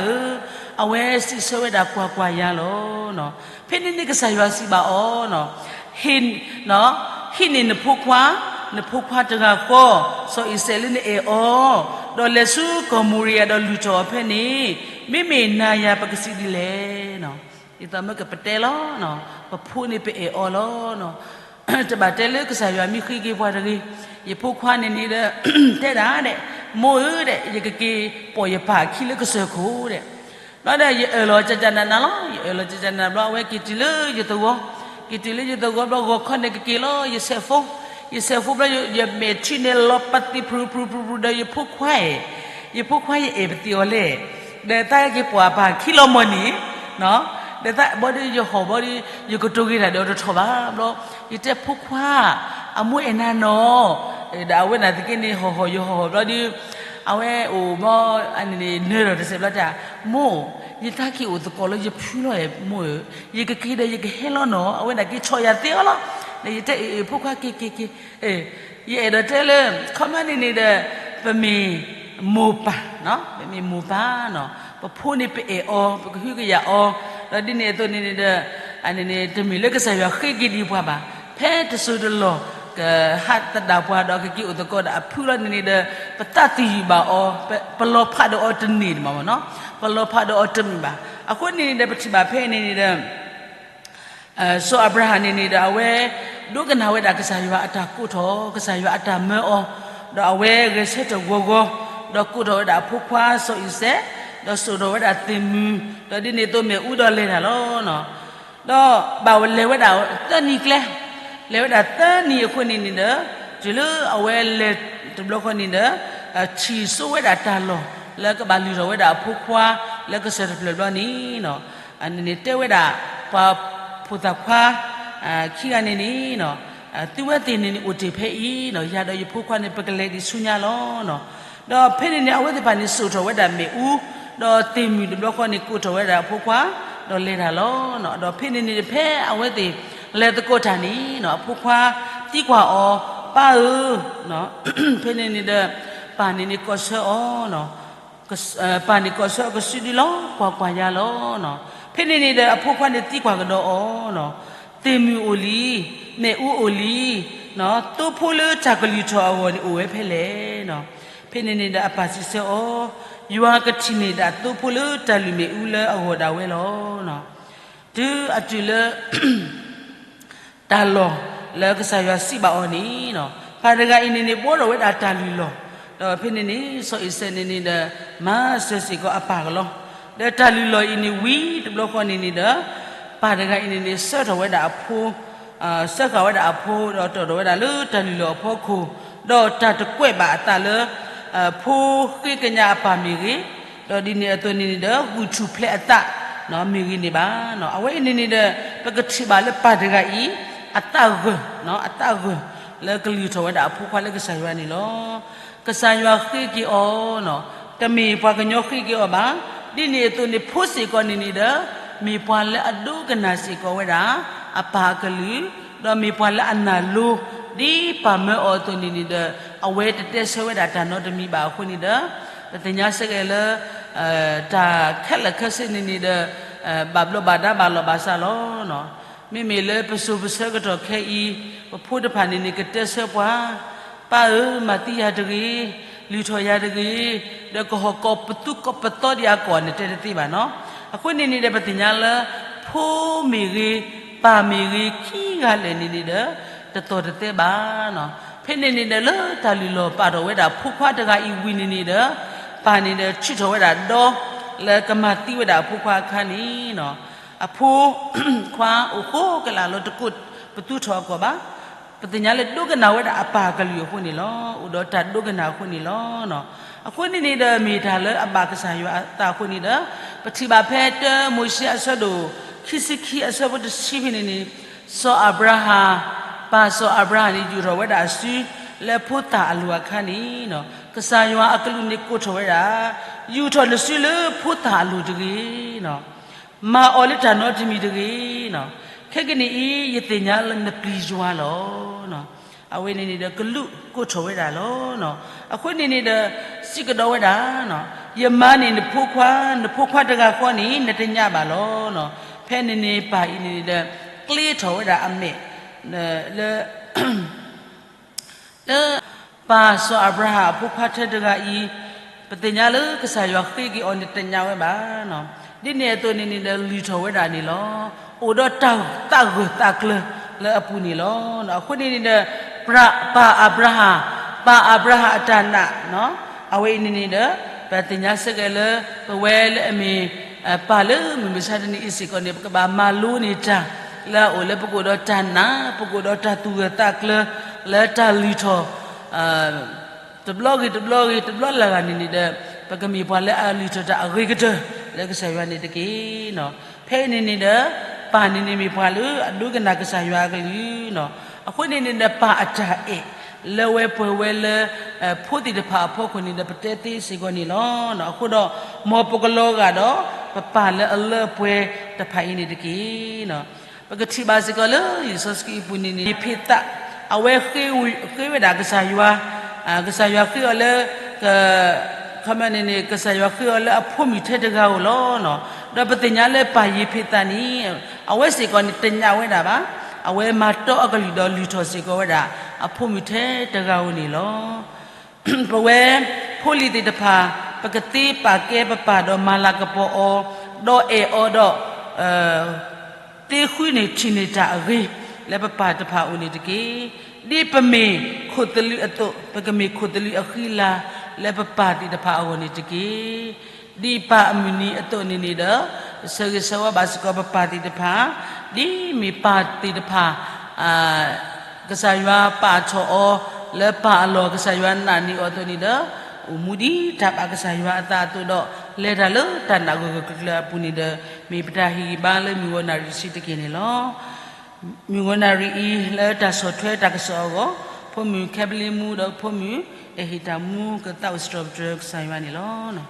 ၢ, အဝဲစံးဆၢဝဲဒၣ်ကွၢ်ကွၢ်ယၤလီၤ. ဖဲန့ၣ်န့ၣ်ကစၢ်ယွၤစံးဘၣ်အီၤ, ဟ့ၣ်, ဟံးန့ၢ်နဖိခွါ, နဖိခွါတဂၤဃီ, စီၤအံၤစဲးလၢနအဲၣ်အီၤ, ဒီးလဲၤဆူကီၢ်မိၤရံယၤဒီးလုၢ်ထီၣ်အီၤဖဲန့ၣ်, မ့မ့ၢ်နၤယၤပကစံးဒ်လဲၣ်. ဒ်သိးမ့ၢ်ကပတဲလီၤ, ပဖိန့ၣ်ပအဲၣ်အီၤလီၤ. တဘၣ်တဲလၢကစၢ်ယွၤမ့ၢ်ဃ့က့ၤပှၤတဂ့ၤ, ယဖိခွါန့ၣ်န့ၣ်ဒီး တဲဒၣ်ဒဲး, မိၢ်ဧၢဒဲး, ယကက့ၤပိာ်ယပၢ်အခံလၢကစၢၢ်ခိၣ်ဒဲး, ဘျီဒီးယအၢၣ်လီၤကကနၤနၤလီၤ. ယအၢၣ်လီၤကကနၤဘျီ အဝဲက့ၤတုၤလၢယသဝီ, က့ၤတုၤလၢယသဝီဘျီ ဂီၤခီန့ၣ်ကက့ၤလီၤ ယဆဲးဖိ, ယဆဲးဖိဘျီ ယမဲာ်ထံန့ၣ် လီၤပသံးဖြူဖြူဖြူဖြူ ဒီးယဖိခွါဧၢ, ယဖိခွါယအဲၣ်ပသံးအီၤလဲၣ်, ဒီးသးက့ၤပိာ်အပၢ်ခံလီၤမီၢ်န့ၣ်, ဒီးသးဘီဒီးယဟီၣ်ဘီဒီး ယကတိၤက့ၤတၢ်ဒီးတထီၣ်ဘၣ်ဘျီ, ယတဲဖိခွါ, အမိၢ်အဲၣ်နၤနီၤ, ဒီးအဝဲနာ်သက့န့ၣ် ဟီၣ်ဟီၣ်ယဟီၣ်ဟီၣ်ဘျီဒီး အဝဲအိၣ်ဘီ အန့ၣ်န့ၣ် နၢၤဒီးတစဲးဘျီတၢ်, မိၢ်, ယတၢ်က့ၤအိၣ်သကိးလၢယဖုလီၤဧၢ မိၢ်ဧၢ, ယကက့ၤဒီးယကဟဲလီၤနီၤ, အဝဲနာ်က့ၤဆီၣ်ယၤသ့အီၤလီၤ, ဒီးယတဲအ့ၣ်အ့ၣ်ဖိခွါက့ၤက့ၤက့ၤ, ယအဲၣ်ဒိးတဲလၢ ခီမီန့ၣ်န့ၣ်ဒီး ပမ့ၢ်မိၢ်ပၢ်, ပမ့ၢ်မိၢ်ပၢ်နီၤ, ပဖိန့ၣ်ပအဲၣ်အီၤ ပကဟုကယာ်အီၤ, ဒီးဒ်န့ၣ်အသိးန့ၣ်န့ၣ်ဒီး အန့ၣ်န့ၣ် တမ့ၢ်လၢကစၢ်ယွၤဃ့က့ၤဒံးပှၤဘၣ်, ဖဲတစိၤတလီၢ် ကဟးသဒၣ်ပှၤဒီးကက့ၤအိၣ်သကိးဒီးအဖုလီၤန့ၣ်န့ၣ်ဒီး ပသးသယုၢ်ဘၣ်အီၤ, ပလီၤဖးဒီးအီၤတန့ၢ်မးနီၤ, ပလီၤဖးဒီးအီၤတန့ၢ်ဘၣ်. အဃိန့ၣ်န့ၣ်ဒီး ပထံၣ်ဘၣ်ဖဲန့ၣ်န့ၣ်ဒီး စီၤအၤဘြၤဟၣ်န့ၣ်န့ၣ်ဒီး အဝဲဒိကနၣ်ဝဲဒၣ်ကစၢ်ယွၤအတၢ်ကိးထီၣ်, ကစၢ်ယွၤအတၢ်မၢအီၤ, ဒီးအဝဲဂဲၤဆၢထၢၣ်ဂီၤဂီၤ, ဒီးကိးထီၣ်ဝဲဒၣ်အဖိခွါစီၤအံၤစဲး, ဒီးစိာ်ထီၣ်ဝဲဒၣ်သ့ၣ်မုၢ်, ဒီးဒ်န့ၣ်အသိးမ့ၣ်အူဒီးလဲၤတၢ်လီၤ. ဒီးဘၣ်ဝဲလဲၤဝဲဒၣ်သၢနံၤကျဲ, လဲၤဝဲဒၣ်သၢနံၤအဃိန့ၣ်န့ၣ်ဒီး တုၤလၢအဝဲလဲၤတဘျီဃီန့ၣ်ဒီး ထံၣ်စိဝဲဒၣ်တၢ်လီၢ် လၢကဘၣ်လုၢ်ထီၣ်ဝဲဒၣ်အဖိခွါလၢကစၢၢ်တဖျၢၣ်ဘျီန့ၣ် န့ၣ်တဲဝဲဒၣ် ပှၤဖိသၣ်ခွါ ခံဂၤန့ၣ်န့ၣ် သုဝဲသ့ၣ်န့ၣ်န့ၣ်အိၣ်တ့ၢ်ဖဲအံၤ, ယၤဒီးယဖိခွါန့ၣ် ပကလဲၤဒံးဆူညါလီၤ. ဒီးဖဲန့ၣ်န့ၣ် အဝဲသ့ၣ်တဖၣ်န့ၣ်စိာ်ထီၣ်ဝဲဒၣ်မ့ၣ်အူ, ဒီးသ့ၣ်မုၢ်တဘျီဃီန့ၣ် ကိးထီၣ်ဝဲဒၣ်အဖိခွါ, ဒီးလဲၤတၢ်လီၤ. ဒီးဖဲန့ၣ်န့ၣ် ဖဲအဝဲသ့ၣ်လဲၤသကိးတၢ်န့ၣ် အဖိခွါသံကွၢ်အီၤ, ပၢ်ဧၢ, ဖဲန့ၣ်န့ၣ်ဒီး ပၢ်န့ၣ်န့ၣ်ကိးဆၢအီၤ ပၢ်န့ၣ်ကိးဆၢအီၤကစုဒုလီၤ, ကွၢ်ကွၢ်ယၤလီၤ. ဖဲန့ၣ်န့ၣ်ဒီးအဖိခွါန့ၣ်သံကွၢ်ကဒီးအီၤ, သ့ၣ်မုၢ်အိၣ်လံ, မ့ၣ်အူအိၣ်လံ, သိဖိလၢတၢ်ကလုၢ်ထီၣ်အဂီၢ်န့ၣ် အိၣ်ဝဲဖဲလဲၣ်. ဖဲန့ၣ်န့ၣ်ဒီးအပၢ်စံးဆၢအီၤ, ယွၤကထံၣ်န့ၢ်ဒၣ်သိဖိလၢတၢ်လုၢ်မ့ၣ်အူလၢအဂီၢ်ဒၣ်ဝဲလီၤ. တုၤအတုၤလၢ တၢ်လီၢ်လၢကစၢ်ယွၤစံးဘၣ်အီၤန့ၣ်, ပၢ်တဂၤအံၤန့ၣ်န့ၣ် ဘှီထီၣ်ဝဲဒၣ်တၢ်လုၢ်လီၢ်, ဒီးဖဲန့ၣ်န့ၣ် စီၤအံၤစဲးန့ၣ်န့ၣ်ဒီး မၤစၢၤစ့ၢ်ကီးအပၢ်ကလီၤ. ဒီးတၢ်လုၢ်လီၢ်အံၤန့ၣ်ဝံၤတဘျီဃီန့ၣ်န့ၣ်ဒီး ပၢ်တဂၤအံၤန့ၣ်န့ၣ် ဆှၢထီၣ်ဝဲဒၣ်အဖိ ဆှၢဃာ်ဝဲဒၣ်အဖိ ဒီးတီၣ်ထီၣ်ဝဲဒၣ်လၢတၢ်လုၢ်လီၢ်အဖီခိၣ်, ဒီးတၢ်တကွဲးဘၣ်အသးလၢ ဖိဃ့ကညးအပၢ်မ့ၢ်ဂ့ၤ, ဒီးဒ်န့ၣ်အသိးန့ၣ်န့ၣ်ဒီး ဂုာ်ထူၣ်ဖျဲးအသး မ့ၢ်ဂ့ၤန့ၣ်ဘၣ်. အဝဲအံၤန့ၣ်န့ၣ်ဒီး ပကထံၣ်ဘၣ်လၢပၢ်တဂၤအံၤ အသးဂၢၢ်, အသးဂၢၢ် လၢကလုၢ်ထီၣ်ဝဲဒၣ်အဖိခွါလၢကစၢ်ယွၤန့ၣ်လီၤ. ကစၢ်ယွၤဃ့က့ၤအီၤ, တမ့ၢ်ပှၤကညီဃ့က့ၤအီၤဘၣ်. ဒ်န့ၣ်အသိးန့ၣ် ဖိစ့ၢ်ကီးန့ၣ်န့ၣ်ဒီး မ့ၢ်ပှၤလၢအဒိကနၣ်စ့ၢ်ကီးဝဲဒၣ် အပၢ်အကလုၢ်, ဒီးမ့ၢ်ပှၤလၢအနာ်လိ ဒ်ပၢ်မၢအီၤအသိးန့ၣ်န့ၣ်ဒီး အဝဲတတဲဆၢဝဲဒၣ်တၢ်နီတမံၤဘၣ်အဃိန့ၣ်ဒီး ပသ့ၣ်ညါစ့ၢ်ကီးလၢ တၢ်ခဲလၢာ်ခဲဆ့န့ၣ်န့ၣ်ဒီး ဘၣ်ဘျီးဘၣ်ဒါဘၣ်လီၤဘၣ်စးလီၤ. မ့မ့ၢ်လၢပစိၤပဆၢကတီၢ်ခဲအံၤ ပဖိတဖၣ်န့ၣ်န့ၣ် ကတဲဆၢပှၤ, ပၢ်ဧၢ, မၤသံယၤတဂ့ၤ, လုၢ်ထီၣ်ယၤတဂ့ၤ, ဒီးကဟီၣ်ကီၢ်ပသူကီၢ်ပသီဒံးအကီၢ်န့ၣ် တဲတသ့ဘၣ်နီၤ. အဃိန့ၣ်န့ၣ်ဒီး ပသ့ၣ်ညါလၢ ဖိမ့ၢ်ဂ့ၤ, ပၢ်မ့ၢ်ဂ့ၤ, ခံဂၤလၢာ်န့ၣ်န့ၣ်ဒီး တတီၤတသဲဘၣ်နီၤ. ဖဲန့ၣ်န့ၣ်ဒီး လၢတၢ်လုၢ်လီၢ်ပာ်ထီၣ်ဝဲဒၣ်ဖိခွါတဂၤအံၤဝံၤန့ၣ်န့ၣ်ဒီး ပၢ်န့ၣ်ဒီး ထုးထီၣ်ဝဲဒၣ်ဒီ လၢကမၤသံဝဲဒၣ်အဖိခွါအခါန့ၣ်နီၤ. အဖိခွါအိၣ်ဃိကလာ်လၢ တကိးပသူထီၣ်အကီၢ်ဘၣ်. ပသ့ၣ်ညါလၢဒိကနၣ်ဝဲဒၣ်အပၢ်ကလုၢ်အဃိန့ၣ်လီၤ. အိၣ်ဒီးတၢ်ဒိကနၣ်အဃိန့ၣ်လီၤ. အဃိန့ၣ်န့ၣ်ဒီး မ့ၢ်တၢ်လၢအဘၣ်ကစၢ်ယွၤအသးအဃိန့ၣ်ဒီး ပထံၣ်ဘၣ်ဖဲတၢမိၤၡ့အဆၢဒိၣ်ခံဆံခံအဆၢဖိတဆံဖဲန့ၣ်န့ၣ် စီၤအၤဘြၤဟၣ်, ပၢ်စီၤအၤဘြၤဟၣ်န့ၣ် ယူာ်ထီၣ်ဝဲဒၣ်အစု လၢဖိသၣ်အလိၤအခါန့ၣ်နီၤ, ကစၢ်ယွၤအကလူးန့ၣ်ကိးထီၣ်ဝဲဒၣ်, ယူာ်ထီၣ်နစုလၢဖိသၣ်အလိၤတဂ့ၤနီၤ, မၤအီၤလၢတၢ်နီတမံၤတဂ့ၤနီၤ, ခဲကနံၣ်အံၤ ယသ့ၣ်ညါလၢနပျံၤယွၤလီၤ. အဝဲန့ၣ်န့ၣ်ဒီးကလူးကိးထီၣ်ဝဲဒၣ်လီၤ. အဃိန့ၣ်န့ၣ်ဒီး စံးကဒီးဝဲဒၣ်နီၤ ယမါန့ၣ်နဖိခွါ, နဖိခွါတဂၤဃီန့ၣ် နတညးဘၣ်လီၤ. ဖဲန့ၣ်န့ၣ်ပၢ်အံၤန့ၣ်ဒီး ကျ့ထီၣ်ဝဲဒၣ်အမဲာ် လၢ လၢ ပၢ်စီၤအၤဘြၤဟၣ်အဖိခွါထဲတဂၤအံၤ, ပသ့ၣ်ညါလၢကစၢ်ယွၤဃ့က့ၤအီၤန့ၣ်တညးဝဲဘၣ်. ဒ်န့ၣ်အသိးန့ၣ်န့ၣ်ဒီး လုၢ်ထီၣ်ဝဲဒၣ်န့ၣ်လီၤ. အိၣ်ဒီးတၢ်သးဂၢၢ်သးကျၢၤလၢအပူၤန့ၣ်လီၤ. အဃိန့ၣ်န့ၣ်ဒီး ပၢ်အၤဘြၤဟၣ်, ပၢ်အၤဘြၤဟၣ်အတၢ်နာ် အဝဲအံၤန့ၣ်န့ၣ်ဒီး ပသ့ၣ်ညါစ့ၢ်ကီးလၢ ပဝဲလၢအမ့ၢ် ပၢ်လၢမုၢ်မဆါတနံၤအံၤစ့ၢ်ကီးန့ၣ် ပကဘၣ်မၤလိန့ၢ်တၢ် လၢအအိၣ်လၢပကအိၣ်ဒီးတၢ်နာ်, ပကအိၣ်ဒီးတၢ်သူၣ်ဂၢၢ်သးကျၢၤ လၢတၢ်လုၢ်ထီၣ် တဘျီဂ့ၤတဘျီဂ့ၤ တဘျီလၢ်လၢ်န့ၣ်န့ၣ်ဒီး ပကမ့ၢ်ပှၤလၢအလုၢ်ထီၣ်တၢ်အဂ့ၤကတၢၢ်လၢကစၢ်ယွၤန့ၣ်တက့ၢ်. ဖဲအံၤန့ၣ်န့ၣ်ဒီး ပၢ်န့ၣ်န့ၣ်မ့ၢ်ပှၤလၢအဒိကနၣ်ကစၢ်ယွၤအကလုၢ် အဃိန့ၣ်န့ၣ်ဒီး ပၢ်အတၢ်အဲၣ် လၢဝဲပှဲၤဝဲလၢ ဖိသ့ၣ်တဖၣ်အဖီခိၣ်န့ၣ်ဒီး ပတဲသ့စ့ၢ်ကီးန့ၣ်လီၤ. အဃိဒီး မ်ပကလီၤဂာ်ဒီး ပပၢ်လၢအလၢအပှဲၤတဖၣ်အံၤန့ၣ်တက့ၢ်. ပကထံၣ်ဘၣ်စ့ၢ်ကီးလၢလံာ်စီဆှံအပူၤန့ၣ်န့ၣ် ယ့ဖ့းသး အဝဲဃ့ဝဲဒၣ်ကစၢ်ယွၤ, ကစၢ်ယွၤဃ့အီၤလၢ ခီမီန့ၣ်န့ၣ် ကစၢ်ယွၤဃ့အီၤလၢအဖိမုၣ်ထဲတဂၤဧိၤလီၤ. ဒီးပသ့ၣ်ညါလၢပၢ်ယ့ဖ့းသးန့ၣ် အဝဲစ့ၢ်ကီးန့ၣ်တညးဝဲဒၣ်ဘၣ်. အဝဲမၤတီအကလုၢ်ဒီးလုၢ်ထီၣ်စ့ၢ်ကီးဝဲဒၣ် အဖိမုၣ်ထဲတဂၤဧိၤန့ၣ်လီၤ. ပဝဲဖိလံၤသ့ၣ်တဖၣ် ပကသ့ပာ်ကဲပပၢ်ဒီးမၤလၤကပီၤအီၤ, ဒီးအဲၣ်အီၤဒီး သ့ဃုန့ၢ်ထံၣ်န့ၢ်တၢ်အဂ့ၤ လၢပပၢ်တဖၣ်အအိၣ်န့ၣ်တက့ၢ်. ဒ်ပမ့ၢ်ခိၣ်သလုးအသိး ပကမ့ၢ်ခိၣ်သလုးအဃံအလၤ လၢပပၢ်သ့ၣ်တဖၣ်အဂီၢ်န့ၣ်တက့ၢ်. ဒ်ပၢ်အမုၢ်နံၤအသိးန့ၣ်န့ၣ်ဒီး ပဆၢဂ့ၤဆၢဝါဘၣ်စ့ၢ်ကီးပပၢ်သ့ၣ်တဖၣ်, ဒ်မ့ၢ်ပၢ်သ့ၣ်တဖၣ် ကစၢ်ယွၤပာ်ထီၣ်အီၤ လၢပၢ်အလီၢ် ကစၢ်ယွၤနာ်န့ၢ်အီၤအသိးန့ၣ်ဒီး အိၣ်မူဒ်တၢ်ဘၣ်ကစၢ်ယွၤအသးအသိးဒီး လဲၤတၢ်လၢတၢ်နာ်ဂၢၢ်ဂၢၢ်ကျၢၤကျၢၤအပူၤန့ၣ်ဒီး မ့ၢ်ပတၢ်ဟ့ၣ်ဂံၢ်ဘါလၢမုၢ်ဂီၤနၣ်ရံၣ်တဆံတက့ၢ်န့ၣ်လီၤ. မုၢ်ဂီၤနၣ်ရံၣ်အံၤ လၢတၢ်ဆီၣ်ထွဲတၢ်ကစီၣ်အဂီၢ် ဖိမုၣ်ခဲဘလ့မူဒီးဖိမုၣ်အဲၣ်ဟ့ၣ်တၢ်မူ ကသးအိၣ်စံးထီၣ်ပတြၢၤကစၢ်ယွၤန့ၣ်လီၤ.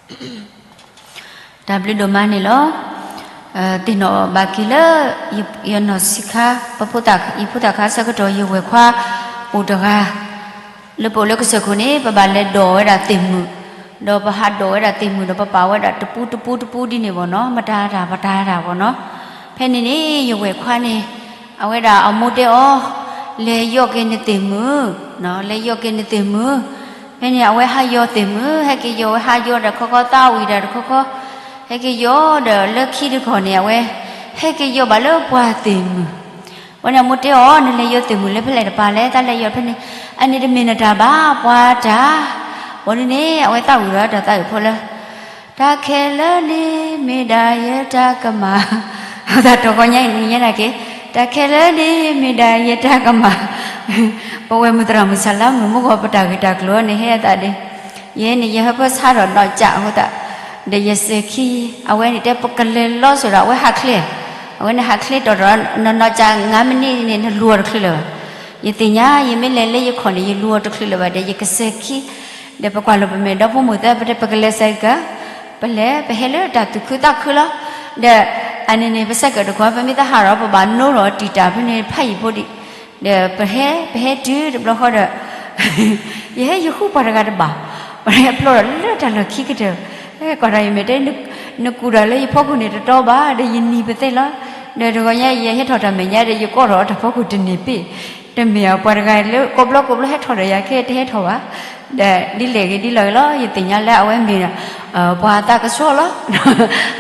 တၢ်ဘျုးဒိၣ်မးန့ၣ်လီၤ. သ့ၣ်နီၣ်ဘၣ်က့ၤလၢ ယနီၢ်ဆံးခါ ပဖိသၣ် ယဖိသၣ်ခါဆၢကတီၢ် ယဝဲၢ်ခွါအိၣ်တဂၤ လၢပအိၣ်လၢကစၢၢ်ခိၣ်န့ၣ် ပဘၣ်လဲၤဒိးဝဲဒၣ်သ့ၣ်မုၣ်, ဒီးပဟးဒိးဝဲဒၣ်သ့ၣ်မုၣ်ဒီး ပပာ်ဝဲဒၣ်တပူတပူတပူဒ်န့ၣ်ဘၣ်နီၤ, မတၤတၢ်ပတၤတၢ်ဘၣ်နီၤ. ဖဲန့ၣ်န့ၣ် ယဝဲၢ်ခွါန့ၣ် အဝဲဒၣ်အမိၢ်တဲအီၤ, လဲၤယီၢ်က့ၤနသ့ၣ်မုၣ်, လဲၤယီၢ်က့ၤနသ့ၣ်မုၣ်. ဖဲန့ၣ် အဝဲဟးယီၢ်သ့ၣ်မုၣ်, ဟဲက့ၤယီၢ်ဝဲဟးယီၢ်ဒီးခီခီ သးဝံၣ်တၢ်တခီခီ, ဟဲက့ၤယီၢ်ဒီးလၢခံတခီန့ၣ် အဝဲ ဟဲက့ၤယီၢ်ဘၣ်လၢပှၤသ့ၣ်မုၣ်. ဝဲန့ၣ်အမိၢ်တဲအီၤ, နလဲၤယီၢ်သ့ၣ်မုၣ်လၢဖဲလဲၣ်တပၤလဲၣ်, တၢ်လဲၤယီၢ်ဖဲန့ၣ် အန့ၣ်တမ့ၢ်နတၢ်ဘၣ် ပှၤတၢ်. ဘၣ်ဒ်န့ၣ် အဝဲသးဝံၣ်ဒီးတၢ်သးဝံၣ်ဖိလၢ တၢ်ခဲလၢာ်န့ၣ် မ့ၢ်ဒၣ်ယတၢ်ကမၣ်, အသးတဂီၤညါအံၤန့ၣ် ယဲဒၣ်က့ၤ, တၢ်ခဲလၢာ်န့ၣ် မ့ၢ်ဒၣ်ယတၢ်ကမၣ်. ပဝဲၢ်မုၣ်သရၣ်မုၣ်ဆၣ်လါမုၣ်မုၢ်ဂီၤ ပတၢ်ဂ့ၢ်တၢ်ကျိၤန့ၣ် ဟဲအသးဒ် ယဲန့ၣ် ယဟၢဖၢဆါထီၣ်နီၢ်ကၠးအဃိသတး, ဒီးယစဲၤခံ, အဝဲန့ၣ်တဲပကလဲၤလီၤစိၤဒီး အဝဲဟးချ့, အဝဲန့ၣ်ဟးချ့တီၢ်တီၢ် နီၢ်နီၢ်ကၠး ငါးမိနစ်န့ၣ် နလူၤအီၤတချုးလၢၤဘၣ်. ယသ့ၣ်ညါ ယမ့ၢ်လဲၤလၢယခီၣ်န့ၣ် ယလူၤအီၤတချုးလၢၤဘၣ် ဒီးယကစဲၤခံ, ဒီးပကွၢ်လိာ်ပမဲာ်ဒီဖိမိၢ်သၢ ပတဲပကလဲၤစဲၤကၢ်, ပလဲၤ ပဟဲလၢတၢ်သူၣ်ခုသးခုလီၤ. ဒီး အန့ၣ်န့ၣ် ပစဲၤကၢ်တခီ ပမ့ၢ်သးဟးထီၣ် ပဘၣ်နိထီၣ်တံာ်တာ်ဖဲန့ၣ် ဖးယံာ်ဖိဒံး ဒီးပဟဲ ပဟဲတုၤတဘျီဃီဒီး ယဟဲယဃုပှၤတဂၤတဘၣ်, ပှၤဟဲဖျိထီၣ်လၢတၢ်လီၢ်ခံကတၢၢ်, ကွၢ်တၢ်ယမဲာ်တဲ နကူၣ်တၢ်လၢယဖီခိၣ်န့ၣ်တတီဘၣ် ဒီးယနံၤပသ့လီၤ. ဒီးတဂီၤညါအံၤ ယဟဲထီၣ်တၢ်မဲာ်ညါဒီး ယကိးထီၣ်အတၢ်ဖီခိၣ်တန့ၢ်ပ့ၢ်, တမ့ၢ်အပှၤတဂၤလၢ ကိးဘျီကိးဘျီဟဲထီၣ်ဒီးယၤခဲတဟဲထီၣ်ဘၣ်. ဒီးဒ်လဲၣ်ဂ့ၤဒ်လဲၣ်ဂ့ၤလီၤ ယသ့ၣ်ညါလၢအဝဲမ့ၢ် ပှၤသးကဆှီလီၤ.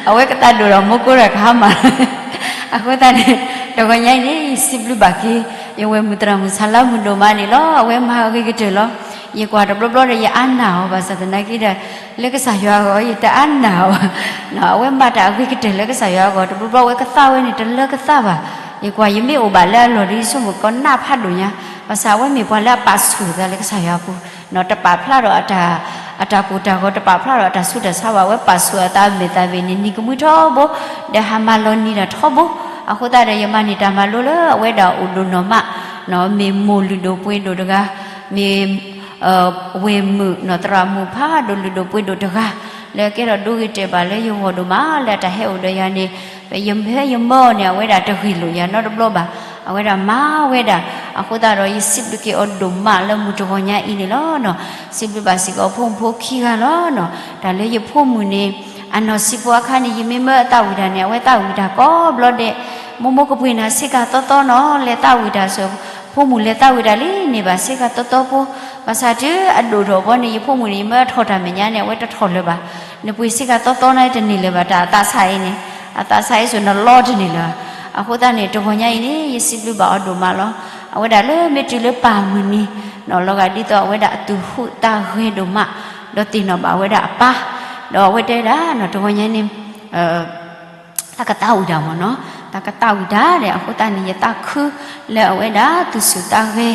အဝဲကသးဒိၣ်ဒီးမိၢ်ကိးဒီးကဟါမၢ်လီၤ. အဃိသတးန့ၣ် တဂီၤညါအံၤန့ၣ် ယစံးဘျုးဘၣ်က့ၤ ယဝဲၢ်မုၣ်သရၣ်မုၣ်ဆၣ်လါမုၣ်ဒိၣ်မးန့ၣ်လီၤ. အဝဲမၤအဂ့ၤကတၢၢ်လီၤ. ယကွၢ်တဘျီဘျီဒီးယအါနာ်အီၤ ဘၣ်ဆၣ်သနာ်က့ဒီး လၢကစၢ်ယွၤအဂီၢ် ယတအါနာ်အီၤဘၣ်. အဝဲမၤတၢ်အဂ့ၤကတၢၢ်လၢကစၢ်ယွၤအဂီၢ် တဘျီဘျီအဝဲကသးဝဲန့ၣ် တလၢကသးဘၣ်. ယကွၢ်ယမ့ၢ်အိၣ်ဘၣ်လၢအလီၢ်ဒီး ယဆိကမိၣ်ကီးနၢ်ဖးဒိၣ်ညါ, ဘၣ်ဆၣ်အဝဲမ့ၢ်ပှၤလၢအပာ်ဆူၣ်အသးလၢကစၢ်ယွၤအပူၤ, တပာ်ဖျါထီၣ် အတၢ်ကိၢ်တၢ်ဂီၤ တပာ်ဖျါထီၣ်အတၢ်ဆူးတၢ်ဆါဘၣ်, အဝဲပာ်ဆူၣ်အသးအမဲာ်သၣ်ဘ့ၣ်န့ၣ် နံၤကမှံထီဘိ, ဒီးဟးမၤလီၤနံၤတၢ်ထီဘိ, အဃိသတးဒီးယမၤန့ၢ်တၢ်မၤလိလၢအဝဲဒၣ်အိၣ်ဒိၣ်နီၢ်မး, မ့ၢ်မိၢ်လုၢ်ဒိၣ်ပှ့ၤဒိၣ်တဂၤ, မ့ၢ် ဝဲၢ်မုၣ်နီၢ်သရၣ်မုၣ်ဖးဒိၣ်လုၢ်ဒိၣ်ပှ့ၤဒိၣ်တဂၤ, လၢအကဲထီၣ်ဒိဂ့ၤတဲာ်ဘၣ်လၢယဂီၢ်ဒိၣ်မး လၢအတၢ်ဟဲအိၣ်ဒီးယၤန့ၣ်, ယဟဲယမၢအီၤန့ၣ် အဝဲဒၣ်တဂ့ၢ်လိာ်ယၤနီတဘျီဘၣ်, အဝဲဒၣ်မၤဝဲဒၣ်, အဃိသတးဒီး ယစံးဘျုးက့ၤအီၤဒိၣ်မးလၢမုၢ်တဂီၤညါအံၤန့ၣ်လီၤ. စံးဘျုးဘၣ်စ့ၢ်ကီးဖိမုၣ်ဖိခံဂၤလီၤ. တၢ်လၢယဖိမုၣ်န့ၣ် အနီၢ်ဆံးဖိအခါန့ၣ် ယမ့ၢ်မၢအသးဝံၣ်တၢ်န့ၣ် အဝဲသးဝံၣ်တၢ်ကိးဘျီဒဲး, မိၢ်မိၢ်ကပှ့ၤနၤဆ့ကၤသီသီနီၤ, လဲၤသးဝံၣ်တၢ်စၢၤ, ဖိမုၣ်လဲၤသးဝံၣ်တၢ်လံန့ၣ်ဘၣ် ဆ့ကၤသီသီဖိ, ဘၣ်ဆၣ်တုၤအဒိၣ်ထီၣ်ဘီန့ၣ် ယဖိမုၣ်န့ၣ် ယမၢထီၣ်တၢ်မဲာ်ညါန့ၣ် အဝဲတထီၣ်လၢၤဘၣ်, နပှ့ၤဆ့ကၤသီသီန့ၣ်တန့ၢ်လၢၤဘၣ်, တၢ်အသးဆါအံၤန့ၣ်, အသးဆါအံၤစ့ၢ်နလီတန့ၢ်လၢၤဘၣ်. အဃိသတးန့ၣ် တဂီၤညါအံၤန့ၣ် ယစံးဘျုးဘၣ်အီၤဒိၣ်မးလီၤ. အဝဲဒၣ်လၢမ့ၢ်တုၤလၢပၢ်မုၢ်နံၤ, လီၤဂာ်ဒ်သိးအဝဲဒၣ်အသူၣ်ဟူးသးဂဲၤဒိၣ်မး, ဒီးသ့ၣ်နီၣ်ဘၣ်ဝဲဒၣ်အပၢ်, ဒီးအဝဲတဲဒၣ် တဂီၤညါန့ၣ် တၢ်ကသးဝံၣ်တၢ်မ့ၢ်နီၤ, တၢ်ကသးဝံၣ်တၢ်ဒီး အဃိသတးန့ၣ် ယသးခုလၢအဝဲဒၣ်သူၣ်ဆူၣ်သးဂဲၤ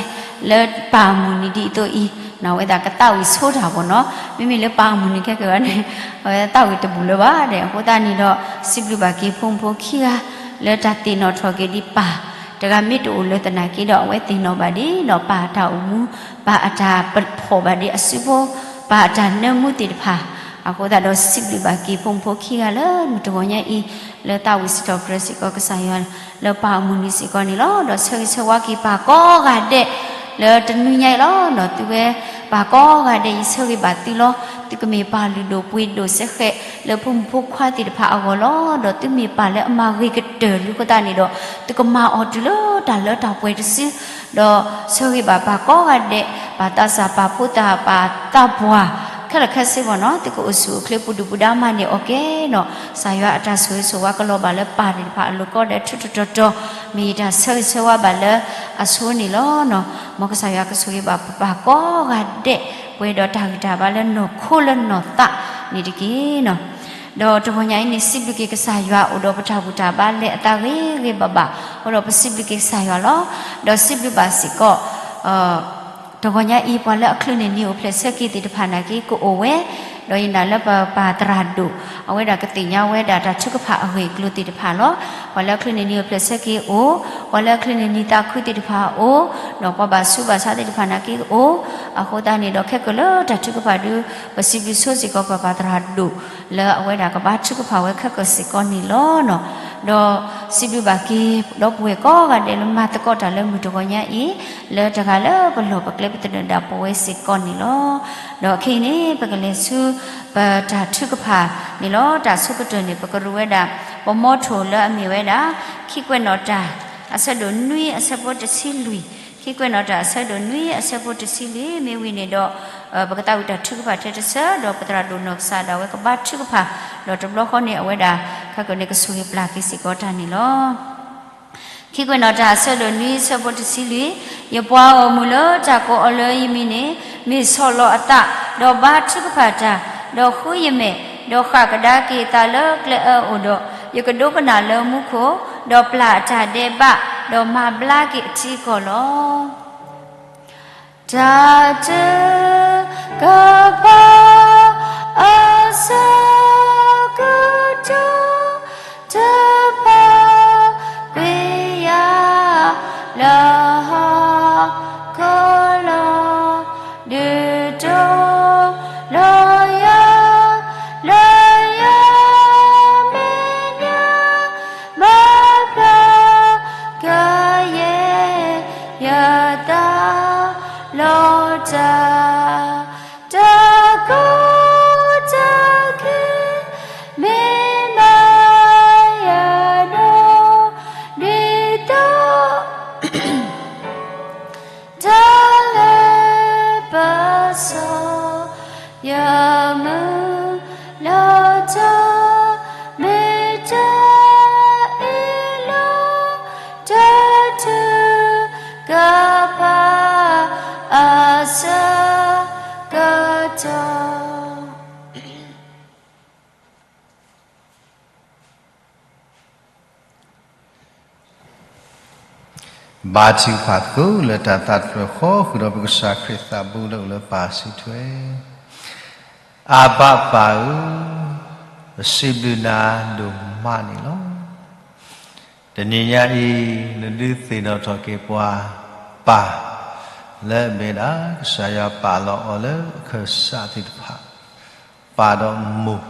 လၢပၢ်မုၢ်နံၤဒ်အံၤအသိးအံၤ, အဝဲဒၣ်ကသးဝံၣ်ဆိတၢ်မ့ၢ်နီၤ, မ့မ့ၢ်လၢပၢ်မုၢ်နံၤခဲကဲန့ၣ် အဝဲသးဝံၣ်တဘူၣ်လၢၤဘၣ်ဒီး အဃိသတးန့ၣ်ဒီး စံးဘျုးဘၣ်က့ၤဖိမုၣ်ဖိခံဂၤ လၢတၢ်သ့ၣ်နီၣ်ထီၣ်က့ၤဒ်ပၢ်, တဂၤမ့ၢ်တအိၣ်လၢသနာ်က့ဒီး အဝဲသ့ၣ်နီၣ်ဘၣ်ဒ်ဒီး ပၢ်အတၢ်အိၣ်မူ, ပၢ်အတၢ်ပဖီၣ်ဘၣ်ဒ်အစုဖိ, ပၢ်အတၢ်နၢမူသ့ၣ်တဖၣ်, အဃိသတးဒီးစံးဘျုးဘၣ်က့ၤဖိမုၣ်ဖိခံဂၤလၢမုၢ်တဂီၤညါအံၤ, လၢသးဝံၣ်စံးထီၣ်ပတြၢၤစ့ၢ်ကီးကစၢ်ယွၤ လၢပၢ်အမုၢ်နံၤစ့ၢ်ကီးန့ၣ်လီၤ. ဒီးဆၢဂ့ၤဆၢဝါက့ၤပၢ်ကိးဂၤဒဲး လၢတနွံညါအံၤလီၤ. ဒီးသုဝဲပၢ်ကိးဂၤဒဲး ယဆၢဂ့ၤဘၣ်သုလီၤ. သုကမ့ၢ်ပၢ်လုၢ်ဒိၣ်ပှ့ၤဒိၣ်စဲဃဲး လၢဖိမုၣ်ဖိခွါသ့ၣ်တဖၣ်အဂီၢ်လီၤ. ဒီးသုမ့ၢ်ပၢ်လၢအမၤဂ့ၤကတၢၢ်လံအဃိသတးန့ၣ်ဒီး သုကမၤအီၤတုၤလၢတၢ်လၢတၢ်ပှဲၤတစု, ဒီးဆၢဂ့ၤဘၣ်ပၢ်ကိးဂၤဒဲး, ပၢ်သးစၢ် ပၢ်ဖိသၣ် ပၢ်သးပှၢ် ခဲလၢာ်ခဲဆ့မ့ၢ်နီၤ, သုကအိၣ်ဆူၣ်အိၣ်ချ့ပူၤဒုၣ်ပူၤဒါမၤန့ၢ်အီၤကဲနီၤ, ကစၢ်ယွၤအတၢ်ဆိၣ်ဂ့ၤဆိၣ်ဝါကလီၤဘၣ်လၢပၢ်သ့ၣ်တဖၣ်အလိၤကိးဒီးထူးထူးတီၤတီၤ, မ့ၢ်ယတၢ်ဆၢဂ့ၤဆၢဝါဘၣ်လၢအဆိန့ၣ်လီၤ. မ်ကစၢ်ယွၤကဆိၣ်ဂ့ၤဘၣ်ပပၢ်ကိးဂၤဒဲး ပှဲၤဒီးတၢ်ဂံၢ်တၢ်ဘါလၢနီၢ်ခိလၢနီၢ်သးန့ၣ်တက့ၢ်နီၤ. ဒီးတဂီၤညါအံၤန့ၣ် စံးဘျုးက့ၤကစၢ်ယွၤအိၣ်ဒီးပတၢ်ဘူၣ်တၢ်ဘါလၢအသးဂ့ၤဂ့ၤဘၣ်ဘၣ်, အိၣ်ဒီးပစံးဘျုးက့ၤကစၢ်ယွၤလီၤ. ဒီးစံးဘျုးဘၣ်စ့ၢ်ကီး တဂီၤညါအံၤ ပှၤလၢအချုးန့ၢ်နံၤအိၣ်ဖျဲၣ်ဆၢက့ၤသ့ၣ်တဖၣ်နာ်က့ ကအိၣ်ဝဲ, ဒီးယနာ်လၢပပၢ်သရၣ်ဒိၣ် အဝဲဒၣ်ကသ့ၣ်ညါဝဲဒၣ်တၢ်ထုကဖၣ်အဂ့ၢ်အကျိၤသ့ၣ်တဖၣ်လီၤ. ပှၤလၢအချုးန့ၢ်နံၤအိၣ်ဖျဲၣ်ဆၢက့ၤအိၣ်, ပှၤလၢအချုးန့ၢ်နံၤသးခုသ့ၣ်တဖၣ်အိၣ်, ဒီးပှၤဘၣ်ဆူးဘၣ်ဆါသ့ၣ်တဖၣ်နာ်က့အိၣ်, အဃိသတးန့ၣ်ဒီးခဲကိာ်လၢတၢ်ထုကဖၣ်ဒု ပစံးဘျုးဆိစ့ၢ်ကီးပပၢ်သရၣ်ဒိၣ် လၢအဝဲဒၣ်ကဘါထုကဖၣ်ဝဲခဲကိာ်စ့ၢ်ကီးန့ၣ်လီၤ. ဒီးစံးဘျုးဘၣ်က့ၤ ဒီပုၢ်ဝဲၢ်ကိးဂၤဒဲးလၢမၤသကိးတၢ်လၢမုၢ်တဂီၤညါအံၤ, လၢတဂၤလၢပလီၢ်ပကျဲပသနၢၣ်ဒၣ်ပဝဲစ့ၢ်ကီးန့ၣ်လီၤ. ဒီးခဲအံၤန့ၣ် ပကလဲၤဆူ ပတၢ်ထုကဖၣ်န့ၣ်လီၤ. တၢ်ဆိကတၢၢ်န့ၣ် ပကရူၢ်ဝဲဒၣ် ပမီထိၣ်လၢအမ့ၢ်ဝဲဒၣ် ခံကွဲးနီၣ်တၢ် အဆၢဒိၣ်နွံအဆၢဖိတဆံလွံၢ်, ခံကွဲးနီၣ်တၢ်အဆၢဒိၣ်နွံအဆၢဖိတဆံလွံၢ် မ့ၢ်ဝံၤန့ၣ်ဒီး ပကသးဝံၣ်တၢ်ထုကဖၣ်ထဲတဆၢ ဒီးပသရၣ်ဒိၣ်နီၢ်ကစၢ်ဒၣ်ဝဲကဘါထုကဖၣ်, ဒီးတဘျီဃီန့ၣ် အဝဲဒၣ် ခဲကိာ်န့ၣ် ကဆိၣ်ဂ့ၤပျၢ်က့ၤစ့ၢ်ကီးတၢ်န့ၣ်လီၤ. ခံကွဲးနီၣ်တၢ်အဆၢဒိၣ်နွံအဆၢဖိတဆံလွံၢ်, ယပှၤဂီၢ်မုၢ်လၢတၢ်ကိးအီၤလၢယမံၤန့ၣ် မ့ၢ်ဆီၣ်လီၤအသး, ဒီးဘါထုကဖၣ်တၢ်, ဒီးဃုယမဲာ်, ဒီးဃၣ်ကဒါက့ၤအသးလၢကျဲအၢအိၣ်ဒီး, ယကဒိကနၣ်လၢမူခိၣ်, ဒီးပျၢ်အတၢ်ဒဲးဘး, ဒီးမၤဘျါက့ၤအထံအကီၢ်လီၤ. တၢ်ထုကဖၣ်အဆၢကတီၢ် တဘၣ်ကွံာ်ယၤ လၢဟီၣ်ခိၣ်လီၤ, ဒုးတိၢ်လီၤယၤ လၢယမဲာ်ညါ ဘၣ်ဖျါကယဲၢ် ယသးလီၤတၢ်, တၢ်ကူတၢ်က့ၤ မ့ၢ်မၤယနီၢ် ဒ်သိး တၢ်လၢပစီၤ ယမုၢ်လီၤတီၤ မ့ၢ်တအ့ၣ်လိာ် တၢ်ထုကဖၣ်အဆၢကတီၢ်. ဘါထုကဖၣ်သကိးလၢတၢ်သးတဖျၢၣ်ဃီ ဃုာ်ဒီးပကစၢ်ခရံာ်သးဘိလၢအိၣ်လၢပၢ်စုထွဲ, အဘၣ်ပၢ်ဧၢ, ပစံးဘျုးနၤဒိၣ်မးန့ၣ်လီၤ. တနံၤညါအံၤ နဒုးသ့ၣ်နီၣ်ထီၣ်က့ၤပှၤ ပၢ် လၢအမ့ၢ်ဒၣ် ကစၢ်ယွၤပာ်လီၤအီၤလၢအခၢၣ်စးသ့ၣ်တဖၣ် ပၢ်ဒီးမိၢ်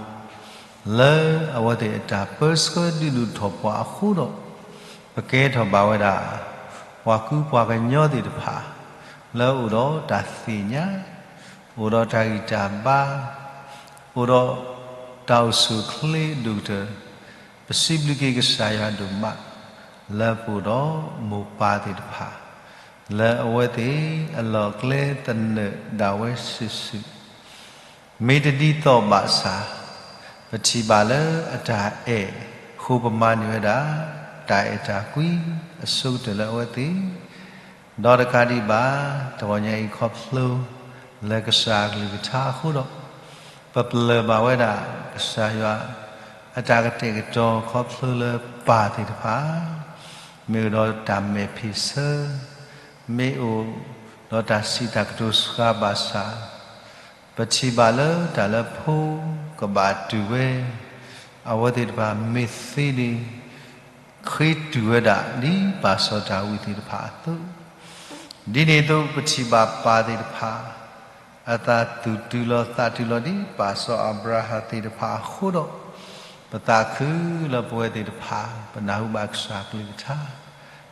လၢအဝဲသ့ၣ်အတၢ်ပၢဆှၢဒုးဒိၣ်ထီၣ်ပှၤအဃိဒီး, ပကဲထီၣ်ဘၣ်ဝဲဒၣ် ပှၤကူပှၤကညီသ့ၣ်တဖၣ် လၢအိၣ်ဒီးတၢ်သ့ၣ်ညါ, အိၣ်ဒီးတၢ်ဂံၢ်တၢ်ဘါ, အိၣ်ဒီးတၢ်အိၣ်ဆူၣ်အိၣ်ချ့အဒိၣ်ကတၢၢ်, ပစံးဘျုးက့ၤကစၢ်ယွၤဒိၣ်မး လၢပအိၣ်ဒီးမိၢ်ပၢ်သ့ၣ်တဖၣ် လၢအဝဲသ့ၣ်အလီၢ်အကျဲသနၢၣ်ဒၣ်ဝဲစုာ်စုာ် မ့ၢ်တဒ်သိးဘၣ်ဆၣ်, ပထံၣ်ဘၣ်လၢအတၢ်အဲၣ်အဃိ ပမၤန့ၢ်ဝဲဒၣ် တၢ်အဲၣ်တၢ်ကွံအဆိကတၢၢ်လၢအဝဲသ့ၣ်, ဒီးတကးဒံးဘၣ် တဂီၤညါအံၤခီဖျိလၢကစၢ်အကလုၢ်ကထါအဃိဒီး, ပပလၢၢ်ဘၣ်ဝဲဒၣ် ကစၢ်ယွၤအတၢ်ကတဲာ်ကတီၤခီဖျိလၢပၢ်သ့ၣ်တဖၣ် မ့ၢ်အိၣ်ဒီးတၢ်မဲာ်ဖ့ၣ်ဆၢ, မ့ၢ်အိၣ်ဒီးတၢ်စံးတၢ်ကတိၤစှၤဘၣ်ဆၣ်, ပထံၣ်ဘၣ်လၢတၢ်လၢဖိကဘၣ်တူၢ်ဝဲ, အဝဲသ့ၣ်တဖၣ်မ့ၢ်သ့န့ၣ် ဃ့တူၢ်ဝဲဒၣ်ဒ်ပၢ်စီၤဒၤဝံးသ့ၣ်တဖၣ်အသိး, ဒ်န့ၣ်အသိး ပထံၣ်ဘၣ်ပၢ်သ့ၣ်တဖၣ် အသးသူၣ်တုၤလီၤသးတုၤလီၤဒ်ပၢ်စီၤအၤဘြၤဟၣ်သ့ၣ်တဖၣ်အဃိဒီး, ပသးခုလၢပဝဲသ့ၣ်တဖၣ် ပနၢ်ဟူဘၣ်ကစၢ်အကလုၢ်ကထါ,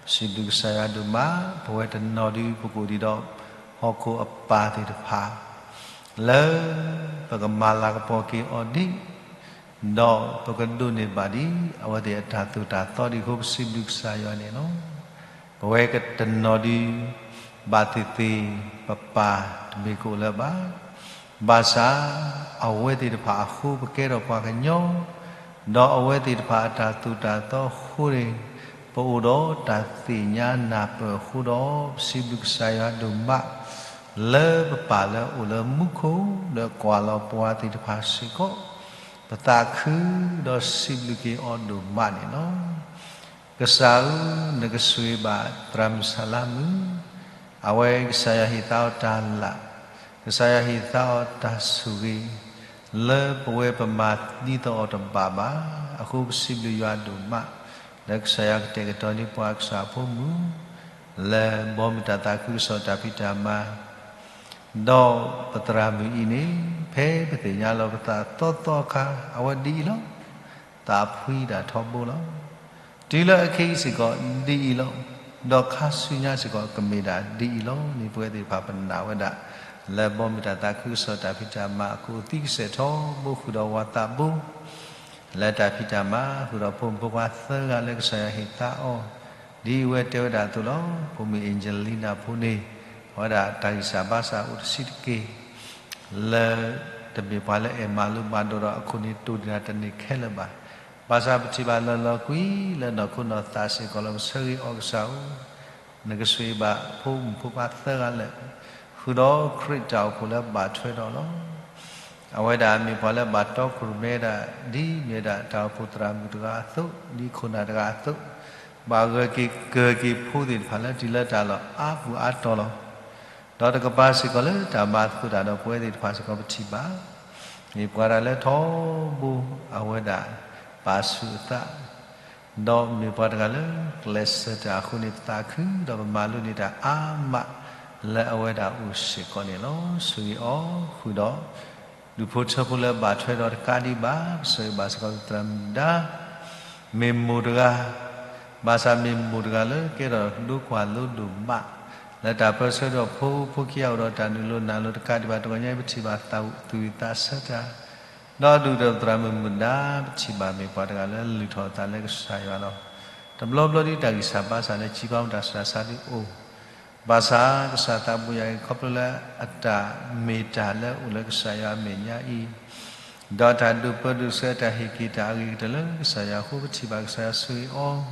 ပစံးဘျုးကစၢ်ယွၤဒိၣ်မး ပဝဲတနီၤဒုးပကအိၣ်ဒံးဒီး ဟီၣ်ခိၣ်အပၢ်သ့ၣ်တဖၣ် လၢပကမၤလၤကပီၤက့ၤအီၤဒ် ဒီးပကဒိးန့ၢ်ဘၣ်ဒ်အဝဲသ့ၣ်အတၢ်သိၣ်တၢ်သီဒ်အဃိ ပစံးဘျုးကစၢ်ယွၤန့ၣ်လီၤ. ပဝဲတနီၤဒုး ဘၣ်သ့ၣ်သ့ၣ် ပပၢ်တမ့ၢ်ကအိၣ်လၢၤဘၣ်. ဘၣ်ဆၣ် အဝဲသ့ၣ်တဖၣ်အဃိ ပကဲထီၣ်ပှၤကညီ, ဒီးအဝဲသ့ၣ်တဖၣ်အတၢ်သိၣ်တၢ်သီအဃိန့ၣ် ပအိၣ်ဒီးတၢ်သ့ၣ်ညါနၢ်ပၢၢ်အဃိဒီး ပစံးဘျုးကစၢ်ယွၤဒိၣ်မး လၢပပၢ်လၢအအိၣ်လၢမူခိၣ် လၢကွၢ်လီၤပှၤသ့ၣ်တဖၣ်စ့ၢ်ကီး, ပသးခုဒီးစံးဘျုးက့ၤအီၤဒိၣ်မးန့ၣ်လီၤ. ကစၢ်ဧၢ, နကဆိၣ်ဂ့ၤဘၣ်သရၣ်မုၣ်စၤလါမုၣ်, အဝဲကစၢ်ယွၤဟ့ၣ်သါအီၤတၢ်လၢ်, ကစၢ်ယွၤဟ့ၣ်သါအီၤတၢ်ဆိၣ်ဂ့ၤ, လၢပဝဲပမၤဒ်သိးအီၤတဘၣ်ဘၣ်. အဃိပစံးဘျုးယွၤဒိၣ်မး, လၢကစၢ်ယွၤကတဲာ်ကတီၤန့ၢ်ပှၤကစၢ်အဖိမုၣ်, လၢဘီမုၢ်တၢ်သးခုကစီၣ်တၢ်ဖံးတၢ်မၤ ဒီးပသရၣ်မုၣ်အံၤန့ၣ်, ဖဲပသ့ၣ်ညါလီၤပသးသီသီအခါ အဝဲဒ်အံၤလီၤ. သးဖှံဒၣ်ထီဘိလီၤ. တုၤလၢအခဲအံၤစ့ၢ်ကီးဒ်အံၤလီၤ. ဒီးခါဆူညါစ့ၢ်ကီးကမ့ၢ်ဒၣ်ဒ်အံၤလီၤန့ၣ် ပဝဲသ့ၣ်တဖၣ်ပနာ်ဝဲဒၣ်, လၢဘီမုၢ်တၢ်သးခုကစီၣ်တၢ်ဖံးတၢ်မၤအဃိ သံကစဲၣ်ထီဘိဃုာ်ဒီးဝၤသးဘိ လၢတၢ်ဖံးတၢ်မၤ ဃုာ်ဒီးဖိမုၣ်ဖိခွါသၢဂၤလၢကစၢ်ယွၤဟ့ၣ်သါအီၤ, ဒ်အဝဲတဲဝဲဒၣ်အသိးလီၤ. ဖိမုၣ် Angelina ဖိန့ၣ်, အဝဲဒၣ်တၢ်ဂံၢ်စၢ်ဘါစၢ်အိၣ်တဆံးတက့ၢ်, လၢတမ့ၢ်ပှၤလၢအဲၣ်မၤလိဘၣ်ဒိဒီးအခိၣ်န့ၣ်တိၢ်ဒံးတၢ်တန့ၢ်ခဲလၢာ်ဘၣ်. ဘၣ်ဆၣ်ပထံၣ်ဘၣ်လၢလီၤကွံလၢနီၢ်ခိနီၢ်သးစ့ၢ်ကီးလီၤ. ပဆၢဂ့ၤအီၤကစၢ်ဧၢ, နကဆိၣ်ဂ့ၤဘၣ်ဖိမုၣ်ဖိခွါသၢဂၤလၢာ်, ဃုာ်ဒီးခရံာ်တၢ်အိၣ်ဖှိၣ်လၢဘၣ်ထွဲဒီးလီၤ. အဝဲဒၣ်မ့ၢ်ပှၤလၢဘၣ်တီခိၣ်ရိၣ်မဲဒၣ်, ဒ်မ့ၢ်ဒၣ်တၢ်အိၣ်ဖှိၣ်သရၣ်မုၣ်တဂၤအသိး, ဒ်ခိၣ်နၢ်တဂၤအသိး, ဘၣ်ဂၢၢ်က့ၤကၢၢ်က့ၤဖိသ့ၣ်တဖၣ်လၢတုၤလၢတၢ်လီၢ်အါပူၤအါတီၤလီၤ. ဒီးတကပၤစ့ၢ်ကီးလၢတၢ်မၤသကိးတၢ်ဒီးပဝဲသ့ၣ်တဖၣ်စ့ၢ်ကီးပထံၣ်ဘၣ်, မ့ၢ်ပှၤတဂၤလၢထီဘိအဝဲဒၣ်ပာ်ဆူၣ်အသး ဒီးမ့ၢ်ပှၤတဂၤလၢကျဲးစၢးတၢ်အဃိန့ၣ် ပသးခုဒီးပမၤလိန့ၢ်တၢ်အါမးလၢအဝဲဒၣ်အိၣ်စ့ၢ်ကီးန့ၣ်လီၤ. ဆိၣ်ဂ့ၤအီၤဃုာ်ဒီး ဒူၣ်ဖိထၢဖိလၢဘၣ်ထွဲဒီးတကးဒံးဘၣ်, ပဆၢဂ့ၤဘၣ်စ့ၢ်ကီးသရၣ်မုၣ်ဒါ, မ့ၢ်မိၢ်တဂၤ, ဘၣ်ဆၣ်မ့ၢ်မိၢ်တဂၤလၢကဲထီၣ်လိကွၢ်လိဒိၣ်မး လၢတၢ်ပၢဆှၢဒီးဖိ ဖိခံဂၤအိၣ်ဒီးတၢ်နုာ်လိၤနၢ်လိၤတကးဒံးဘၣ်, တဂီၤညါအံၤပထံၣ်ဘၣ်သးဝံၣ်သူၣ်ဝံၣ်သးဆၢတၢ်, ဒီးဒူၣ်ဒီးသရၣ်မုၣ်မုၣ်ဒါ ပထံၣ်ဘၣ်မ့ၢ်ပှၤတဂၤလၢလုၢ်ထီၣ်အသးလၢကစၢ်ယွၤလီၤ. တဘျီဘျီဒ်တၢ်ဂံၢ်စၢ်ဘါစၢ်လၢစံးဘၣ်မတၤစှၤစၢ်ဒ်အိၣ်, ဘၣ်ဆၣ်ကစၢ်သးဘိယွၤအံၤ ခီဖျိလၢအတၢ်မ့ၢ်တၢ်လၢအိၣ်လၢကစၢ်ယွၤအမဲာ်ညါအံၤ ဒီးတၢ်ဒိးပၢဒိးဆှၢတၢ်ဟ့ၣ်က့ၤတၢ်အဂ့ၤကတၢၢ်လၢကစၢ်ယွၤအဃိ ပထံၣ်ဘၣ်ကစၢ်ယွၤဆိၣ်ဂ့ၤအီၤ,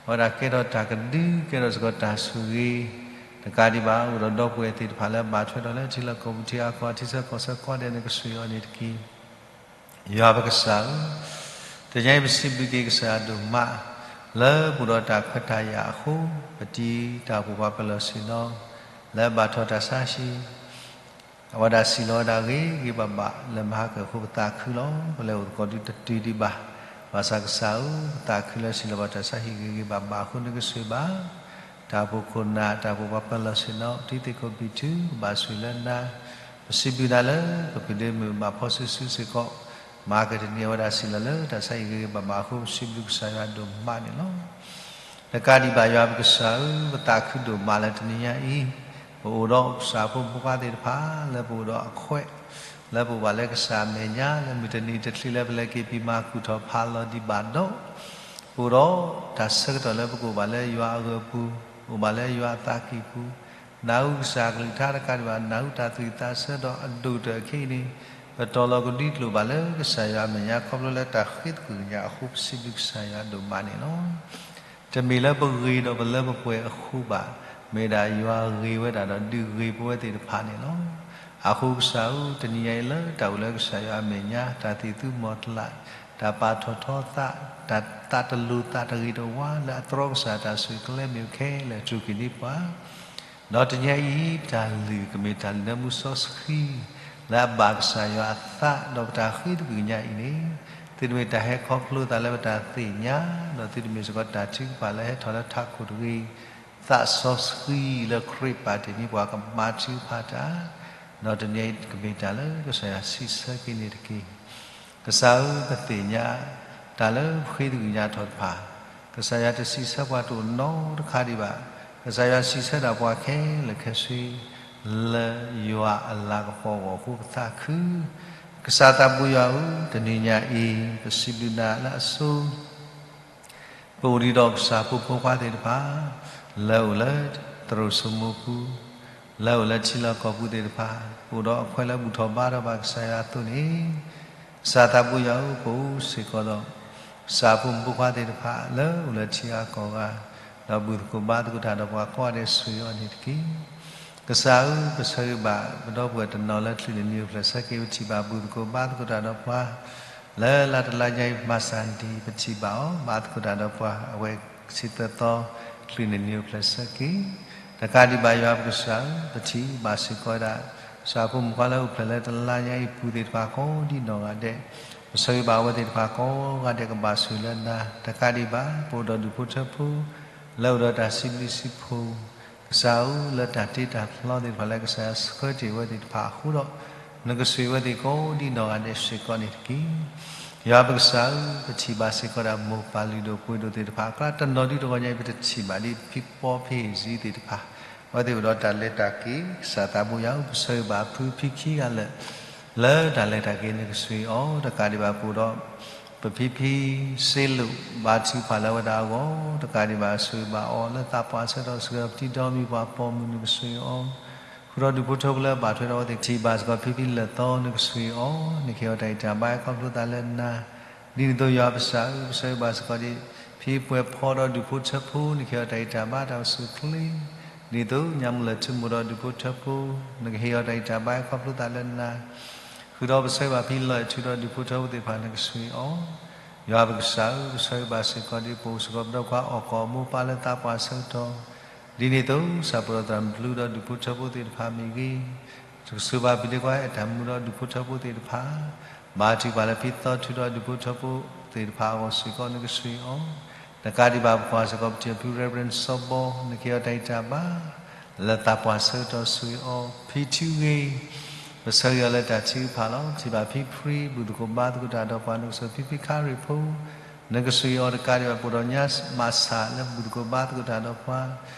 အဝဲဒၣ်ကဲထီၣ်တၢ်ကဒု ကဲထီၣ်စ့ၢ်ကီးတၢ်ဆိၣ်ဂ့ၤ, တကးဒံးဘၣ် အိၣ်ဒီးဒီပုၢ်ဝဲၢ်သ့ၣ်တဖၣ်လၢဘၣ်ထွဲဒီးလၢထံလီၢ်ကီၢ်ပူၤထံအါကီၢ် ထံဆၢကီၢ်ဆၢကိးဒဲးန့ၣ်ကဆိၣ်ဂ့ၤအီၤန့ၣ်တက့ၢ်. ယွၤပကစၢ်ဧၢ, တနံၤအံၤပစံးဘျုးက့ၤကစၢ်ယွၤဒိၣ်မး, လၢပအိၣ်ဒီးတၢ်ခွဲးတၢ်ယာ်အဃိ, ပတံၤတၢ်အိၣ်ဖှိၣ်ပှၤပၢၤလီၢ်ဆ့ၣ်နီၤ, လၢဘၣ်ထီၣ်တၢ်ဆါဟံၣ် အဝဲဒၣ်စံၣ်လီၤဝဲဒၣ်ဂ့ၤဂ့ၤဘၣ်ဘၣ်လၢမဟါကၢၢ်အဃိ ပသးခုလီၤ. ပလဲၤအိၣ်သကိးဒုတတုၤဒံးဘၣ်. ဘၣ်ဆၣ်ကစၢ်ဧၢ, ပသးခုလၢစံၣ်လီၤဘၣ်တၢ်ဆါဟံၣ်ဂ့ၤဂ့ၤဘၣ်ဘၣ်အဃိ နကဆိၣ်ဂ့ၤဘၣ် တၢ်အိၣ်ဖှိၣ်ခိၣ်နၢ် တၢ်အိၣ်ဖှိၣ်ပှၤပၢၤလီၢ်ဆ့ၣ်နီၤ တံၤသကိးဘံၣ်ထူ ဘၣ်ဆိၣ်လၢနၤ, ပစံးဘျုးနၤလၢ ပဖုဒ့မုၣ်ဘၣ်ဖီစုာ်စုာ်စ့ၢ်ကီး, မၤကတနံၤအဝဲဒၣ်စံၣ်လီၤလၢတၢ်ဆါဟံၣ်ဂ့ၤဂ့ၤဘၣ်ဘၣ်အဃိ ပစံးဘျုးကစၢ်ယွၤဒိၣ်မးန့ၣ်လီၤ. တကးဒံးဘၣ်ယွၤပကစၢ်ဧၢ, ပသးခုဒိၣ်မးလၢတနံၤညါအံၤ, ပအိၣ်ဒီးကစၢ်ဖိမုၣ်ဖိခွါသ့ၣ်တဖၣ် လၢပအိၣ်ဒီးအခွဲး, လၢပအိၣ်ဘၣ်လၢကစၢ်အမဲာ်ညါ လၢမုၢ်တနံၤတချံးလၢပလဲၤက့ၤပံးမၤကူၣ်ထီၣ်ဖးလီၤဒံးဘၣ်ဒီး, ပအိၣ်ဒီးတၢ်ဆၢကတီၢ်လၢပကအိၣ်ဘၣ်လၢယွၤအဂၢၤပူၤ, အိၣ်ဘၣ်လၢယွၤအသးကံၢ်ပူၤ, နၢ်ဟူကစၢ်အကလုၢ်ကထါတကးဒံးဘၣ် နၢ်ဟူတၢ်သူၣ်ဝံၣ်သးဆၢဒီးအဒိၣ်ကတၢၢ်အခဲအံၤန့ၣ်, ပတီၤလီၤကဒွံကျိာ်ဘၣ်လၢကစၢ်ယွၤအမဲာ်ညါ ခီဖျိလၢတၢ်ဃ့သကွံၢ်ကညးအဃိ ပစံးဘျုးကစၢ်ယွၤဒိၣ်မးန့ၣ်လီၤ. တမ့ၢ်လၢပဂ့ၤဒီးပလၢပပှဲၤအဃိဘၣ်, မ့ၢ်ဒၣ်ယွၤဂ့ၤဝဲဒၣ်ဒီးဒုးဂ့ၤပဝဲသ့ၣ်တဖၣ်န့ၣ်လီၤ. အဃိကစၢ်ဧၢ, တနံၤညါအံၤလၢတၢ်အိၣ်လၢကစၢ်ယွၤအမဲာ်ညါ တၢ်သံၣ်သူမီၤကျၢ်, တၢ်ပာ်ထီၣ်ထီသး, တၢ်သးတလိၤသးတဂ့ၤတဝါလၢအတြီကစၢ်တၢ်ဆိၣ်ဂ့ၤကျဲမ့ၢ်ခဲလၢာ် ထုးက့ၤန့ၢ်ပှၤ ဒီးတနံၤအံၤ တၢ်လုၢ်ကမ့ၢ်တၢ်လုၢ်လၢမူစီဆှံ လၢအဘၣ်ကစၢ်ယွၤအသး ဒီးပတၢ်ဃ့သကွံၢ်ကညးအံၤန့ၣ်, သုတမ့ၢ်တၢ်ဟဲခီဖျိသးလၢပတၢ်သ့ၣ်ညါ, ဒီးသုတမ့ၢ်စ့ၢ်ကီးတၢ်ထုကဖၣ်လၢဟဲထီၣ်လၢထးခိၣ်တဂ့ၤ, သးစီဆှံလၢခရံာ်ပာ်တ့ၢ်န့ၢ်ပှၤကမၤထုကဖၣ်တၢ်, ဒီးတနံၤအံၤကမ့ၢ်တၢ်လၢကစၢ်ယွၤစံးဆၢက့ၤန့ၣ်တက့ၢ်. ကစၢ်ဧၢ, ပသ့ၣ်ညါ တၢ်လၢပဃ့သကွံၢ်ကညးထီၣ်တဖၣ်, ကစၢ်ယွၤတစံးဆၢပှၤတအိၣ်နီတခါဒံးဘၣ်, ကစၢ်ယွၤစံးဆၢဒၣ်ပှၤခဲလၢာ်ခဲဆ့ လၢယွၤအလၤကပီၤအဂီၢ်အဃိပသးခု, ကစၢ်သးဘိယွၤဧၢ, တနံၤညါအံၤ ပစံးဘျုးနၤလၢအဆိ ပအိၣ်ဒံးဒီးကစၢ်ဖိမုၣ်ဖိခွါသ့ၣ်တဖၣ် လၢအိၣ်လၢသရိာ်စိမိၤပူၤ, လၢအိၣ်လၢထံလီၢ်ကီၢ်ပူၤသ့ၣ်တဖၣ်, ပအိၣ်ဒီးအခွဲးလၢဘူၣ်ထီၣ်ဘါထီၣ်ဘၣ်ကစၢ်ယွၤအသိးန့ၣ်, ကစၢ်သးဘိယွၤဧၢ, ပအိၣ်စ့ၢ်ကီးဒီး ကစၢ်ဖိမုၣ်ဖိခွါသ့ၣ်တဖၣ် လၢအိၣ်လၢထံဂၤကီၢ်ဂၤ, ဒီးဘူၣ်သကိးဘါသကိးတၢ်ဒီးပှၤကိးဂၤဒဲး ဆိၣ်ဂ့ၤအီၤန့ၣ်တက့ၢ်. ကစၢ်ဧၢ, ပဆၢဂ့ၤဘၣ်ပဒီပုၢ်ဝဲၢ်တနီၤလၢချုးန့ၢ်နံၤအိၣ်ဖျဲၣ်ဆၢက့ၤ, ပထံၣ်ဘၣ်ဘူၣ်သကိးဘါသကိးတၢ်ဒီးပှၤ လၢလါတလါညါအံၤ မၤစၢ်ဒံး ပထံၣ်ဘၣ်အီၤ ဘါသကိးတၢ်ဒီးပှၤ အဝဲဆံသၢသီ ချုးန့ၢ်နံၤအိၣ်ဖျဲၣ်ဆၢက့ၤ တကးဒံးဘၣ်ယွၤပကစၢ်ဧၢ, ပထံၣ်ဘၣ်စ့ၢ်ကီးဝဲဒၣ် ကစၢ်ဖိမုၣ်ဖိခွါလၢအိၣ်ဖျဲၣ်လၢတလါညါအံၤအပူၤသ့ၣ်တဖၣ်ကိးဒံနီၢ်ဂၤဒဲး, ပဆၢဂ့ၤဘၣ်အဝဲသ့ၣ်တဖၣ်ကိးဂၤဒဲးကဘၣ်ဆိၣ်ဂ့ၤလၢနၤ, တကးဒံးဘၣ် ပအိၣ်ဒီးဒူၣ်ဖိထၢဖိ လၢအိၣ်ဒီးတၢ်စံးဘျုးစံးဖှိၣ် ကစၢ်ဧၢ လၢတၢ်တ့တၢ်ဖျီသ့ၣ်တဖၣ်လၢကစၢ်ယွၤဆှၢတ့ၢ်ဝဲသ့ၣ်တဖၣ်အဃိဒီး နကဆိၣ်ဂ့ၤဝဲသ့ၣ်ကိးဒံနီၢ်ဂၤဒဲးစ့ၢ်ကီးန့ၣ်တက့ၢ်. ယွၤပကစၢ်ဧၢ, ပထံၣ်ဘၣ်စ့ၢ်ကီးဒၣ်မိၢ်ပၢ်လုၢ်ဒိၣ်ပှ့ၤဒိၣ်သ့ၣ်တဖၣ်အကျါ တနီၤဒုတဂီၢ်ညါအံၤ ပတထံၣ်ဘၣ်ဒ်ဖံဖီဖံဟ့ၣ်စံသ့ၣ်တဖၣ်, အဝဲသ့ၣ်အိၣ်ဒီးတၢ်လဲၤတၢ်က့ၤ, ကစၢ်သးဘိယွၤဧၢ, ပဆၢဂ့ၤဘၣ်အဖုဖံခံဂၤလၢာ် လၢတၢ်လဲၤတၢ်က့ၤ နကဆိၣ်ဂ့ၤအီၤ, တကးဒံးဘၣ်ပအိၣ်ဒီး ပဖံဖံစ့လိာ် ဘါထုကဖၣ်လၢအဝဲဒၣ်အဂီၢ်, တကးဒံးဘၣ်ဆိၣ်ဂ့ၤဘၣ်အီၤလၢသးပှၢ်ဆၢကတီၢ် စှၤပတံဒီမံၤပှၤပိာ်မုၣ် နကဆိၣ်ဂ့ၤအီၤ, ဃုာ်ဒီးဒူၣ်ဖိထၢဖိလၢအဘၣ်ထွဲဒီးအဝဲသ့ၣ်ထံၣ်ဘၣ်စ့ၢ်ကီးဖံဖံလၢာ်သီ နကဆိၣ်ဂ့ၤအီၤ, နကဟ့ၣ်အီၤတၢ်ဂံၢ်တၢ်ဘါခီဖျိသးလၢနၤ, ဒ်န့ၣ်အသိးယွၤပကစၢ်ဧၢ, ပဆၢဂ့ၤဘၣ်စ့ၢ်ကီးဒ် ဖံပှဲၤဖီဒီးဒူၣ်ဖိထၢဖိ နကဟ့ၣ်အီၤတၢ်ဂံၢ်တၢ်ဘါတၢ်အိၣ်ဆူၣ်အိၣ်ချ့, ဒ်န့ၣ်အသိးညါမုၢ်လၢ်ထူမိၢ်ဒီးဒူၣ်ဖိထၢဖိ နကဟ့ၣ်အီၤတၢ်ဂံၢ်တၢ်ဘါခီဖျိသးလၢနၤ, ဃုာ်ဒီးပဆၢဂ့ၤဘၣ်ဖံလီၤအဲၣ်ထူဒီးဒူၣ်ဖိထၢဖိသ့ၣ်တဖၣ် နကဆိၣ်ဂ့ၤအီၤ, ယွၤပကစၢ်ဧၢ, ပဆၢဂ့ၤဘၣ်စ့ၢ်ကီးဒ်ပအိၣ်စ့ၢ်ကီးပဒီကွၢ်အီၣ်ကီၢ်အမိၢ်ပၢ်လၢသးပှၢ်ဆၢကတီၢ်, ဒ်န့ၣ်အသိး ကစၢ်ပဒိၣ်သရၣ်မုၣ်တလူဒီးဒူၣ်ဖိထၢဖိသ့ၣ်တဖၣ်မ့ၢ်ဂ့ၤ, ကဆိၣ်ဘၣ်ဖံဒ့ခွါအဲၣ်တၢ်မူဒီးဒူၣ်ဖိထၢဖိသ့ၣ်တဖၣ်, ဘါထုကဖၣ်လၢဖံသီထူဒီးဒူၣ်ဖိထၢဖိသ့ၣ်တဖၣ်အဂီၢ်စ့ၢ်ကီး နကဆိၣ်ဂ့ၤအီၤ, တကးဒံးဘၣ်ပကွၢ်စ့ၢ်ကီးပထံၣ်ဖု Reverend စီၤဘီ နကဟ့ၣ်အီၤတၢ်ဂံၢ်တၢ်ဘါ လၢသးပှၢ်ဆၢကတီၢ် ဆိၣ်ဂ့ၤအီၤ, ဖံထူဂ့ၤ ပဆၢဂ့ၤအီၤလၢတၢ်ထုကဖၣ်လီၤ. ပထံၣ်ဘၣ်ဖံဖရံ ဘူၣ်သကိးဘါသကိးတၢ်ဒီးပှၤ နကဆိၣ်ဂ့ၤ ဖံဖံခါရံၣ်ဖိ နကဆိၣ်ဂ့ၤအီၤ တကးဒံးဘၣ် ပအိၣ်ဒီးညါမးစၢ်လၢဘူၣ်သကိးဘါသကိးတၢ်ဒီးပှၤ,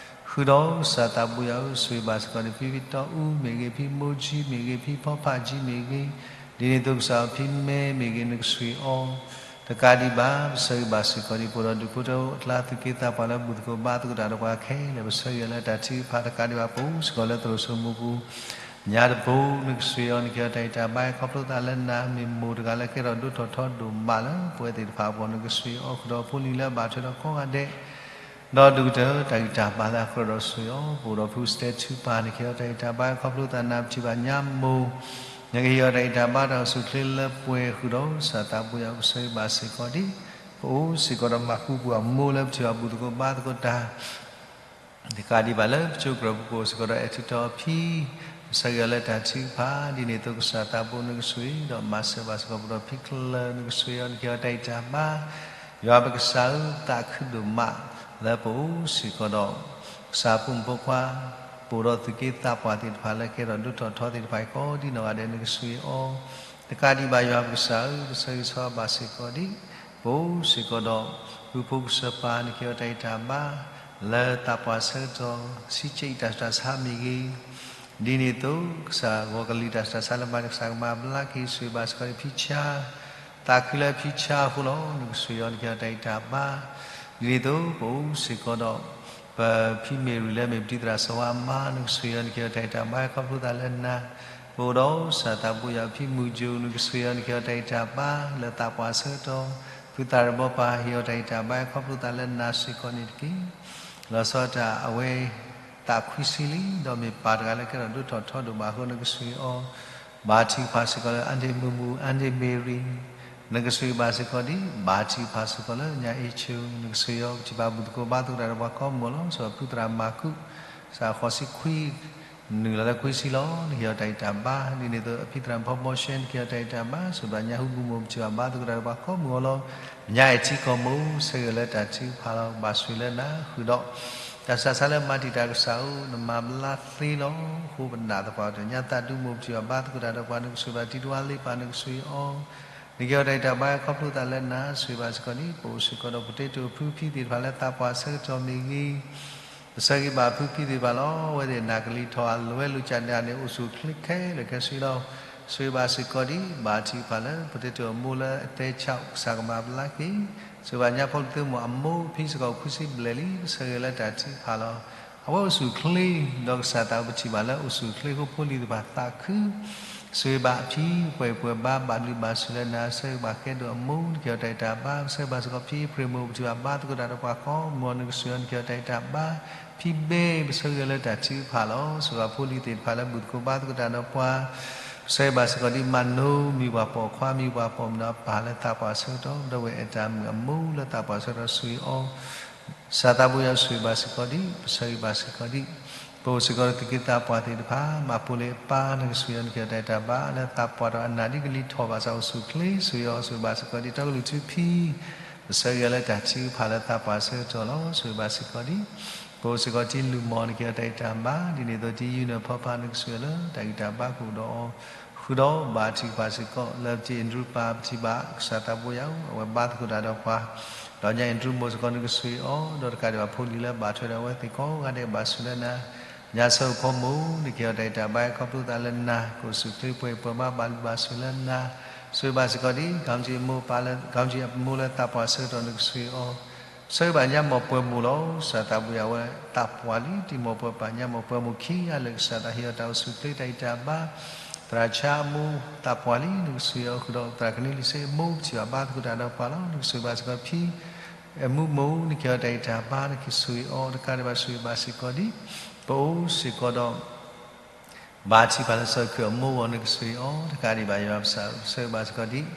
ဃုာ်ဒီးကစၢ်သးဘိယွၤဧၢ, ဆိၣ်ဂ့ၤဘၣ်စ့ၢ်ကီးန့ၣ် ဖံဖံတီအူမ့ၢ်ဂ့ၤ, ဖံမိၢ်ကၠံမ့ၢ်ဂ့ၤ, ဖံဖီဖးကၠံမ့ၢ်ဂ့ၤ, ဒ်န့ၣ်အသိးကစၢ်ဧၢ ဖံမဲမ့ၢ်ဂ့ၤ နကဆိၣ်ဂ့ၤအီၤ, တကးဒံးဘၣ် ပဆၢဂ့ၤဘၣ်စ့ၢ်ကီးဒ် ပအိၣ်ဒီးဒူၣ်ဖိထၢဖိအကျါ သူၣ်က့သးပှၢ်လၢဘူၣ်သကိးဘါသကိးတၢ်ဒီးပှၤခဲလၢာ် ပဆၢဂ့ၤအီၤလၢတၢ်ထုကဖၣ် တကးဒံးဘၣ် ပအိၣ်စ့ၢ်ကီးလၢသရိာ်စိမိၤပူၤ ညါတဘိ နကဆိၣ်ဂ့ၤအီၤ နကဟ့ၣ်အီၤတၢ်ဂံၢ်တၢ်ဘါ ခီဖျိသးလၢနၤ မ့ၢ်မိၢ်တဂၤလၢကဲထီၣ်ဒိၣ်ထီၣ်ထီဒိၣ်မးလၢပဝဲသ့ၣ်တဖၣ်အဂီၢ် နကဆိၣ်ဂ့ၤအီၤ ဃုာ်ဒီးဖိလံၤလၢအဘၣ်ထွဲဒီးကိးဂၤဒဲး ဒီးဒိၣ်ကတၢၢ်တၢ်ဂံၢ်တၢ်ဘါလၢအကြၢးဒီးဆိၣ်ဂ့ၤအီၤ, ပအိၣ်ဒီးဖုစတဲထူပၢ် နကဟ့ၣ်အီၤတၢ်ဂံၢ်တၢ်ဘါ ခီဖျိသးနၤ ပထံၣ်ဘၣ်ညါမိၢ် နကဟ့ၣ်အီၤတၢ်ဂံၢ်တၢ်ဘါတၢ်အိၣ်ဆူၣ်အိၣ်ချ့လၢပှဲၤဃုာ်ဒီး ကစၢ်သးဘိယွၤ ပဆၢဂ့ၤဘၣ်စ့ၢ်ကီးဒ် ပအိၣ်စ့ၢ်ကီးဒီးမၤကူပှၤအမိၢ်လၢပထံၣ်ဘၣ်ဘူၣ်သကိးဘါသကိးတၢ် တကးဒံးဘၣ်လၢပကၠိကြၢးပူၤ ပအိၣ်စ့ၢ်ကီးဒီးအဲၣ်ထူတီအဖံ ပဆၢဂ့ၤအီၤလၢတၢ်ထုကဖၣ် ဒ်န့ၣ်အသိးကစၢ်သးဘိ နကဆိၣ်ဂ့ၤ ဒီးမၤစၢၤဘၣ်စ့ၢ်ကီးပဒီးဖံကလၢၤ နကဆိၣ်ဂ့ၤအီၤ နကဟ့ၣ်အီၤတၢ်ဂံၢ်တၢ်ဘါ ယွၤပကစၢ်ဧၢ သးခုဒိၣ်မး လၢပအိၣ်စ့ၢ်ကီးဒီး ကစၢ်ဖိမုၣ်ဖိခွါ ပအိၣ်ဒီးသူၣ်က့သးပှၢ်သ့ၣ်တဖၣ်လၢကဲထီၣ်ဒိၣ်ထီၣ်ထီသ့ၣ်တဖၣ်အံၤကိးဒ်နီၢ်ဂၤဒဲး နကဆိၣ်ဂ့ၤအီၤ တကးဒံးဘၣ်ယွၤပကစၢ်ဧၢ ပဆၢဂ့ၤဆၢဝါဘၣ်စ့ၢ်ကီးဒ် ပအိၣ်စ့ၢ်ကီးဒီး ဖုဖိကစၢၢ်ပၢ် နကဟ့ၣ်အီၤတၢ်ဂံၢ်တၢ်ဘါ လၢသးပှၢ်ဆၢကတီၢ် ဆံးကဲးအံၤတၢ်ဆူးတၢ်ဆါမ့ၢ်ဂ့ၤ ဒ်န့ၣ်အသိး ကစၢ်ဂီၤကလံၤတၢ်ဆူးတၢ်ဆါလၢမၤန့ၣ် ကစၢ်ကမၤဘျါက့ၤ ဆိၣ်ဂ့ၤဘၣ်စ့ၢ်ကီးဒ်ဖံဆါ သးခုလၢဖံဆါအဃိလီၤ. နကဆိၣ်ဂ့ၤအီၤ နကဟ့ၣ်အီၤတၢ်ဂံၢ်တၢ်ဘါ ဒ်န့ၣ်အသိး ပအိၣ်စ့ၢ်ကီးဒီး ပဖံမ့ၢ်ရံၤလၢမ့ၢ်ပတံၤသရၣ်စီၤဝါအမါ နကဆိၣ်ဂ့ၤအီၤ နကဟ့ၣ်အီၤတၢ်ဂံၢ်တၢ်ဘါ ခီဖျိသးလၢနၤ ပအိၣ်ဒီးကစၢ်သးဘိယွၤ ဖံမုၢ်ကၠိ နကဆိၣ်ဂ့ၤအီၤ နကဟ့ၣ်အီၤတၢ်ဂံၢ်တၢ်ဘါ လၢသးပှၢ်ဆၢကတီၢ် ဖုသးရဘီပၢ် ဟ့ၣ်အီၤတၢ်ဂံၢ်တၢ်ဘါ ခီဖျိသးလၢနၤစ့ၢ်ကီးန့ၣ်တက့ၢ်. လီၤဆီဒၣ်တၢ်အဝဲ သးခွံဆံလံ ဒီးမ့ၢ်ပၢ်တဂၤလၢကဲထီၣ်ဒိၣ်ထီၣ်ထီဒိၣ်မးအဃိ နကဆိၣ်ဂ့ၤအီၤ ဘါထုကဖၣ်စ့ၢ်ကီးလၢ အါန့ၢ်မုၢ်မုၢ် အါန့ၢ်မ့ၢ်ရံၤ နကဆိၣ်ဂ့ၤဘၣ်စ့ၢ်ကီးဒ် ဘါထုကဖၣ်စ့ၢ်ကီးလၢညါအ့ၣ်ဆူ နကဆိၣ်ဂ့ၤအီၤ ပထံၣ်ဘၣ်ဘူၣ်သကိးဘါသကိးတၢ်ဒီးပှၤကိးမုၢ်အလီၢ် စီၤဖုသရၣ်မၤကူး စးဃိးဆံခွံ နုာ်လီၤလၢခွံဆံလီၤ. နကဟ့ၣ်အီၤတၢ်ဂံၢ်တၢ်ဘါ ဒ်န့ၣ်အသိး အဖံသရၣ်ဖီဘီရှဲ နကဟ့ၣ်အီၤတၢ်ဂံၢ်တၢ်ဘါ ဆိၣ်ဘၣ်ညါဟူဘူၣ်မိၢ် ပထံၣ်ဘၣ်ဘါသကိးတၢ်ဒီးပှၤကိးမုၢ်အလီၢ် ညါအ့ၣ်ထံကီၢ်မိၢ် ဆၢဂ့ၤလၢတၢ်ထုကဖၣ်လီၤ. ဘၣ်ဆိၣ်ဂ့ၤလၢနၤ ဃုာ်ဒီး တၢ်ဆူးတၢ်ဆါလၢမၤတံာ်တာ်ကစၢ်ဧၢ နမၤဘျါသ့လီၤ. အဃိပနာ်သပှၢ်ကတၢၢ် ညါသးဒူမိၢ် ပထံၣ်ဘၣ်ဘါသကိးတၢ်ဒီးပှၤ နကဆိၣ်ဘၣ်တံၤတဝါလ့ပၢ် နကဆိၣ်ဂ့ၤအီၤ နကဟ့ၣ်အီၤတၢ်ဂံၢ်တၢ်ဘါ ခီဖျိသးလၢနၤ ဆိၣ်ဂ့ၤဘၣ်စ့ၢ်ကီးဒ် ပအိၣ်စ့ၢ်ကီးဒီး ပတ့တိာ်ဖုဖံသ့ၣ်တဖၣ်လၢသးပှၢ်ဆၢကတီၢ်မ့ၢ်ဂ့ၤ ပဆၢဂ့ၤဘၣ်ဖုဖံသ့ၣ်တဖၣ်လီၤ. အဝဲသ့ၣ်နာ်ကလံၤထီၣ်အလီၢ်ဝဲ လိာ်ကၠးဒၣ်န့ၣ် အိၣ်ဆူၣ်အိၣ်ချ့ခဲလၢာ်ခဲဆ့လီၤ. ဆိၣ်ဂ့ၤဘၣ်စ့ၢ်ကီးဒ် ဘါထုကဖၣ်လၢ ပတ့တိာ်အမိၢ်လၢအသဲဆး ကစၢ်ကမၤဘျါက့ၤ ဆိၣ်ဂ့ၤဘၣ်ညါဖီလံၤသုမိၢ်အမိၢ် ဖံစ့ၢ်ကီးအိၣ်ခွံဆံဘျဲၣ်လံ ပဆၢဂ့ၤလၢတၢ်ထုကဖၣ်လီၤ. အဝဲအိၣ်ဆူၣ်အိၣ်ချ့ ဒီးကစၢ်သးပထံၣ်ဘၣ်လၢအိၣ်ဆူၣ်အိၣ်ချ့အဃိ ဖိလံၤသ့ၣ်တဖၣ်သးခု ဆိၣ်ဂ့ၤဘၣ်အဖံ ပှဲၤပှဲၤဘါ ဘၣ်ဘျုးဘၣ်ဆိၣ်လၢနၤ ဆၢဂ့ၤဘၣ်ကဲဒိၣ်အမိၢ် နကဟ့ၣ်အီၤတၢ်ဂံၢ်တၢ်ဘါ ပဆၢဂ့ၤဘၣ်စ့ၢ်ကီးဖံအ့ဖြ့ၣ်မိၢ် ပထံၣ်ဘၣ်ဘါသကိးတၢ်ဒီးပှၤကိးမုၢ်အလီၢ် နကဆိၣ်ဂ့ၤအီၤ နကဟ့ၣ်အီၤတၢ်ဂံၢ်တၢ်ဘါ ဖံဘဲ ပဆၢဂ့ၤလၢတၢ်ထုကဖၣ်လီၤ. ဆိၣ်ဂ့ၤဘၣ်ဖိလံၤသ့ၣ်တဖၣ်လၢဘူၣ်သကိးဘါသကိးတၢ်ဒီးပှၤ ပဆၢဂ့ၤဘၣ်စ့ၢ်ကီးဒ် မၤနိ မံၤပှၤပိာ်ခွါ မံၤပှၤပိာ်မုၣ်ဒီးအပၢ်လၢသးပှၢ်ဆၢကတီၢ် ဒီးဝဲအဲၣ်တၢ်မုၣ်အမိၢ်လၢသးပှၢ်ဆၢကတီၢ် ဆိၣ်ဂ့ၤအီၤ ကစၢ်သးဘိယွၤဆိၣ်ဂ့ၤဘၣ်စ့ၢ်ကီးဒ် ပဆၢဂ့ၤဘၣ်စ့ၢ်ကီးဒ် ပအိၣ်စ့ၢ်ကီးဒီးသုးက့သးပှၢ်သ့ၣ်တဖၣ်, မၤပိာ်လံအပၢ်နကစူၢ်အီၤ နကဟ့ၣ်အီၤတၢ်ဂံၢ်တၢ်ဘါလၢသးပှၢ်ဒီးအနၢ်ဒ်ကလံၤထီၣ်ဘၣ်ဆၣ်အိၣ်ဆူၣ်အိၣ်ချ့ ဆိၣ်ဂ့ၤအီၤ ဆိၣ်ဂ့ၤဘၣ်စ့ၢ်ကီးဒ်တၢ်ကလုၢ်ထူဖံ ပဆၢဂ့ၤအီၤလၢတၢ်ထုကဖၣ်လၢသးပှၢ်ဆၢကတီၢ်လီၤ. ဆိၣ်ဂ့ၤဘၣ်စ့ၢ်ကီးဒ် ပအိၣ်စ့ၢ်ကီးတံလူၢ်မီၢ် နကဟ့ၣ်အီၤတၢ်ဂံၢ်တၢ်ဘါ ဒ်န့ၣ်အသိးတံယူနၢ်ဖီဖး နကစူၢ်အီၤလၢတၢ်ဂံၢ်တၢ်ဘါကအိၣ်ဒီးအီၤ ဃုာ်ဒီးဘၣ်ထုကဖၣ်စ့ၢ်ကီး လၢပတံအ့ၣ်ဒြူပၢ် ပထံၣ်ဘၣ်ကစၢ်သးဘိယွၤဧၢ အဝဲဘါသကိးတၢ်ဒီးပှၤ ဒီးညါအ့ၣ်ဒြူမိၢ်စ့ၢ်ကီး နကစူၢ်အီၤ ဒီးတကးဒံးဘၣ်ဖိလံၤလၢဘၣ်ထွဲဒီးအဝဲသ့ၣ်ကိးဂၤဒဲး ဘၣ်ဆိၣ်လၢနၤ ညါဆၢအိၣ်ဖီမိၢ် နကဟ့ၣ်အီၤတၢ်ဂံၢ်တၢ်ဘါ ခီဖျိသးလၢနၤ ကအိၣ်ဆူၣ်အိၣ်ချ့ ပှဲၤပှဲၤဘါ ဘၣ်ဘျုးဘၣ်ဆိၣ်လၢနၤ ဆိၣ်ဂ့ၤဘၣ်စ့ၢ်ကီးဒ် ကီမၣ်ကၠံအမိၢ်ပၢ်လၢ ကီမၣ်ကၠံအမိၢ်လၢသးပှၢ်ဆၢကတီၢ် နကစူၢ်အီၤ ဆိၣ်ဂ့ၤဘၣ်ညါမိၢ်ပှၢ်မိၢ်လီၤ. ကစၢ်သးဘိယွၤဝဲသးပှၢ်လံ တံမိၢ်ပှၢ်ပၢ်ညါမိၢ်ပှၢ်မိၢ်ခံဂၤလၢာ် ကစၢ်သးဟ့ၣ်အီၤတၢ်အိၣ်ဆူၣ်အိၣ်ချ့ တၢ်ဂံၢ်တၢ်ဘါ သရၣ်ဆါအမိၢ် သးပှၢ်လံ နကစူၢ်အီၤ ဃုာ်ဒီးသရၣ်ကန့လံစ့အမိၢ် ပထံၣ်ဘၣ်ဘါသကိးတၢ်ဒီးပှၤလီၤ နကစူၢ်ဘၣ်စ့ၢ်ကီးဖံ အမူမိၢ် နကဟ့ၣ်အီၤတၢ်ဂံၢ်တၢ်ဘါ နကစူၢ်အီၤ တကးဒံးဘၣ်ဆိၣ်ဂ့ၤဘၣ်စ့ၢ်ကီးဒ် ပအိၣ်စ့ၢ်ကီးဒီး ဘၣ်ထုကဖၣ်လၢစီၤခုၣ်အမိၢ်အဂီၢ် နကစူၢ်အီၤ တကးဒံးဘၣ်ယွၤပကစၢ် ဆိၣ်ဂ့ၤဘၣ်စ့ၢ်ကီးဒ်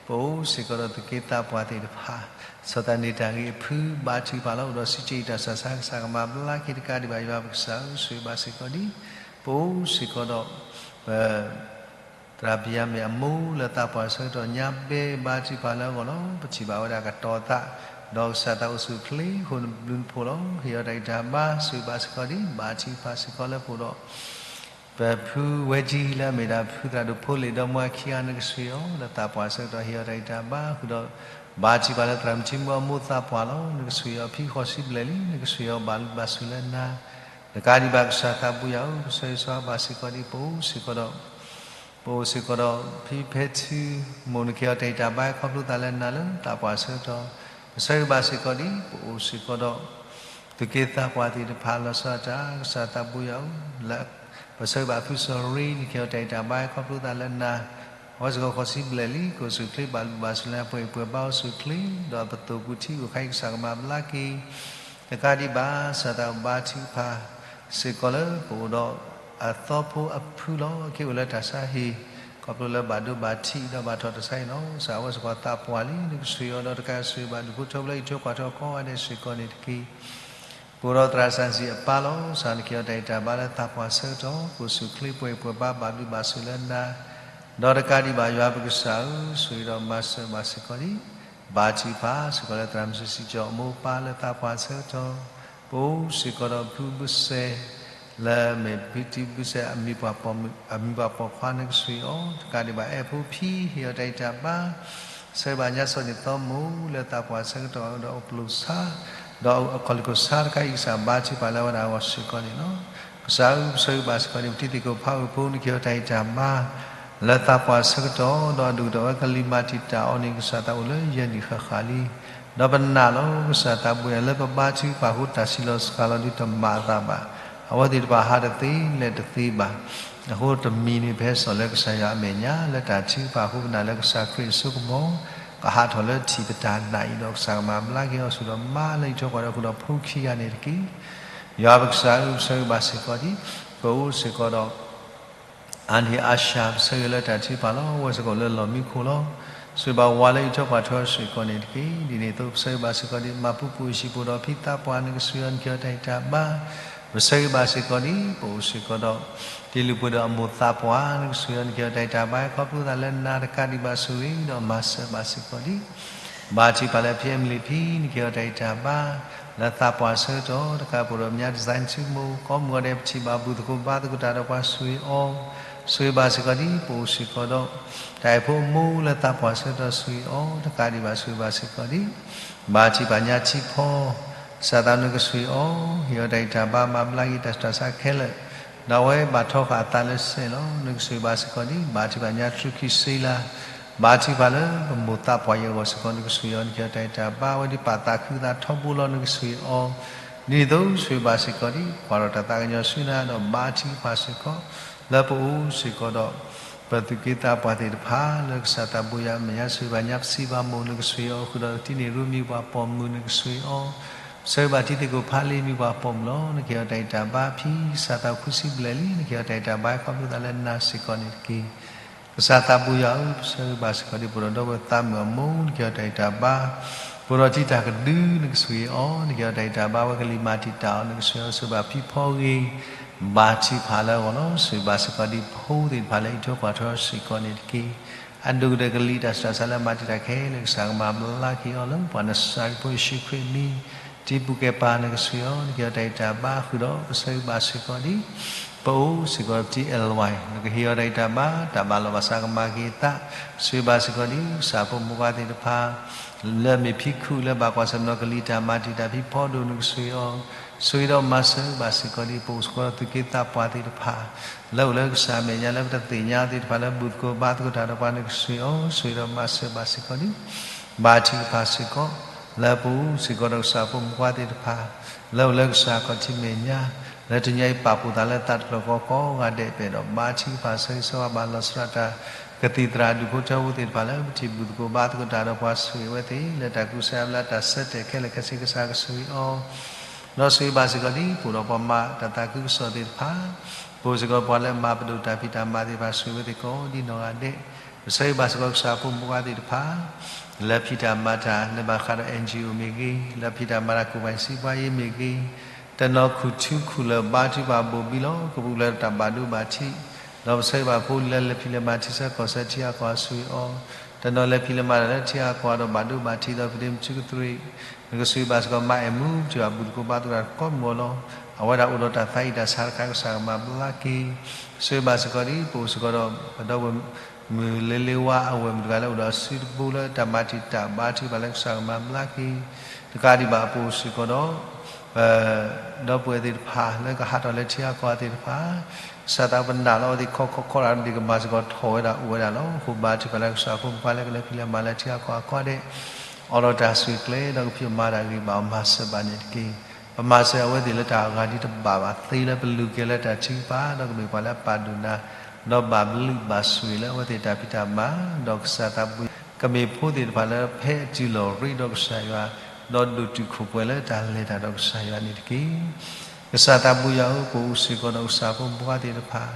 ပအိၣ်စ့ၢ်ကီးဒီးသုးက့သးပှၢ်သ့ၣ်တဖၣ် စီၤသးန့ၣ်တၢ်ဂ့ၢ်အဖု ဘၣ်ထုကဖၣ်လီၤ အိၣ်ဒီးစံးကၠံအတၢ်ဆၢဆါ ကစၢ်ကမၤဘျါက့ၤ တကးဒံးဘၣ်ယွၤပကစၢ် ဆိၣ်ဂ့ၤဘၣ်စ့ၢ်ကီးဒ် ပအိၣ်စ့ၢ်ကီးဒီး ပ သရၣ်ပယၤမဲာ်အမိၢ်လၢသးပှၢ်ဆၢကတီၢ်ညါဘဲ ဘါထုကဖၣ်လၢအဂီၢ်လီၤ. ပထံၣ်ဘၣ်ဝဲဒၣ်ကတီၤသး ဒီးကစၢ်သးအိၣ်ဆူၣ်အိၣ်ချ့ ဃိနဘျုးနဖှိၣ်လီၤ. ဟ့ၣ်အီၤတၢ်ဂံၢ်တၢ်ဘါ ဆိၣ်ဂ့ၤဘၣ်စ့ၢ်ကီးဒ် ဘါထုကဖၣ်စ့ၢ်ကီးလၢပအိၣ်ဒီး ပဖုဝဲကၠံလၢအမ့ၢ်ဒၣ်ဖုသရၣ်ဒိၣ်ဖိလ့ၣ်ဒီမါခံဂၤ နကစူၢ်အီၤ လၢသးပှၢ်ဆၢကတီၢ် ဟ့ၣ်အီၤတၢ်ဂံၢ်တၢ်ဘါ ဃုာ်ဒီး ဘါထုကဖၣ်လၢသရၣ်မုၢ်ထံမူအမိၢ်သးပှၢ်လီၤ. နကစူၢ်အီၤဖံဃိးဆံဘျဲၣ်လံ နကစူၢ်အီၤဘၣ်ဘျုးဘၣ်ဆိၣ်လၢနၤ တကးဒံးဘၣ်ကစၢ်သးဘိယွၤဧၢ ပဆၢဂ့ၤဆၢဝါဘၣ်စ့ၢ်ကီးဒ် ပအိၣ်စ့ၢ်ကီးဒီး ပအိၣ်စ့ၢ်ကီးဒီး ဖံဖဲထူမိၢ် နကဟ့ၣ်အီၤတၢ်ဂံၢ်တၢ်ဘါ ခီဖျိသးလၢနၤလၢသးပှၢ်ဆၢကတီၢ် ပဆၢဂ့ၤဘၣ်စ့ၢ်ကီးဒ် ပအိၣ်စ့ၢ်ကီးဒီး သုးက့သးပှၢ်သ့ၣ်တဖၣ်လီၤဆီဒၣ်တၢ် ကစၢ်သးဘိယွၤဧၢ လၢ ပဆၢဂ့ၤဘၣ်ဖုစီၤရ့ နကဟ့ၣ်အီၤတၢ်ဂံၢ်တၢ်ဘါ ခီဖျိသးလၢနၤ အဝဲစ့ၢ်ကီးဃိးဆံဘျဲၣ်လံ ကအိၣ်ဆူၣ်အိၣ်ချ့ ဘၣ်ဘျုးဘၣ်ဆိၣ်လၢနၤ ပှဲၤပှဲၤဘါအိၣ်ဆူၣ်အိၣ်ချ့ ဒီးပသိၣ်ပူၤထံအိၣ်ခါအံၤ ကစၢ်ကမၤဘျါက့ၤ တကးဒံးဘၣ် ကစၢ်သးဘိယွၤဘါထုကဖၣ် စ့ၢ်ကီးလၢပအိၣ်ဒီး အသီဖိအဖုလီၤ က့ၤအိၣ်လၢတၢ်ဆါဟံၣ် ခီဖျိလၢဘၣ်ဒိဘၣ်ထံးဒီးဘၣ်ထီၣ်တၢ်ဆါဟံၣ်လီၤ. ကစၢ်အဝဲစ့ၢ်ကီးသးပှၢ်လံ နကစူၢ်အီၤဒီးတကးစူၢ်ဘၣ်ဒူၣ်ဖိထၢဖိလၢအံးထွဲကွၢ်ထွဲကိးဂၤဒဲးစ့ၢ်ကီးန့ၣ်တက့ၢ်. ပအိၣ်ဒီးသရၣ်စၣ်စံၣ်အပၢ်လီၤ ကစၢ်နကဟ့ၣ်အီၤတၢ်ဂံၢ်တၢ်ဘါလၢသးပှၢ်ဆၢကတီၢ် ကအိၣ်ဆူၣ်အိၣ်ချ့ ပှဲၤပှဲၤဘါ ဘၣ်ဘျုးဘၣ်ဆိၣ်လၢနၤ ဒီးတကးဒံးဘၣ်ယွၤပကစၢ်ဧၢ ဆိၣ်ဂ့ၤဒီးမၤစၢၤဘၣ်စ့ၢ်ကီးဒ် ဘါထုကဖၣ်စ့ၢ်ကီးလၢသရၣ်မုၢ်စံၣ်စံၣ်ကၠီအမိၢ်အပၢ်လၢသးပှၢ်ဆၢကတီၢ် ပအိၣ်စ့ၢ်ကီးဒီးဖုဘုစဲ လၢအမ့ၢ်ဖံတံဘုစဲ အမံၤပှၢ်ပိာ်ခွါ နကစူၢ်အီၤ တကးဒံးဘၣ်အဲၣ်ဖိဖံ ဟ့ၣ်အီၤတၢ်ဂံၢ်တၢ်ဘါ ဆၢဂ့ၤဘၣ်ညါစီၤန့ၣ်သီမိၢ်လၢသးပှၢ်ဆၢကတီၢ် ဒီးအိၣ်ပျိၢ်ဆါ ဒီးအခီၣ်လ့ၢ်ခိၣ်ဆါတခါအံၤ ကစၢ်ဘါထုကဖၣ်လၢအဝဲဒၣ်အဂီၢ်စ့ၢ်ကီးန့ၣ်လီၤ. ကစၢ်ဧၢ ပဆၢဂ့ၤဘၣ်စ့ၢ်ကီးန့ၣ် ပတံၤသကိးဖးဝ့ၢ်ဖိ နကဟ့ၣ်အီၤတၢ်ဂံၢ်တၢ်ဘါ လၢသးပှၢ်ဆၢကတီၢ် ဒီးအဒူၣ်ဒီးအဝဲကလံၤမၤတံာ်တာ်အီၤန့ၣ် ကစၢ်သးအိၣ်လၢယဲၢ်နံၣ်ဃၣ်ဃၣ်လံ ဒီးပနာ်လီၤ ကစၢ်သးဘိယွၤလၢပဘါထုကဖၣ်အဃိ တၢ်စံးလီၤစှၤလီၤဒုးတမၤအသးဘၣ်. အဝဲသ့ၣ်တဖၣ်ဟးတသ့လဲၤတသ့ဘၣ်. အဃိတမံၤန့ၣ် ပဟဲစိာ်လၢကစၢ်ယွၤအမဲာ်ညါ လၢတၢ်ထုကဖၣ်အဃိ ပနာ်လၢကစၢ်ခရံာ်အစိကမီၤ ကဟးထီၣ်လၢထံၣ်ပတၢ်နာ်အံၤ ဒီးကစၢ်ကမၤဘျါက့ၤအီၤဆူၣ်ဒီးမါလၢအံးထွဲကွၢ်ထွဲဃုာ်ဒီးဖိခံဂၤန့ၣ်တက့ၢ်. ယွၤပကစၢ်ဧၢ ပဆၢဂ့ၤဘၣ်စ့ၢ်ကီးဒ် ပအိၣ်စ့ၢ်ကီးဒီး အါန့ၢ်အါစှၤ ပဆၢဂ့ၤလၢတၢ်ထုကဖၣ်လီၤ. အဝဲစ့ၢ်ကီးလၢလီၢ်မံခိၣ်လီၤ. ဆိၣ်ဂ့ၤဘၣ်ဝၤလၢအံးထွဲကွၢ်ထွဲစ့ၢ်ကီးန့ၣ်တက့ၢ်. ဒ်န့ၣ်အသိး ပဆၢဂ့ၤဘၣ်စ့ၢ်ကီးဒ် မၤပူၤပူၤအံၤ ဟံၣ်ဖိဒီးဖံသးပှၢ် နကစူၢ်အီၤ နကဟ့ၣ်အီၤတၢ်ဂံၢ်တၢ်ဘါ ပဆၢဂ့ၤဘၣ်စ့ၢ်ကီးဒ် ပအိၣ်စ့ၢ်ကီးဒီး တံၤလုၢ်ပှ့ၤဒီးအမိၢ်သးပှၢ် နကစူၢ်အီၤ နကဟ့ၣ်အီၤတၢ်ဂံၢ်တၢ်ဘါ ခီဖျိသးလၢနၤတကးဒံးဘၣ် ဆိၣ်ဂ့ၤဒီးမၤစၢၤဘၣ်စ့ၢ်ကီးဒ် ဘါထုကဖၣ်လၢဖံအဲမလံဖံ နကဟ့ၣ်အီၤတၢ်ဂံၢ်တၢ်ဘါ လၢသးပှၢ်ဆၢကတီၢ် တကးပှၤဒီးမဲာ်ညါ design ထူမိၢ် ကိးမုၢ်ဂီၤဒဲး ပထံၣ်ဘၣ်ဘူၣ်သကိးဘါသကိးတၢ်ဒီးပှၤ ဆိၣ်ဂ့ၤအီၤ ဆိၣ်ဂ့ၤဘၣ်စ့ၢ်ကီးဒ် ပအိၣ်စ့ၢ်ကီးဒီး တၢ်အဲၣ်ဖိအမိၢ်လၢသးပှၢ်ဆၢကတီၢ် ဆိၣ်ဂ့ၤအီၤ တကးဒံးဘၣ် ဆိၣ်ဂ့ၤဘၣ်စ့ၢ်ကီးဒ် ဘါထုကဖၣ်ညါထံဖီ ကစၢ်သးနကစူၢ်အီၤ ဟ့ၣ်အီၤတၢ်ဂံၢ်တၢ်ဘါ မၤဘျါက့ၤတၢ်ဆူးတၢ်ဆါခဲလၢာ် ဒီးအဝဲဘၣ်ထီဃာ်အသးလၢစဲးလီၤ. နကစူၢ်ဘၣ်စ့ၢ်ကီးဒ် ဘါထုကဖၣ်ညါတြူခီၣ်စ့လး ဘါထုကဖၣ်လၢပမိၢ်သးပှၢ်အံၤအဂီၢ်စ့ၢ်ကီး နကစူၢ်အီၤ နကဟ့ၣ်အီၤတၢ်ဂံၢ်တၢ်ဘါ အဝဲဒ်ပာ်သးခုသးထီဘိလီၤ နကစူၢ်အီၤ ဒ်န့ၣ်အသိး စူၢ်ဘၣ်စ့ၢ်ကီးဒ် ကွၢ်ထီၣ်တၢ်သးကညီၤဆူနၤ ဒီးဘါထုကဖၣ်စ့ၢ်ကီး လၢပအိၣ်စ့ၢ်ကီးဒီး ပသုးက့သးပှၢ်သ့ၣ်တဖၣ် လၢကစၢ်သးဘိယွၤအမဲာ်ညါ စူၢ်ဘၣ်ညါပစံးဘၣ်မိၢ် နကစူၢ်အီၤ ဃုာ်ဒီးတံၤန့ၢ်ရူမံၤပှၤပိာ်မုၣ် နကစူၢ်အီၤ စူၢ်ဘၣ်တံၤသကိးဖးလံမံၤပှၤပိာ်မုၣ်လီၤ. နကဟ့ၣ်အီၤတၢ်ဂံၢ်တၢ်ဘါဖံ ကစၢ်သးအိၣ်ခွံဆံဘျဲၣ်လံ နကဟ့ၣ်အီၤတၢ်ဂံၢ်တၢ်ဘါ ခီဖျိသးလၢနၤစ့ၢ်ကီးန့ၣ်တက့ၢ်. ကစၢ်သးဘိယွၤဧၢ ပဆၢဂ့ၤဘၣ်စ့ၢ်ကီးဒ် ပအိၣ်ဒီးဒီပုၢ်ဝဲၢ်သးမုၣ်အမိၢ် နကဟ့ၣ်အီၤတၢ်ဂံၢ်တၢ်ဘါ ပအိၣ်ဒီးတံၤတၢ်ကဒု နကစူၢ်အီၤ နကဟ့ၣ်အီၤတၢ်ဂံၢ်တၢ်ဘါ အဝဲကလံၤမၤတံာ်တာ်အီၤ နကစူၢ်အီၤ စူၢ်ဘၣ်ဖံဖီဂ့ၤ ဘါထုကဖၣ်လၢအဂီၢ်လီၤ. ဆိၣ်ဂ့ၤဘၣ်စ့ၢ်ကီးဒ်ဖိသ့ၣ်တဖၣ်လၢအအံးထွဲကွၢ်ထွဲစ့ၢ်ကီးန့ၣ်တက့ၢ်. အဒိၣ်ကတၢၢ်ကလံၤတၢ်ဆူးတၢ်ဆါလၢအမၤတံာ်တာ်ခဲလၢာ် ကစၢ်ကမၤဘျါက့ၤအီၤလၢပှၤနစၤရ့းဖိယ့ၣ်ၡူးခရံာ်အမံၤ, တံၤပူၤကဲပၤနကစၢ်အံၤအီၤ နကဟ့ၣ်အီၤတၢ်ဂံၢ်တၢ်ဘါဃုာ်ဒီး ပဆၢဂ့ၤဘၣ်စ့ၢ်ကီးဒ် ပအိၣ်စ့ၢ်ကီးပတံၤ L Y နကဟ့ၣ်အီၤတၢ်ဂံၢ်တၢ်ဘါ တၢ်ဘၣ်လီၤဘၣ်စးကမၤက့ၤအသး, ဆိၣ်ဂ့ၤဘၣ်စ့ၢ်ကီးဒ်ကစၢ်ဖိမုၣ်ဖိခွါသ့ၣ်တဖၣ် လၢအမ့ၢ်ဖံခုလၢဘၣ်ကွၢ်ဆၢၣ်မဲာ်ကလံၤတၢ်မၤတံာ်တာ်ဖံဖီဒိၣ်နကစၢ်အံၤအီၤ, ဆိၣ်ဂ့ၤဒီးမၤစၢၤဘၣ်စ့ၢ်ကီးဒ် ပအိၣ်စ့ၢ်ကီးဒီးသူၣ်က့သးပှၢ်သ့ၣ်တဖၣ် လၢအိၣ်လၢကစၢ်အမဲာ်ညါလၢပတသ့ၣ်ညါသ့ၣ်တဖၣ်လၢဘူၣ်သကိးဘါသကိးတၢ်ဒီးပှၤနကစၢ်အံၤအီၤ, ဆိၣ်ဂ့ၤဒီးမၤစၢၤဘၣ်စ့ၢ်ကီးဒ် ဘါထုကဖၣ်စ့ၢ်ကီး လၢပအိၣ်စ့ၢ်ကီးဒီးကစၢ်ဖိမုၣ်ဖိခွါသ့ၣ်တဖၣ် လၢအိၣ်လၢကစၢ်ခီၣ်ထံးမဲာ်ညါ လၢတနံၤအံၤပာ်ဖှိၣ်သးလၢသးတဖျၢၣ်ဃီကိးဂၤဒဲး ပအဲၣ်ဒိးဘါထုကဖၣ်ဆၢဂ့ၤဆၢဝါဘၣ်လီၤစှၤတၢ်ကသံၣ်သရၣ်ဒူၣ်ဖိထၢဖိသ့ၣ်တဖၣ်လၢ ပထံၣ်ဘူၣ်သကိးဘါသကိးတၢ်ဒီးပှၤဆိၣ်ဂ့ၤအဝဲသ့ၣ် လၢတၢ်ကူစါအါဘျါတၢ်ဆၢတဲာ်ခဲလၢာ်ခဲဆ့ ကစၢ်ကဆိၣ်ဂ့ၤအီၤ ဒီးဆိၣ်ဂ့ၤဘၣ်စ့ၢ်ကီးဒ် ပအိၣ်ဒီးပှၤမၤတၢ်သးခုကစီၣ်သ့ၣ်တဖၣ်, ပအိၣ်စ့ၢ်ကီးပှၤလၢအမၤပဒိၣ်တၢ်ဖံးတၢ်မၤသ့ၣ်တဖၣ် ဆိၣ်ဂ့ၤဝဲသ့ၣ်ကိးဒ်နီၢ်ဂၤဒဲး, ပဆၢဂ့ၤဘၣ်စ့ၢ်ကီးကစၢ်ဖိမုၣ်ဖိခွါသ့ၣ်တဖၣ် လၢဖံးတၢ်မၤတၢ် လၢဘၣ်ဃးဒီး N G O မ့ၢ်ဂ့ၤ, လၢဖံးတၢ်မၤတၢ် ကူၣ်ဘၣ်စံးပှၤယ့မ့ၢ်ဂ့ၤ, တနီၤခူၣ်ထူခူၣ်လၢာ်ဘါထုကဖၣ်ဘိၣ်ဘံလီၤ ကပူၤဖျဲးဒီးတၢ်ဘၣ်ဒိဘၣ်ထံး, ဒီးပဆၢဂ့ၤဘၣ်ဖိလၢလဲၤဖံးလဲၤမၤ ထံဆၢကီၢ်ဆၢထံဂၤကီၢ်ဂၤ ဆိၣ်ဂ့ၤအီၤ, တနီၤလဲၤဖံးလဲၤမၤတၢ်လၢထံဂၤကီၢ်ဂၤဒီးဘၣ်ဒိဘၣ်ထံးဒီး ပဒ့မုၢ်ထူကတြ့ၣ်, နကဆိၣ်ဂ့ၤဘၣ်စ့ၢ်ကီး မါအဲၣ်မူ ပထံၣ်ဘၣ်ဘူၣ်သကိးဘါသကိးတၢ်ကိးမုၢ်အလီၢ်, အဝဲဒၣ်အိၣ်ဒီးတၢ်သးအံၣ်တၢ်ဆါတခါ ကစၢ်ကမၤဘျါက့ၤ, ဆိၣ်ဂ့ၤဘၣ်စ့ၢ်ကီးဒ် ပအိၣ်စ့ၢ်ကီးဒီး ပဒီပုၢ်မုၣ်လ့လ့ဝါ အဝဲၢ်မုၣ်တဂၤလၢအိၣ်ဒီးစုတဘိလၢတၢ်မၤတံာ်တာ်ဘါထုကဖၣ်လၢကစၢ်ကမၤဘျါက့ၤ, တကးဒံးဘၣ်ပအိၣ်စ့ၢ်ကီးဒီး ဒီပုၢ်ဝဲၢ်သ့ၣ်တဖၣ်လၢကဟးထီၣ်လၢထံဂၤကီၢ်ဂၤသ့ၣ်တဖၣ်, ကစၢ်သးပနာ်လီၤအဝဲသ့ၣ်ခီခီခီရၣ်ဒံးကမၤစ့ၢ်ကီးထီၣ်ဝဲဒၣ်အိၣ်ဝဲဒၣ်လီၤ. အဃိဘါထုကဖၣ်လၢကစၢ်ဖိမုၣ်ဖိခွါလၢကလဲၤဖံးလဲၤမၤလၢထံဂၤကီၢ်ဂၤကိးဂၤဒဲး အိးထီၣ်တၢ်ဆူၣ်ကျဲဒီးကဖံးမၤတၢ်ဂ့ၤဘၣ်အီၤမၤစၢၤဘၣ်န့ၣ်တက့ၢ်. ပမၤစၢၤအဝဲသ့ၣ်လၢတၢ်အဂၤဒ်တဘၣ်ဘၣ်သ့လၢ ပလူၤက့ၤလၢတၢ်ထုကဖၣ် ဒီးကမ့ၢ်ပှၤလၢအပာ်ဒိၣ်နၤ, ဒီးဘၣ်ဘျုးဘၣ်ဆိၣ်ဂ့ၤလၢအဝဲသ့ၣ်တၢ်ဖံးတၢ်မၤ, ဒီးကစၢ်သးဘိ ကမ့ၢ်ဖိသ့ၣ်တဖၣ်လၢဖဲအတုၤလီၤရ့ဒီးကစၢ်ယွၤ, ဒီးဒိၣ်တုာ်ခိၣ်ပှဲၤလၢတၢ်လဲၤတၢ်ဒီးကစၢ်ယွၤန့ၣ်တက့ၢ်. ကစၢ်သးဘိယွၤဧၢ, ပအိၣ်စ့ၢ်ကီးဒီးကစၢ်ဖိမုၣ်ဖိခွါသ့ၣ်တဖၣ်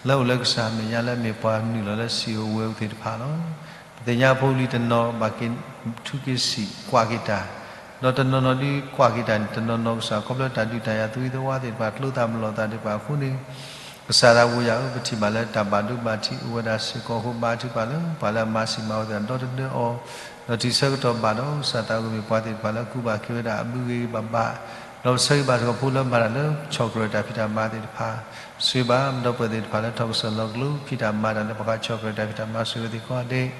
လၢအိၣ်လၢကစၢ်မဲာ်ညါလၢအမ့ၢ်ပှၤနုာ်လီၤလၢစံၣ်ဧိၤဝဲဧိၤသ့ၣ်တဖၣ်လီၤ. ပသ့ၣ်ညါဖိလံၤတနီၤဘၣ်က့ၤထူက့ၤစံၣ်ကွၢ်က့ၤတၢ်, ဒီးတနီၤနီၤဒုးကွၢ်က့ၤတၢ်န့ၣ် တနီၤနီၤကစၢ်ခီဖျိတၢ်ဒုးတၢ်ယၤ သူၣ်ဝံသဝါသ့ၣ်တဖၣ် ကျိသးမလီၤသးသ့ၣ်တဖၣ်အဃိန့ၣ် ကစၢ်သးဘိယွၤဧၢ, ပထံၣ်ဘၣ်လၢတၢ်ဘၣ်ဒိဘၣ်ထံးအိၣ်ဝဲဒၣ်စ့ၢ်ကီးအဃိ ဘါထုကဖၣ်လၢပှၤလၢအမၤစံးမၤဝဲသ့ၣ်ဒီတဒၢအီၤ, ဒီးတုၤဆၢကတီၢ်ဘၣ်ဒီး ကစၢ်သးဘိမ့ၢ်ပှၤသ့ၣ်တဖၣ်လၢကူဘၣ်က့ၤဝဲဒၣ်အဘုဂ့ၤဘၣ်ဘၣ်, ဒီးပဆၢဂ့ၤဘၣ်စ့ၢ်ကီးဖိလၢမၤတၢ်လၢဆီၣ်ကရၢၢ်တၢ်ဖံးတၢ်မၤသ့ၣ်တဖၣ်, ဆိၣ်ဂ့ၤဘၣ်ဒီပုၢ်ဝဲၢ်သ့ၣ်တဖၣ်လၢထီၣ်ကစီၣ်လီၤကျိ ဖံးတၢ်မၤတၢ်လၢပှၤဆီၣ်ကရၢၢ်တၢ်ဖံးတၢ်မၤ ဆိၣ်ဂ့ၤဝဲသ့ၣ်ကိးဂၤဒဲး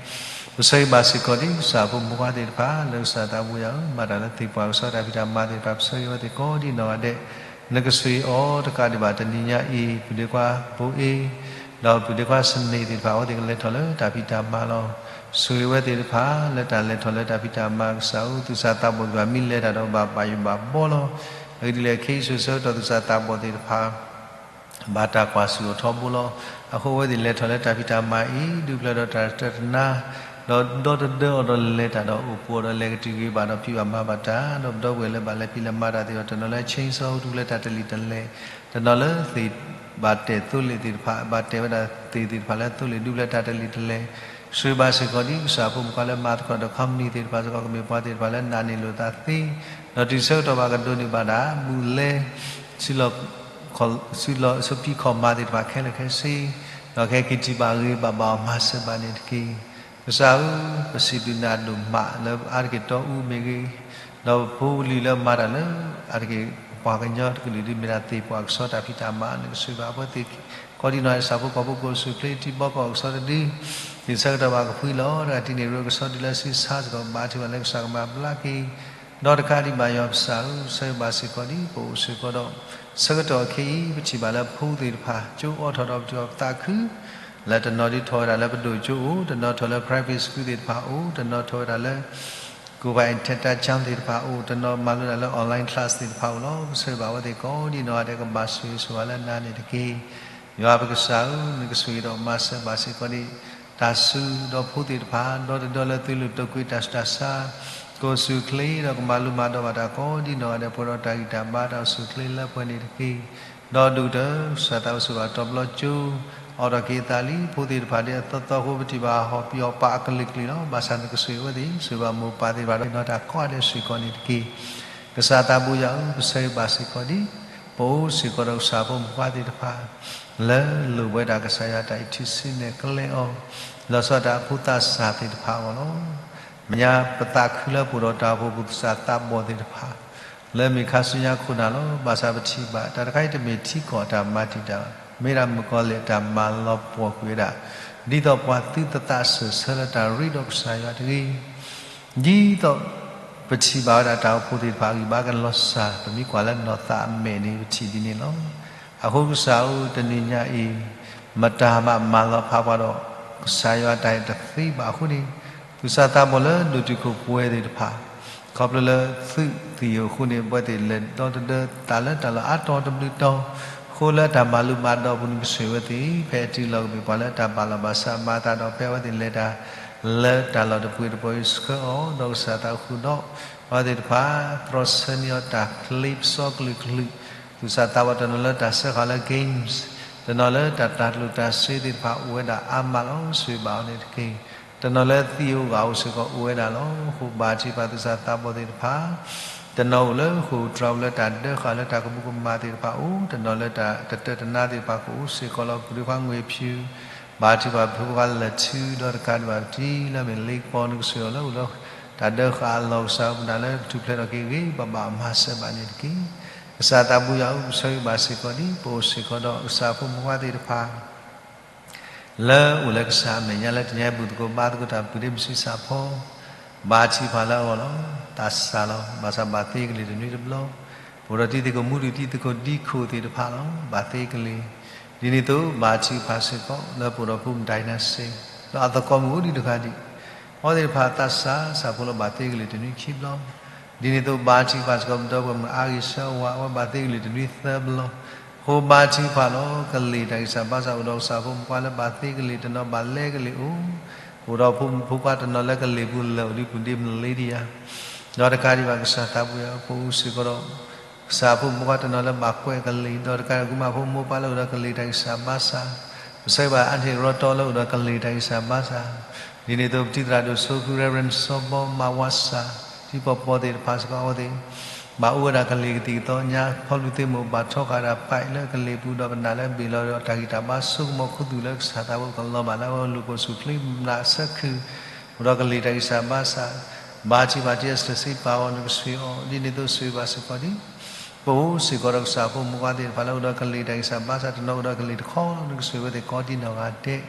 ပဆၢဂ့ၤဘၣ်စ့ၢ်ကီးဒ်ကစၢ်ဖိမုၣ်ဖိခွါသ့ၣ်တဖၣ် လၢကစၢ်သးဘိယွၤဧၢ, မၤတၢ်လၢသ့ၣ်ပှၢ်ကဆှီတၢ်ဖံးတၢ်မၤသ့ၣ်တဖၣ် ပဆၢဂ့ၤဝဲသ့ၣ်ကိးဒ်နီၢ်ဂၤဒဲး, နကဆိၣ်ဂ့ၤအီၤတကးဒံးဘၣ်တနံၤညါအံၤ ပုၢ်ဒ့ခွါဘိအ့ ဒီးပုၢ်ဒ့ခွါစန့ၣ်သ့ၣ်တဖၣ် အဝဲသ့ၣ်ကလဲၤထီၣ်လၢတၢ်ဖံးတၢ်မၤလီၤ. ဆိၣ်ဂ့ၤဝဲသ့ၣ်တဖၣ် လၢတၢ်လဲၤထီၣ်လၢတၢ်ဖံးတၢ်မၤကစၢ်ဧၢ, သူၣ်စၢ်သးဘီၣ်သ့ၣ်တဖၣ် မ့ၢ်လဲၤတၢ်ဒီးဘၣ်ဘၣ်ယိၣ်ဘၣ်ဘီလီၤ. အဂ့ၢ်ဒ်လဲၣ် ခဲအံၤဆိၣ်ဆၢကတီၢ်သူၣ်စၢ်သးဘီၣ်သ့ၣ်တဖၣ် ဘၣ်တၢ်ကွၢ်ဆူၣ်အိၣ်ထီဘိလီၤ. အဃိအဝဲသ့ၣ်လဲၤထီၣ်လၢတၢ်ဖံးတၢ်မၤအံၤ ဒုးဖျၢၣ်ဒီးတၢ်တတၢတနါ, ဒီးဒီတဒၢအီၤဒီးလဲၤတၢ်ဒီးအိၣ်ပှဲၤဒီးလဲၤကတုၤက့ၤဘၣ်ဒီးဖံးဘၣ်မၤဘၣ်တၢ်, ဒီးပဒီပုၢ်ဝဲၢ်လၢဘၣ်လဲၤဖံးလဲၤမၤတၢ်သ့ၣ်ဒီး တနီၤလၢ chainsaw ဒုးဖျၢၣ်တၢ်တလံာ်တလဲၢ်, တနီၤလၢသ့ၣ်ဘၣ်တဲာ်သိလ့ၣ်သ့ၣ်တဖၣ် ဘၣ်တဲာ်ဝဲဒၣ်သ့ၣ်သ့ၣ်တဖၣ်လၢသိလ့ၣ်ဒုးဖျၢၣ်တၢ်တလံာ်တလဲၢ်, ဆိၣ်ဂ့ၤဘၣ်စ့ၢ်ကီးဒ်ကစၢ်ဖိမုၣ်ဖိခွါလၢမၤသကိးဒီး company သ့ၣ်တဖၣ်စ့ၢ်ကီး ကမ့ၢ်ပှၤသ့ၣ်တဖၣ်လၢနာ်န့ၢ်လိာ်သးသ့, ဒီးတုၤဆၢကတီၢ်ဘၣ်ကဒိးန့ၢ်ဘၣ်ဒၣ် မူးလဲ စုလီၢ် စုလီၢ် စပံးခီၣ်မၤသ့ၣ်တဖၣ်ခဲလၢာ်ခဲဆ့, ဒီးကဟဲက့ၤထံၣ်ဘၣ်ဂ့ၤဘၣ်ဘၣ်အီၤမၤစၢၤဘၣ်န့ၣ်တက့ၢ်. ကစၢ်ဧၢ, ပစံးဘျုးနၤဒိၣ်မးလၢအါတက့ၢ်တီအူမ့ၢ်ဂ့ၤ, ဒီးပဖိပလံၤလၢမၤတၢ်လၢ အါတက့ၢ်ပပှၤကညီတကလုာ်ဒ် မ့ၢ်ဒၣ်သ့ၣ်ပှၢ်ကဆှီတၢ်ဖံးတၢ်မၤ နကဆိၣ်ဂ့ၤဘၣ်အဝဲသ့ၣ် ကိးဒ်နီၢ်ဂၤဒဲး ဆၣ်ဖိကီၢ်ဖိကအိၣ်ဆူၣ်အိၣ်ချ့ ထံဘီကီၢ်အိၣ်ကဆှီတဒု တုၤဆၢကတီၢ်ဘၣ်ကဖှံလီၤ တဂၤတံၢ်န့ၢ်ရ့ကဆှီဒုလၢစုဆါစ့ၢ်ကီး ဘါထုကဖၣ်လၢကစၢ်ကမၤဘျါက့ၤ ဒီးတကးဒံးဘၣ်ယွၤပစၢ်ဧၢ, ဆၢဂ့ၤဘၣ်စ့ၢ်ကီးဒ်ပအိၣ်စ့ၢ်ကီးဒီး ဆၢကတီၢ်အခံအံၤ ပထံၣ်ဘၣ်လၢဖိသ့ၣ်တဖၣ် ကၠိအိးထီၣ်ဒီးပတုာ်အီၤပသးခု လၢတနီၤဒ်ထီၣ်ဝဲဒၣ်လၢပဒိၣ်ကၠိအိၣ်, တနီၤထီၣ်လၢ private school သ့ၣ်တဖၣ်အိၣ်, တနီၤထီၣ်ဝဲဒၣ်လၢ ကီၢ်ပၤ international သ့ၣ်တဖၣ်အိၣ်, တနီၤမၤလိဒၣ်လၢ online class သ့ၣ်တဖၣ်အိၣ်လီၤ. ပဆၢဂ့ၤဘၣ်အဝဲသ့ၣ်ကိးဒ်နီၢ်ဂၤဒဲး ကဘၣ်ဆိၣ်ဂ့ၤဆိၣ်ဝါလၢနၤန့ၣ်တက့ၢ်. ယွၤပကစၢ်ဧၢ, နကဆိၣ်ဂ့ၤဒီးမၤစၢၤဘၣ်စ့ၢ်ကီးဒ် တၢ်စူၤဒီးဖိသ့ၣ်တဖၣ် ဒီတဒၢလၢသုးလိာ်တိာ်ကွံာ်တၢ်ဆူးတၢ်ဆါ ကအိၣ်ဆူၣ်အိၣ်ချ့ဒီးကမၤလိမၤဒိးဘၣ်တၢ်ကိးဒ်နီၢ်ဂၤဒဲး ပှဲၤဒီးတၢ်ဂံၢ်တၢ်ဘါတၢ်အိၣ်ဆူၣ်အိၣ်ချ့လၢပှဲၤန့ၣ်တက့ၢ်. ဒီးဒိၣ်ကတၢၢ် ကစၢ်သးအိၣ်ဆိးဘၣ်တီၤပျီကၠိ အိးထီၣ်က့ၤအသးလံ ဖိသ့ၣ်တဖၣ်ဒ်အသီသီအဃိ ပထံၣ်ဘၣ်ဟီၣ်ပံၤဟီၣ်ပၤအကလုာ်ကလုာ်လီၤ. ဘၣ်ဆၣ်နကဆိၣ်ဂ့ၤအဝဲသ့ၣ် ဆိၣ်ဂ့ၤဘၣ်မိၢ်ပၢ်သ့ၣ်တဖၣ်ဒီး နီၢ်တၢ်ကိးဂၤဒဲးစ့ၢ်ကီးန့ၣ်တက့ၢ်. ကစၢ်သးဘိယွၤဧၢ, ပဆၢဂ့ၤဘၣ်စ့ၢ်ကီးဒ် ပအိၣ်စ့ၢ်ကီးဒီးကစၢ်ဖိမုၣ်ဖိခွါသ့ၣ်တဖၣ် လၢလိၣ်ဘၣ်ဝဲဒၣ်ကစၢ်ယွၤအတၢ်အံးထွဲဆံးနဲၣ်ကျဲအီၤ, လီၤဆီဒၣ်တၢ်အဖိသးစၢ်သ့ၣ်တဖၣ်အဂီၢ်လီၤ. မဲာ်ညါပသးခုလၢပအိၣ်ဒီးတၢ်အိၣ်ဖှိၣ်ပူၤသးစၢ်သးဘီၣ်သ့ၣ်တဖၣ် လၢမ့ၢ်ခါဆူညါခိၣ်နၢ်လီၤ. ဘၣ်ဆၣ်ပထံၣ်ဘၣ် တၢ်တခါအံၤတမ့ၢ်ထံကီၢ်အတၢ်မၤတံာ်တာ်, မ့ၢ်ဒၣ်မုၣ်ကီၤလံၢ်အတၢ်မၤလီၤပှီၢ်ကွံာ်ဝဲဒၣ်, ဒ်သိးပှၤသုတသးစၢၢ်ဆၢလၢတၢ်ရ့ဒီးကစၢ်ယွၤတဂ့ၤ ဒ်သိးပထံၣ်ဘၣ်ဝဲဒၣ်တၢ်အိၣ်ဖှိၣ်သ့ၣ်တဖၣ်အဂံၢ်ဘါကလီၤစၢ်, ပမ့ၢ်ကွၢ်လၢနီၢ်သးအမဲာ်န့ၣ် ပထံၣ်ဒ်န့ၣ်လီၤ. အဃိကစၢ်ဧၢ, တနံၤညါအံၤ မတၤမးမၤလီၤဖးပှၤဒီး ကစၢ်ယွၤအတၢ်အဲၣ်တသ့ဘၣ်အဃိန့ၣ်, သူၣ်စၢ်သးဘီၣ်လၢဒိၣ်တုာ်ခိၣ်ပှဲၤသ့ၣ်တဖၣ် ခီဖျိလၢသုးသံၣ်ဧိၤအဃိန့ၣ် အဝဲသ့ၣ်လဲၤဒီသဒၢတၢ်လၢတၢ်လီၢ်အါတီၤတဘျုးတီၤ, အဃိလၢတၢ်မၤလိမၤဒိးအပူၤန့ၣ် ကဆှၢဝဲသ့ၣ် ဖဲအတုၤလီၤကဘၣ်ပှၤလၢတၢ်ဘၣ်လီၢ်ဘၣ်စးမၤအသးဒီး ဖဲအဝဲသ့ၣ်လဲၤတၢ်လၢတၢ်လီၢ်တပှဲၤတပှဲၤအံၤ ဆှၢအီၤဒီးကစၢ်သးဃုာ်ဒီး အဝဲသ့ၣ်တဖၣ် သြီဆၢန့ၢ်အီၤတၢ်ချ့ပစီကလုာ်ကလုာ်, သူၣ်စၢ်သးဘီၣ်တနီၤလၢတၢ်စၢဃာ်လၢ games, တနီၤလၢတၢ်တၤကျိၣ်တၤစ့သ့ၣ်တဖၣ်အိၣ်ဝဲဒၣ်အါမးလီၤ. ဆိၣ်ဂ့ၤဘၣ်အီၤန့ၣ်တက့ၢ်. တနီၤလၢသံၣ်ဧိၤဂၤဧိၤစ့ၢ်ကီးအိၣ်ဝဲဒၣ်လီၤ. အဃိဘါထုကဖၣ်သူၣ်စၢ်သးဘီၣ်သ့ၣ်တဖၣ် တနီၤအိၣ်လၢဃိာ်တြီၤလၢတၢ်ဒၢဃာ်လၢတၢ်ကမူးကမၣ်သ့ၣ်တဖၣ်အိၣ်, တနီၤလၢတၢ်တတၢၢ်တနါသ့ၣ်တဖၣ်ကအိၣ်စ့ၢ်ကီးလီၤ. ပူၤဒ့ခွါငွေဖြူ ဘါထုကဖၣ်ဖိခွါလၢာ်ထူဒီးတကးဒံးဘၣ် ပတံၤလၢအမ့ၢ်လ့ကပီၤ နကဆှၢအီၤလၢအိၣ်ဒီးတၢ်ဒၢဃာ်အလီၢ်ကစၢ် ပနာ်လၢထူၣ်ဖျဲးထီၣ်က့ၤဂ့ၤဂ့ၤဘၣ်ဘၣ် မၤစၢၤဘၣ်န့ၣ်တက့ၢ်. ကစၢ်သးဘိယွၤဧၢ, ပဆၢဂ့ၤဘၣ်စ့ၢ်ကီးဒ် ပအိၣ်စ့ၢ်ကီးဒီးကစၢ်ဖိမုၣ်ဖိခွါသ့ၣ်တဖၣ် လၢအိၣ်လၢကစၢ်အမဲာ်ညါလၢတနံၤအံၤ ဘူၣ်သကိးဘါသကိးတၢ် ပူၤဒ့မစုစးဖီ, ဘါထုကဖၣ်လၢအဂီၢ်လီၤ. သးစၢ်လီၤ. ဘၣ်ဆၣ်ဘၣ်သ့ကလံၤတနွံတဘျီ, ပအိၣ်ဒီးတံၤသကိးမူဒံး တံၤသကိးဒံခိၣ်သ့ၣ်တဖၣ်လီၤ. ဘၣ်သ့ကလံၤ, ဒ်န့ၣ်အသိး ဘါထုကဖၣ်စ့ၢ်ကီး လၢပအိၣ်ဒီးဖိမုၣ်ဒံးနၤစ့ၢ်, ဒီးအသကိးမုၣ်အိၣ်ဒံးတဂၤဒံး, အဝဲသ့ၣ်တဖၣ်သးစၢ် စးဖိလၢဘၣ်သ့ကလံၤတနွံခံဘျီ, ဒ်န့ၣ်အသိး ဘါထုကဖၣ်စ့ၢ်ကီး ပဒီပုၢ်ဝဲၢ်မုၣ်အါဂၤဆၢဝါ အဝဲဘၣ်သ့ကလံၤတနွံသၢဘျီ, အဃိဘါထုကဖၣ်လီၤ. ကလံၤတၢ်ဂံၢ်စၢ်ဘါစၢ် အိၣ်ဒီးကစၢ်ဖိမုၣ်ဖိခွါလၢဘၣ်သ့ကလံၤတနီၤ ဘၣ်လဲကလံၤအိၣ်, အိၣ်ဒီးဖိမုၣ်ဖိခွါတနီၤလၢကလံၤပူၤလၢာ်အိၣ်ဒံးပူၤဒ့မလ့ဒံးယၤ, ဒီးတကးဒံးဘၣ်ကစၢ်သးဘိယွၤ ပအိၣ်စ့ၢ်ကီးဒီး ကစၢ်ဖိမုၣ်ဖိခွါတနီၤလၢဘၣ်ကွဲးကလံၤ, ဒီးတကးဒံးဘၣ် ကုမၢ်ဖိမိၢ်ပၢ်လၢအိၣ်ဒီးကလံၤတၢ်ဂံၢ်စၢ်ဘါစၢ်, ပဆၢဂ့ၤဘၣ်အါထံးရီတီလၢအိၣ်ဒီးကလံၤတၢ်ဂံၢ်စၢ်ဘါစၢ်, ဒ်န့ၣ်အသိး ပတံၤသရၣ်ဒိၣ်စိဖု Reverend စီၤဘီမၤဝါစၢ် ထံပီၤပီၤသ့ၣ်တဖၣ်စ့ၢ်ကီး အဝဲသ့ၣ် ဘၣ်အိၣ်ဝဲဒၣ်ကလံၤကသံၣ်ကသီညါ ဖီလူၤသ့ၣ်မိၢ် ဘၣ်ထီဃာ်ဒၣ်ပာ်လၢကလံၤပူၤ ဒီးပနာ်လၢဘ့ၣ်လီၤဒီးတၢ်ဂံၢ်တၢ်ဘါ ဆိကမိၣ်ခူသူၣ်လၢကစၢ်သးဘိကလီၤဘၣ်လၢအဝဲလိာ်ကိၣ်ဆူၣ်ချ့ မနုၤအဆၢခုၣ် အိၣ်ဒီးကလံၤတၢ်ဂံၢ်စၢ်ဘါစၢ်, ဘါထုကဖၣ် Esther စံးပာ်အီၤ နကဆှၢအီၤ ဒ်န့ၣ်အသိး ဆိၣ်ဂ့ၤဘၣ်စ့ၢ်ကီးဒ် ပအိၣ်စ့ၢ်ကီးဒီးကစၢ်ဖိမုၣ်ဖိခွါသ့ၣ်တဖၣ်လၢအိၣ်ဒီးကလံၤတၢ်ဂံၢ်စၢ်ဘါစၢ် တနီၤအိၣ်ဒီးကလံၤတခီ နကဆှၢဝဲသ့ၣ်ကိးဒံနီၢ်ဂၤဒဲး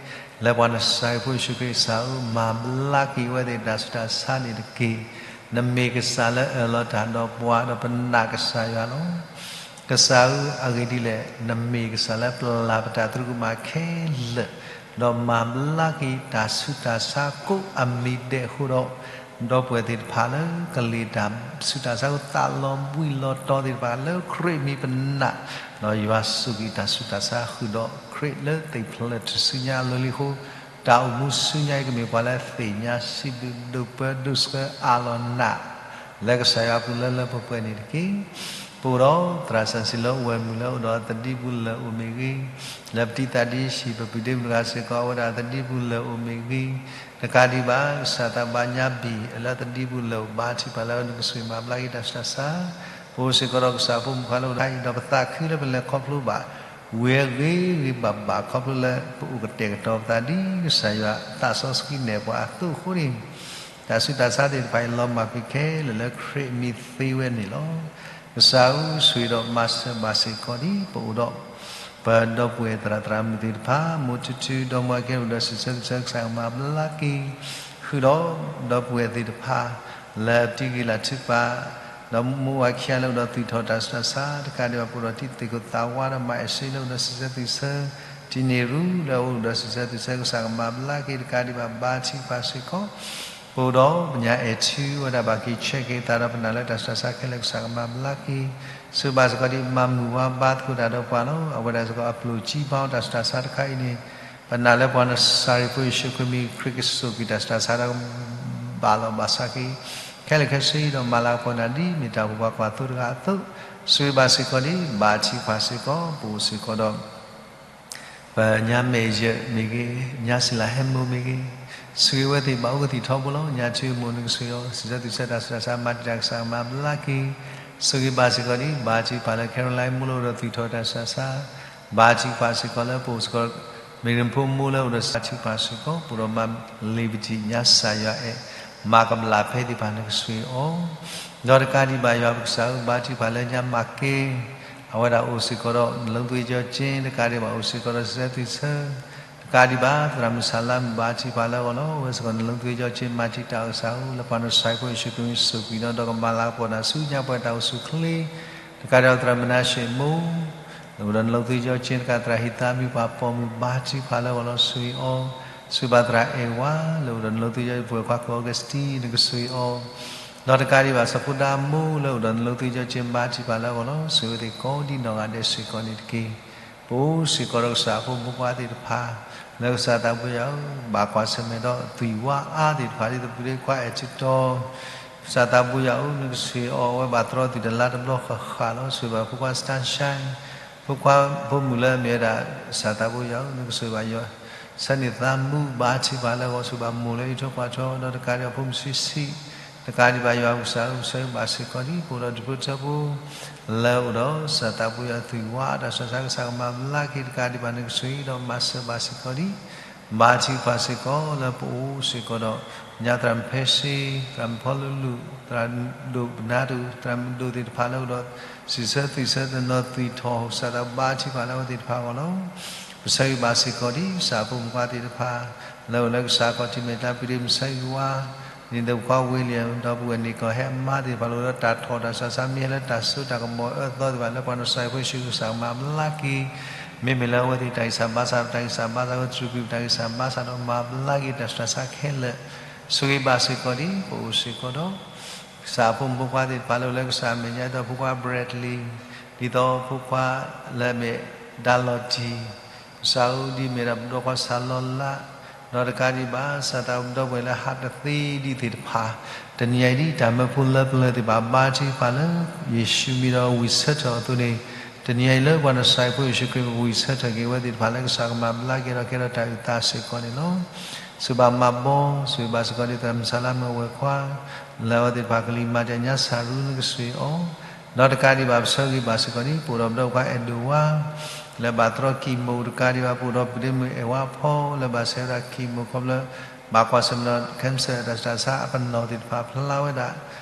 လၢပှၤနစၤရ့းဖိယ့ၣ်ၡူးခရံာ်ကစၢ်ဧၢ မၤဘျါက့ၤဝဲသ့ၣ်တၢ်ဆူးတၢ်ဆါန့ၣ်တက့ၢ်. နမ့ၢ်ကစၢ်လၢအၢၣ်လီၤတၢ်ဒီးပှၤ ဒီးပနာ်ကစၢ်ယွၤလီၤ. ကစၢ်ဧၢ အဂ့ၢ်ဒ်လဲၣ် နမ့ၢ်ကစၢ်လၢပျၢ်ပတၢ်သရူးကမၣ်ခဲလၢာ် ဒီးမၤဘျါက့ၤတၢ်ဆူးတၢ်ဆါကိးအမံၤဒဲးအဃိဒီး ဒီပုၢ်ဝဲၢ်သ့ၣ်တဖၣ်လၢကလံၤတၢ်ဆူးတၢ်ဆါအဃိ သးလီၤဘှံးလီၤတီၤသ့ၣ်တဖၣ် လၢခရံာ်မံၤပနာ် ဒီးယွၤစူးက့ၤတၢ်ဆူးတၢ်ဆါဃုာ်ဒီး ခရံာ်လၢသ့ၣ်ဖျါထူၣ်စုညါအလီၢ်လံအဃိ တၢ်အိၣ်မူဆူညါအံၤကမ့ၢ်ပှၤလၢသ့ၣ်ညါစံးဘျုးဒိၣ်ပၢဒိၣ်ဆှၢအးလီၤနး လၢကစၢ်ယွၤအပူၤလၢလၢပှဲၤပှဲၤန့ၣ်တက့ၢ်. ပအိၣ်ဒီးသရၣ်စီဆှံလၢဝဲၢ်မုၢ်လၢအိၣ်ဒီးသဒံပူၤလၢအိၣ်မ့ၢ်ဂ့ၤ, လၢပတံၤသးဒံဆံး ပပုၢ်ဒ့မုၣ်တဂၤစ့ၢ်ကီး အဝဲဒၣ်သဒံပူၤလၢအိၣ်မ့ၢ်ဂ့ၤ, တကးဒံးဘၣ် ကစၢ်သးဘါညါဘံၣ် လၢသဒံပူၤလၢအိၣ် ဘါထုကဖၣ်လၢနကဆှၢမၤဘျါက့ၤတၢ်ဆူးတၢ်ဆါ, ပအိၣ်စ့ၢ်ကီးဒီးကစၢ်ဖိမုၣ်ဖိခွါလၢအိၣ်ဒီး ဒီးပသးခုလၢပလဲၤခီဖျိဘၣ် ဝံၤအဂ့ၤဂ့ၤဘၣ်ဘၣ် ခီဖျိလၢပအိၣ်ကတဲာ်ကတီၤပသးဒ်ကစၢ်ယွၤသးစီဆှံနဲၣ်ပှၤအသိးအဃိန့ၣ်, တၢ်ဆူးတၢ်ဆါသ့ၣ်တဖၣ်အံၤ လီၤမၢ်ကွံာ်ခဲလၢာ်လၢခရံာ်အမံၤသ့ဝဲန့ၣ်လီၤ. ကစၢ်ဧၢ ဆိၣ်ဂ့ၤဒီးမၤစၢၤဘၣ်စ့ၢ်ကီးဒ်ပအိၣ်ဒီး ပဒီပုၢ်ဝဲၢ်သရၣ်သရၣ်မုၣ်သ့ၣ်တဖၣ် မိၢ်ထူထူ ဒီမါဝၤကဲ အိၣ်ဒီးစံးဆၢသုဆၢ ကစၢ်ကမၤဘျါက့ၤ ဃုာ်ဒီး ဒီပုၢ်ဝဲၢ်သ့ၣ်တဖၣ် လၢတံၤဂ့ၤလၢ်ထုကဖၣ် ဒီးမိၢ်ဝၤခံဂၤလၢအိၣ်ဒီးသူၣ်ထီၣ်တၢ်ဆူးတၢ်ဆါ တကးဒံးဘၣ် ပအိၣ်ဒီးတံၤသကိးသးဝါဒီးမၤအဲၣ်စ့လၢအိၣ်ဒီးစံးဆၢသုဆၢ တံၤန့ၢ်ရူလၢအိၣ်ဒီးစံးဆၢသုဆၢ ကစၢ်ကမၤဘျါက့ၤ တကးဒံးဘၣ် ဘါထုကဖၣ်စ့ၢ်ကီး ပအိၣ်ဒီးပညါအဲၣ်ထူဝဲဒၣ်ဘၣ်က့ၤဆဲးက့ၤသးဒီးပနာ်လၢတၢ်ဆူးတၢ်ဆါခဲလၢာ် ကစၢ်ကမၤဘျါက့ၤ ဆိၣ်ဂ့ၤဘၣ်စ့ၢ်ကီးဒ် မၤမုာ်ဝါဘါသကိးတၢ်ဒီးပှၤလီၤ. အဝဲဒၣ်စ့ၢ်ကီးအပျိၢ်စံးဘါအီၤတၢ်ဆူးတၢ်ဆါတခါအံၤန့ၣ် ပနာ်လၢပှၤနစၤရ့းဖိယ့ၣ်ၡူးခရံာ်မံၤ ခရံာ်ကဆိၣ်က့ၤတၢ်ဆူးတၢ်ဆါဒီး ဘၣ်လီၤဘၣ်စးက့ၤ ခဲလၢာ်ခဲဆ့ဒီးမၤလၤကပီၤနၤဒ်မ့ၢ်တၢ်အိၣ်ဖှိၣ်ပှၤကွၢ်သိတဂၤအသိး ဆိၣ်ဂ့ၤဘၣ်စ့ၢ်ကီးဒ် ဘါထုကဖၣ်စ့ၢ်ကီး ပအိၣ်စ့ၢ်ကီးဒီး ပညါမဲာ်ယၢၤမ့ၢ်ဂ့ၤ, ညါစံလၤဟဲမိၢ်မ့ၢ်ဂ့ၤ, ဆိၣ်ဂ့ၤဝဲသ့ၣ်ဘၣ်အိၣ်ကသံၣ်ထီဘိလီၤ. ညါထူမိၢ်နကဆိၣ်ဂ့ၤအီၤ စံးဆၢသုဆၢတၢ်ဆူးတၢ်ဆါ မၤတံာ်တာ် ကစၢ်ကမၤဘျါက့ၤ ဆိၣ်ဂ့ၤဘၣ်စ့ၢ်ကီးဒံး ဘါထုကဖၣ်လၢ Caroline မိၢ်လၢအိၣ်ဒီးသွံၣ်ထီၣ်တၢ်ဆူးတၢ်ဆါ, ဘါထုကဖၣ်စ့ၢ်ကီးလၢပအိၣ်စ့ၢ်ကီး မ့ၢ်ရဖိမိၢ်လၢအိၣ်ဒီးဘါထုကဖၣ်စ့ၢ်ကီး ပအိၣ်ဒီးမါလ့ၤပတံၣ်ညါစၢ်ယွၤအဲၣ် မၤကဘျၣ်ဖဲသ့ၣ်တဖၣ်နကဆိၣ်ဂ့ၤအီၤ, ဒီးတကးဒံးဘၣ်ယွၤပကစၢ်ဧၢ ဘါထုကဖၣ်လၢညါမၤက့ အဝဲဒၣ်အိၣ်စ့ၢ်ကီးဒီး နလုံးသွင်းကျိၣ်စ့ တကးဒံးဘၣ်အိၣ်စ့ၢ်ကီးဒီးစံးဆၢသ့ၣ်ဆၢ တကးဒံးဘၣ် သရၣ်မုၣ်စၢ်လါမုၣ် ဘါထုကဖၣ်လၢအဂီၢ်လီၤ. အဝဲစ့ၢ်ကီးနလုံးသွင်းကျိၣ်စ့ မၤတံာ်တာ်အီၤကစၢ်ဧၢ လၢပှၤနီၢ်ကစၢ်အဖိယ့ၣ်ၡူးခရံာ်မံၤ စိာ်ကွံာ်ဒီး ဒီးကမၤလၤကပီၤတၢ်ဆူညါပှၤတၢ်အိၣ်ဆူၣ်အိၣ်ချ့ တကးဒံးဘၣ် သရၣ်မုၣ်မနၤၡ့မိၢ် လၢအိၣ်ဒီးနလုံးသွင်းကျိၣ်စ့ တကး သရၣ်ဟံးသါမံၤ ပှၤပိာ်မုၣ် ဘါထုကဖၣ်လၢအဂီၢ်လီၤ ဆိၣ်ဂ့ၤအီၤ, ဆိၣ်ဂ့ၤဘၣ်သရၣ်အဲၣ်ဝါ လၢအိၣ်ဒီးနလုံးသွင်းကျိၣ်စ့ ပဝဲၢ်ခွါကိးအီကစတံ နကဆိၣ်ဂ့ၤအီၤ, ဒီးတကးဒံးဘၣ် စီၤဖိဒါမိၢ် လၢအိၣ်ဒီးနလုံးသွင်းကျိၣ်စ့ ဘါထုကဖၣ်လၢအဂီၢ်လီၤ ဆိၣ်ဂ့ၤဝဲသ့ၣ်ကိးဒံနီၢ်ဂၤဒဲးစ့ၢ်ကီးန့ၣ်တက့ၢ်. ပအိၣ်စ့ၢ်ကီးဒီးကစၢ်အဖိမုၣ်ဖိခွါသ့ၣ်တဖၣ် လၢကစၢ်သးဘိယွၤဧၢ ဘၣ်ကွၢ်ဆၢၣ်မဲာ်ဒီးသွံၣ်ဝါအါသ့ၣ်တဖၣ် ဒ်သိးပဒ့ခွါအဲၣ်တတီၤ ကစၢ်သးဘိယွၤဧၢ နကဆိၣ်ဂ့ၤအီၤအဝဲဘၣ်တြီသွံၣ်တလါတဘျီဃၣ်ဃၣ်လီၤ ဆိၣ်ဂ့ၤဘၣ်ဖိခွါ Sunshine ဖိခွါဖိမုၣ်လၢအမ့ၢ်ဝဲဒၣ် ကစၢ်သးဘိယွၤဧၢ နကဆိၣ်ဂ့ၤဘၣ်ယွၤ ဆၢန့ၢ်သးမူ ဘါထုကဖၣ်လၢအဂီၢ် ဆိၣ်ဂ့ၤဘၣ်မိၢ်လၢအံးထွဲကွၢ်ထွဲ ဒီးတကးဒံးဘၣ်ဖိမုၣ်ဆံးဆံး တကးဒံးဘၣ်ယွၤပကစၢ်ဧၢ ပဆိၣ်ဂ့ၤဘၣ်စ့ၢ်ကီးဒံး ပအိၣ်ဒီးဒူၣ်ဖိထၢဖိ လၢအိၣ်ဒီးကစၢ်သးဘိယွၤသွံၣ်ဝါအါ တၢ်ဆူးတၢ်ဆါ ကစၢ်ကမၤဘျါက့ၤ တကးဒံးဘၣ်နကဆိၣ်ဂ့ၤဒီးမၤစၢၤဘၣ်စ့ၢ်ကီးဒံး ဘါထုကဖၣ်စ့ၢ်ကီးလၢပအိၣ်စ့ၢ်ကီးဒီး ညါသရၣ်မုၣ်ဖဲရှ့ သရၣ်မုၣ်ဖီလူလူ သရၣ်ဒိၣ်ပနါဒိၣ် သရၣ်မုၣ်ဒိၣ်သ့ၣ်တဖၣ်လၢအိၣ်ဒီး စံးဆၢသွံၣ်ဆၢတနီၤသွံၣ်ထီၣ် ကစၢ်သးဘါထုကဖၣ်လၢအဝဲသ့ၣ်တဖၣ်အဂီၢ်လီၤ. ပဆိၣ်ဂ့ၤဘၣ်စ့ၢ်ကီးဒံး ကစၢ်အဖိမုၣ်ဖိခွါသ့ၣ်တဖၣ် လၢအိၣ်လၢကစၢ်ခီၣ်ထံးမဲာ်ညါ ပဒ့မုၣ်ဆၢဂ့ၤဝါ ဒ်သိးပခွါဝ့လံ ဒီပုၢ်ဝဲၢ်န့ၣ်ကီၢ်ဟဲအမါသ့ၣ်တဖၣ်လၢအိၣ်ဒီးတၢ်ထီၣ်တၢ်ဆူးတၢ်ဆါ မ့ၢ်ဟဲလၢတၢ်စိတၢ်ကမီၤအၢသီသ့ၣ်တဖၣ် လၢပှၤနီၢ်ကစၢ်အဖိယ့ၣ်ၡူးခရံာ်ကစၢ်ကမၤဘျါက့ၤ မ့မ့ၢ်လၢအဝဲသ့ၣ်တၢ်ဂံၢ်စၢ်ဘါစၢ် ပတၢ်ဂံၢ်စၢ်ဘါစၢ် ဝဲတြူာ်ကွံာ်ပတၢ်ဂံၢ်စၢ်ဘါစၢ်ဒီးမၤဘျါက့ၤတၢ်ဆူးတၢ်ဆါခဲလၢာ် ဆိၣ်ဂ့ၤဘၣ်စ့ၢ်ကီးဒံး ပအိၣ်စ့ၢ်ကီးဒီး ကစၢ်အဖိမုၣ်ဖိခွါသ့ၣ်တဖၣ်လၢအိၣ်လၢကစၢ်အမဲာ်ညါ ဒ်သိးဖိခွါ Bradley ဒ်သိးဖိခွါလၢအမ့ၢ် ဒါလီၤတံၢ် ကစၢ်ဧၢ ဒ်အမ့ၢ်ဒၣ်ပဒီခွါစၢ်လီၤလး ဒီးတကးဒံးဘၣ် ကစၢ်သးပဒီပုၢ်ဝဲၢ်လၢဟးတသ့ဒံးသ့ၣ်တဖၣ် တနံၤညါအံၤဒ်တၢ်မၢဖိလၢပျၢၤသ့ၣ်တဖၣ် ဘါထုကဖၣ်လၢ ယ့ၣ်ၡူးမံၤဒီးဝံၢ်ဆၢထၢၣ်အသိးန့ၣ် တနံၤညါအံၤလၢပှၤနီၢ်ကစၢ်အဖိယ့ၣ်ၡူးခရံာ် ဝံၢ်ဆၢထၢၣ်က့ၤဝဲသ့ၣ်တဖၣ်လၢကစၢ်ကမၤဘျါက့ၤဒီးကဲထီၣ်တၢ်အုၣ်သးစ့ၢ်ကီးန့ၣ်လီၤ. ဆိၣ်ဂ့ၤဘၣ်မၤဘီ ဆိၣ်ဂ့ၤဘၣ်စ့ၢ်ကီးဒ်သရၣ်မုၣ်စၢ်လါမုၣ်အဝဲၢ်ခွါ လၢအဝဲသ့ၣ်တဖၣ်ကလံၤမၤတၢ်ညါစၢ်ရူ နကဆိၣ်ဂ့ၤအီၤ ဒီးတကးဒံးဘၣ် ပဆိၣ်ဂ့ၤဘၣ်စ့ၢ်ကီးဒံး ပအိၣ်ဒီးပဒီပုၢ်ဝဲၢ်ခွါအဲၣ်ဒိၣ်ဝါ လၢဘၣ်တြီကံၣ်မိၣ် တကးဒံးဘၣ် ပအိၣ်ဒီးပဒ့မုၣ်အဲၣ်ဝါဖီ လၢဘၣ်ဆဲးဝဲဒၣ်ကံၣ်မိၣ်ခီဖျိ ဘၣ်ကွၢ်ဆၢၣ်မဲာ်ဒီး cancer တၢ်ဆူးတၢ်ဆါအပနီၣ်သ့ၣ်တဖၣ်ဖျါဝဲဒၣ်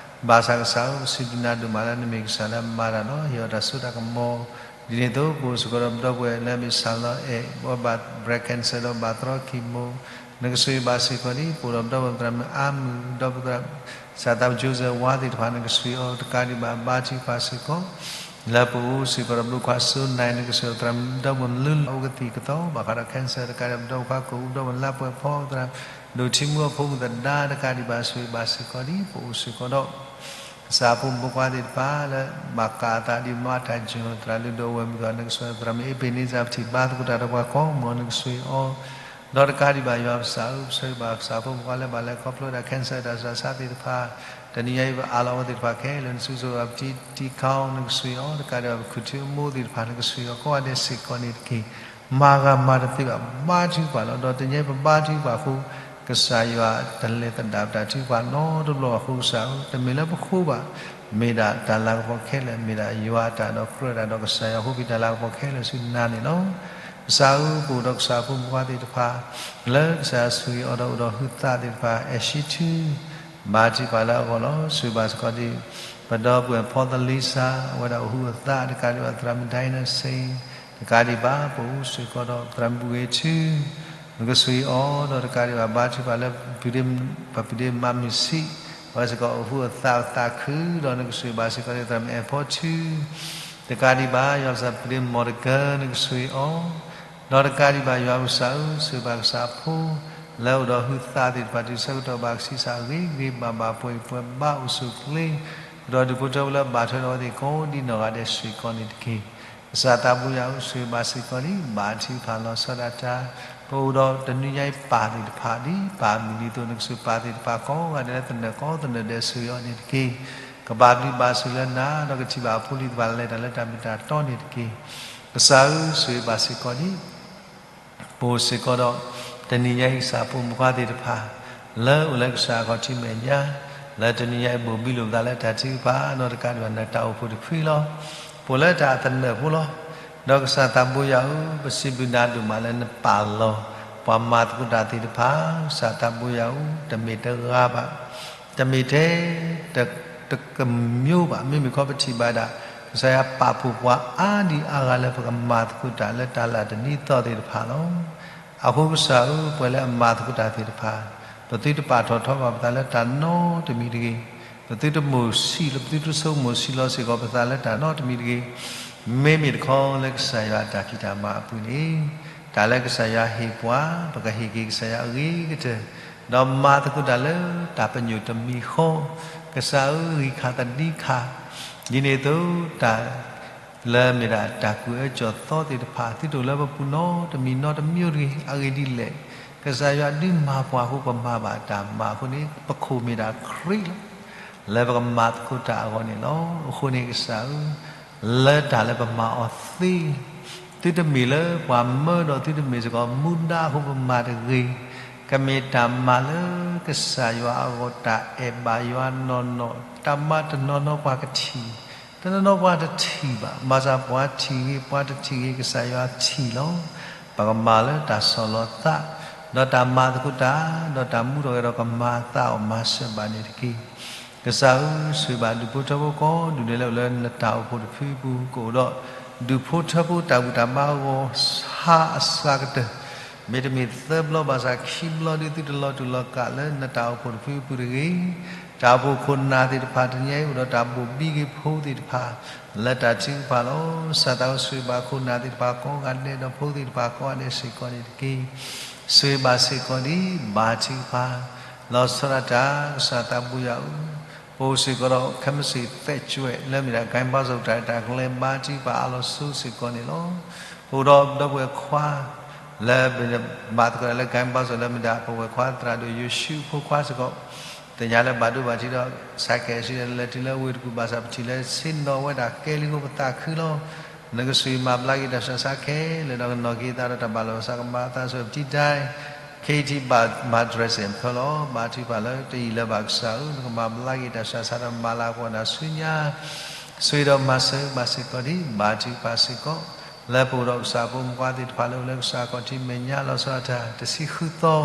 ဘၣ်ဆၣ်ကစၢ်ဧၢ ပစံးဘျုးနၤဒိၣ်မးလၢနမ့ၢ်ကစၢ်လၢအမၤတၢ်ဒီး ဟ့ၣ်အီၤတၢ်စိတၢ်ကမီၤ ဒ်န့ၣ်အသိး ပအိၣ်စ့ၢ်ကီးဒီးပဒီပုၢ်ဝဲၢ်လၢအမ့ၢ်စၢ်လီၤအဲၣ် ဝဲဘၣ် breast cancer ဒီးဘၣ်တြီကံၣ်မိၣ် နကဆိၣ်ဂ့ၤဘၣ်စ့ၢ်ကီးဒံး ပအိၣ်ဒီးပဒီပုၢ်ဝဲၢ်သရၣ်မုၣ်အါမုၣ် ဒီးပသရၣ် စၢ်သးပကၠိစၢၤဝါသ့ၣ်တဖၣ် နကဆိၣ်ဂ့ၤအီၤတကးဒံးဘၣ် ဘါထုကဖၣ်စ့ၢ်ကီး လၢပအိၣ်စ့ၢ်ကီးဒီးပဒီပုၢ်ဝဲၢ်ခွါစိနၢ် နကဆိၣ်ဂ့ၤသရၣ်မုၣ်ဒီပုၢ်ဝဲၢ်မုၢ်လုၢ်လၢ် အိၣ်ကသံၣ်ကသီ ဘၣ်ဃးဒီး cancer တကးဒံး ပဒီပုၢ်ဝဲၢ်ခွါကိာ်ပူၤ ပဒီပုၢ်ဝဲၢ်လါပှဲၤဖီ သရၣ်ဒိၣ်ထံမူအဖိမုၣ်သဒါ တကးဒံးဘၣ် ဆိၣ်ဂ့ၤဘၣ်စ့ၢ်ကီးဒံး ပအိၣ်စ့ၢ်ကီးဒီး ကစၢ်အဖိမုၣ်ဖိခွါသ့ၣ်တဖၣ်လၢ ဘၣ်ကးအသးဒ်မၤတၢ်ယိာ် သရၣ်လုၢ်ဒိၣ်ဝဲၢ်မုၣ်သ့ၣ်တဖၣ် နကဆိၣ်ဂ့ၤသရၣ်မုၣ်အ့ဘ့ၣ်န့စၢၣ် ပထံၣ်ဘါသကိးတၢ်ဒီးပှၤကိးမုၢ် နကဆိၣ်ဂ့ၤအီၤ ဒီးတကးဒံးဘၣ်ယွၤပကစၢ်ဧၢ ပဆိၣ်ဂ့ၤဘၣ်ကစၢ်အဖိမုၣ်ဖိခွါလၢဘၣ်လဲၤခီဖျိဝဲဒၣ် cancer တၢ်ဆူးတၢ်ဆါသ့ၣ်တဖၣ် တနံၤညါအံၤပအးလီၤအဝဲသ့ၣ်တဖၣ်ခဲလၢာ် နစုစိၤပတံတံခါအီၤ နကဆိၣ်ဂ့ၤအီၤ တကးဒံးဘၣ်ပခူၣ်ထံအမိၢ်သ့ၣ်တဖၣ် နကဆိၣ်ဂ့ၤအီၤကိးဂၤဒဲးစ့ၢ်ကီးန့ၣ်တက့ၢ်. မၤဂၤမၤတသ့ဘၣ် ဘါထုကဖၣ်လီၤ. ဒီးတနံၤညါအံၤပဘါထုကဖၣ်အဃိ ကစၢ်ယွၤတလဲၤသဒၣ်ပတၢ်ထုကဖၣ်နီတဘျီဘၣ်အဃိ ကစၢ်ဧၢ တမ့ၢ်လၢပဃိဘၣ် မ့ၢ်ဒၣ်တၢ်လၤကပီၤခဲလၢာ် မ့ၢ်ဒၣ်ယွၤအတၢ်ဒီးကြၢးတၢ်ဒီး ကစၢ်ယွၤဟ့ၣ်ပှၤတၢ်လၤကပီၤခဲလၢာ်ဆူနၤန့ၣ်လီၤ. ကစၢ်ဧၢ ပအိၣ်ဒီးကစၢ်အဖိမုၣ်ဖိခွါသ့ၣ်တဖၣ် လၢကစၢ်ယွၤဆိၣ်ဂ့ၤအီၤဒီးအိၣ်ဒီးဟုးသးသ့ၣ်တဖၣ် အဲၣ်ဆံထူ ဘါထုကဖၣ်လၢအဂီၢ်လီၤ. ဆိၣ်ဂ့ၤဘၣ်စ့ၢ်ကီးဒံး ပဒီပုၢ်ဝဲၢ်ဖီသလံစၢ် အဝဲဒၣ်အိၣ်ဟုးအသး တကးဒံးဘၣ်သရၣ်မုၣ်ဒဲနစ့ တကးဒံးဘၣ် ပအိၣ်စ့ၢ်ကီးဒီးသရၣ်မုၣ်ဘူၣ်ဂ့ၤထူ နကဆိၣ်ဂ့ၤအီၤ ဒီးတကးဒံးဘၣ် ဘါထုကဖၣ်လၢ ပပုၢ်ဒ့မါမုၢ်ဆံး အဝဲစ့ၢ်ကီးအိၣ်ဟုးအသးအသးခု ဒီးနကဆိၣ်ဂ့ၤဘၣ်စ့ၢ်ကီးဒံးသရၣ်မုၣ်အဲၣ်ဖီထူ တကးဒံးဘၣ် ယွၤပကစၢ်ပပုၢ်ဒ့မါတကၢ နကဆိၣ်ဂ့ၤအီၤ ဒီးတကးဒံးဘၣ်ယွၤပကစၢ်ဧၢ ဆိၣ်ဂ့ၤဘၣ်ကစၢ်အဖိ လၢအိၣ်ဒီးဟုးသးသ့ၣ်တဖၣ် တုၤဆၢကတီၢ်ဘၣ်ကဆံးစၢ်ဂ့ၤဂ့ၤဘၣ်ဘၣ်ပှဲၤပှဲၤဘါအိၣ်ဆူၣ်အိၣ်ချ့ ကဒီးဒုးဖိထၢဖိလၢဘၣ်ထွဲဒီးအဝဲသ့ၣ်ကိးဒံနီၢ်ဂၤဒဲးစ့ၢ်ကီးန့ၣ်တက့ၢ်. ကစၢ်သးဘိယွၤဧၢ ဆိၣ်ဂ့ၤဘၣ်စ့ၢ်ကီးဒံး ဘါထုကဖၣ်လီၤဆီဒၣ်တၢ် ပအိၣ်ဒီးတနံၤညါအံၤပၢ်သ့ၣ်တဖၣ်ဒ် ပၢ်မုၢ်နံၤအသိး နကဆိၣ်ပၢ်သ့ၣ်တဖၣ်ကိးဂၤဒဲးလၢသနၢၣ်ကိးသနၢၣ်ဒဲး ဆိၣ်ဂ့ၤအီၤန့ၣ်တက့ၢ်. ကဘၣ်ဘျုးဘၣ်ဆိၣ်လၢနၤ ဒီးကထံၣ်ဘၣ်အဖိလံၤသ့ၣ်တဖၣ်လဲၤတၢ်လၢတၢ်မ့ၢ်တၢ်တီန့ၣ်တက့ၢ်. ကစၢ်ဧၢ ဆိၣ်ဂ့ၤဘၣ်စ့ၢ်ကီးဒံး ပအိၣ်စ့ၢ်ကီးဒီး တနံၤညါအံၤကစၢ်ဖိမုၣ်ဖိခွါသ့ၣ်တဖၣ် လၢအိၣ်လၢကစၢ်အခီၣ်ထံးမဲာ်ညါ လၢတနံၤညါအံၤဘိၣ်ဘံလိာ်ပသးလၢတၢ်ထုကဖၣ် ဒီးတကးဒံးဘၣ်နတၢ်အိၣ်ဖှိၣ်တဖုလီၤ. ပအိၣ်လၢတၢ်အသနၢၣ်ဖိလီၤ. ဒီးကစၢ်သးဘိယွၤဧၢ, ပစံးဘျုးနၤဒိၣ်မးလၢနပာ်လီၤ ပှၤမၤသကိးတၢ်သ့ၣ်တဖၣ်, ကစၢ်သးဘိယွၤဧၢ, တမ့ၢ်တဂၤဘၣ်, တမ့ၢ်ထဲ တကမျိုးဘၣ်, မ့မ့ၢ်ခီပထံၣ်ဘၣ်ဒၣ် ကစၢ်ယွၤပာ်ဖှိၣ်ပှၤအါဒံအါဂၤလၢပကမၤသကိးတၢ်လၢတၢ်လၢ်တနံၤသီသ့ၣ်တဖၣ်လီၤ. အဃိကစၢ်ဧၢ, ပှၤလၢအမၤသကိးတၢ်သ့ၣ်တဖၣ်, ပသုတပာ်ထီၣ်ထီဘၣ်ပသးလၢတၢ်နီတမံၤတဂ့ၤ, ပသုတမိၣ်ဆံးလီၤ, ပသုတဆိကမိၣ်ဆံးလီၤစ့ၢ်ကီးပသးလၢတၢ်နီတမံၤတဂ့ၤ. မ့မ့ၢ်တခီလၢကစၢ်ယွၤအတၢ်ဖံးတၢ်မၤအပူၤန့ၣ်, တၢ်လၢကစၢ်ယွၤဟ့ၣ်ပှၤ ပကဟ့ၣ်က့ၤကစၢ်ယွၤအဂ့ၤကတၢၢ်, ဒီးမၤသကိးတၢ်လၢတၢ်ပညိၣ်တမံၤဃီ, ကစၢ်ဧၢ, ဂံၢ်ခါသဒံခါ, ဒ်န့ၣ်အသိးတၢ် လၢမ့ၢ်ဒၣ်တၢ်ကူၣ်အၢကၠီၣ်သီသ့ၣ်တဖၣ် သုတအိၣ်လၢပပူၤနီတမံၤနီတမံၤတဂ့ၤ. အဂ့ၢ်ဒ်လဲၣ်, ကစၢ်ယွၤဒုးမၤပှၤအဃိ ပမၤဘၣ်တၢ်မၤအဃိန့ၣ် ပခိၣ်မ့ၢ်ဒၣ်ခရံာ်လီၤ. လၢပကမၤသကိးတၢ်အဂီၢ်န့ၣ်လီၤ. အဃိန့ၣ်ကစၢ်ဧၢ, လၢတၢ်လၢပမၤအီၤသ့ သုတမ့ၢ်လၢပှၤမၢဒီး သုတမ့ၢ်စ့ၢ်ကီးမူဒါအဃိပမၤတဂ့ၤ. ကမ့ၢ်တၢ်မၤလၢကစၢ်ယွၤအဂီၢ် တၢ်အဲၣ်ဘၣ်ယွၤနီၢ်နီၢ်, တၢ်မၤတနီၤနီၤပှၤကထံၣ်, တနီၤနီၤပှၤတထံၣ်ဘၣ်. ဘၣ်ဆၣ်ပှၤထံၣ်ဂ့ၤ ပှၤတထံၣ်ဂ့ၤ ကစၢ်ယွၤထံၣ်လီၤ. ပကမၤလၢတၢ်ဆီၣ်လီၤသး, ဒီးတၢ်မၤသကိးတၢ်, ဒီးတၢ်မူထီၣ်ဂဲၤထီၣ် ကမၤသးအီၤမၤစၢၤဘၣ်န့ၣ်တက့ၢ်. ကစၢ်ဧၢ, ဆိၣ်ဂ့ၤဘၣ်ဒူၣ်ဖိထၢဖိကိးဒူၣ်ဒဲးလၢအိၣ်လၢနတၢ်အိၣ်ဖှိၣ်တဖုအပူၤ, ကအိၣ်ဒီးဒူၣ်ဖိထၢဖိတၢ်ဘူၣ်တၢ်ဘါအဂီၢ် ဟါအစှၤကတၢၢ်, မ့တမ့ၢ်သၢဘျီဘၣ်ဆၣ်ခံဘျီ ဒ်သုတလီၤတူာ်လီၤကာ်လၢနတၢ်အိၣ်ဖှိၣ်တဖုအပူၤတဂ့ၤ. တၢ်အိၣ်ဖှိၣ်ခိၣ်နၢ်သ့ၣ်တဖၣ်တနံၤအံၤ အိၣ်ဒီးတၢ်ဘိၣ်ဘံက့ၤဖိသ့ၣ်တဖၣ် လၢတၢ်ထုကဖၣ်လီၤ. ကစၢ်သးဧၢ, ဆိၣ်ဂ့ၤဘၣ်ခိၣ်နၢ်သ့ၣ်တဖၣ်ကိးဂၤဒဲး ဒီးဖိသ့ၣ်တဖၣ်ကိးဂၤဒဲးစ့ၢ်ကီးန့ၣ်တက့ၢ်. ဆိၣ်ဂ့ၤဘၣ်စ့ၢ်ကီးဒံး ဘါထုကဖၣ် လီၤဆီဒၣ်တၢ် ကစၢ်သးဘိယွၤဧၢ, ပအိၣ်စ့ၢ်ကီးဒီး ခဲမုၢ်ဆ့ၣ်သဲးကွဲး လၢမ့ၢ်ဒၣ် ကၠဲဘါစိၤ တၢ်ရဲၣ်တၢ်ကျဲၤ ဘါထုကဖၣ်အါလီၤဆိစ့ၢ်ကီးန့ၣ်လီၤ. ပအိၣ်ဒီးဒီပုၢ်ဝဲၢ်ခွါ လၢမ့ၢ်ဘၣ်သကိးတၢ်လၢ ကၠဲဘါစိၤ လၢမ့ၢ်ဒၣ် ပဝဲၢ်ခွါသရၣ်ဒိၣ်ယိၤၡူအဖိခွါစ့ၢ်ကီး, သ့ၣ်ညါလၢဘၣ်ဒိဘၣ်ထံးဒီး ဆါကဲးဆံဒီး လဲၤတုၤလၢဝ့ၢ်တကူၣ်ဘၣ်ဆၣ် ပထံၣ်လၢဆ့ၣ်နီၤဝဲဒၣ်ကဲလံအဃိ ပသးခုလီၤ. နကဆိၣ်ဂ့ၤမၤဘျါက့ၤတၢ်ဆူးတၢ်ဆါခဲလၢာ်ဒီး ကနီၣ်က့ၤသးဒီးတၢ်ဘၣ်လီၤဘၣ်စး ကမၤအသးဆိ ပထံၣ်တၢ် ခ့ထံဘၣ်မၤတြဲၤစဲၣ်ဖၢလီၤ. ဘါထုကဖၣ်လၢတယံာ်လၢဘၣ်ကစၢ်ဧၢ, နကမၤဘျါက့ၤတၢ်ဆူးတၢ်ဆါဒီးမၤလၤကပီၤနၤဆူညါ ဆိၣ်ဂ့ၤဒီးမၤစၢၤဘၣ်စ့ၢ်ကီးဒံး ဘါထုကဖၣ်စ့ၢ်ကီး လၢပအိၣ်ဒီးကစၢ်ဖိမုၣ်ဖိခွါသ့ၣ်တဖၣ်လၢအိၣ်လၢကစၢ်ခီၣ်ထံးမဲာ်ညါ လီၤဆီဒၣ်တၢ်တဆံဃုသီ,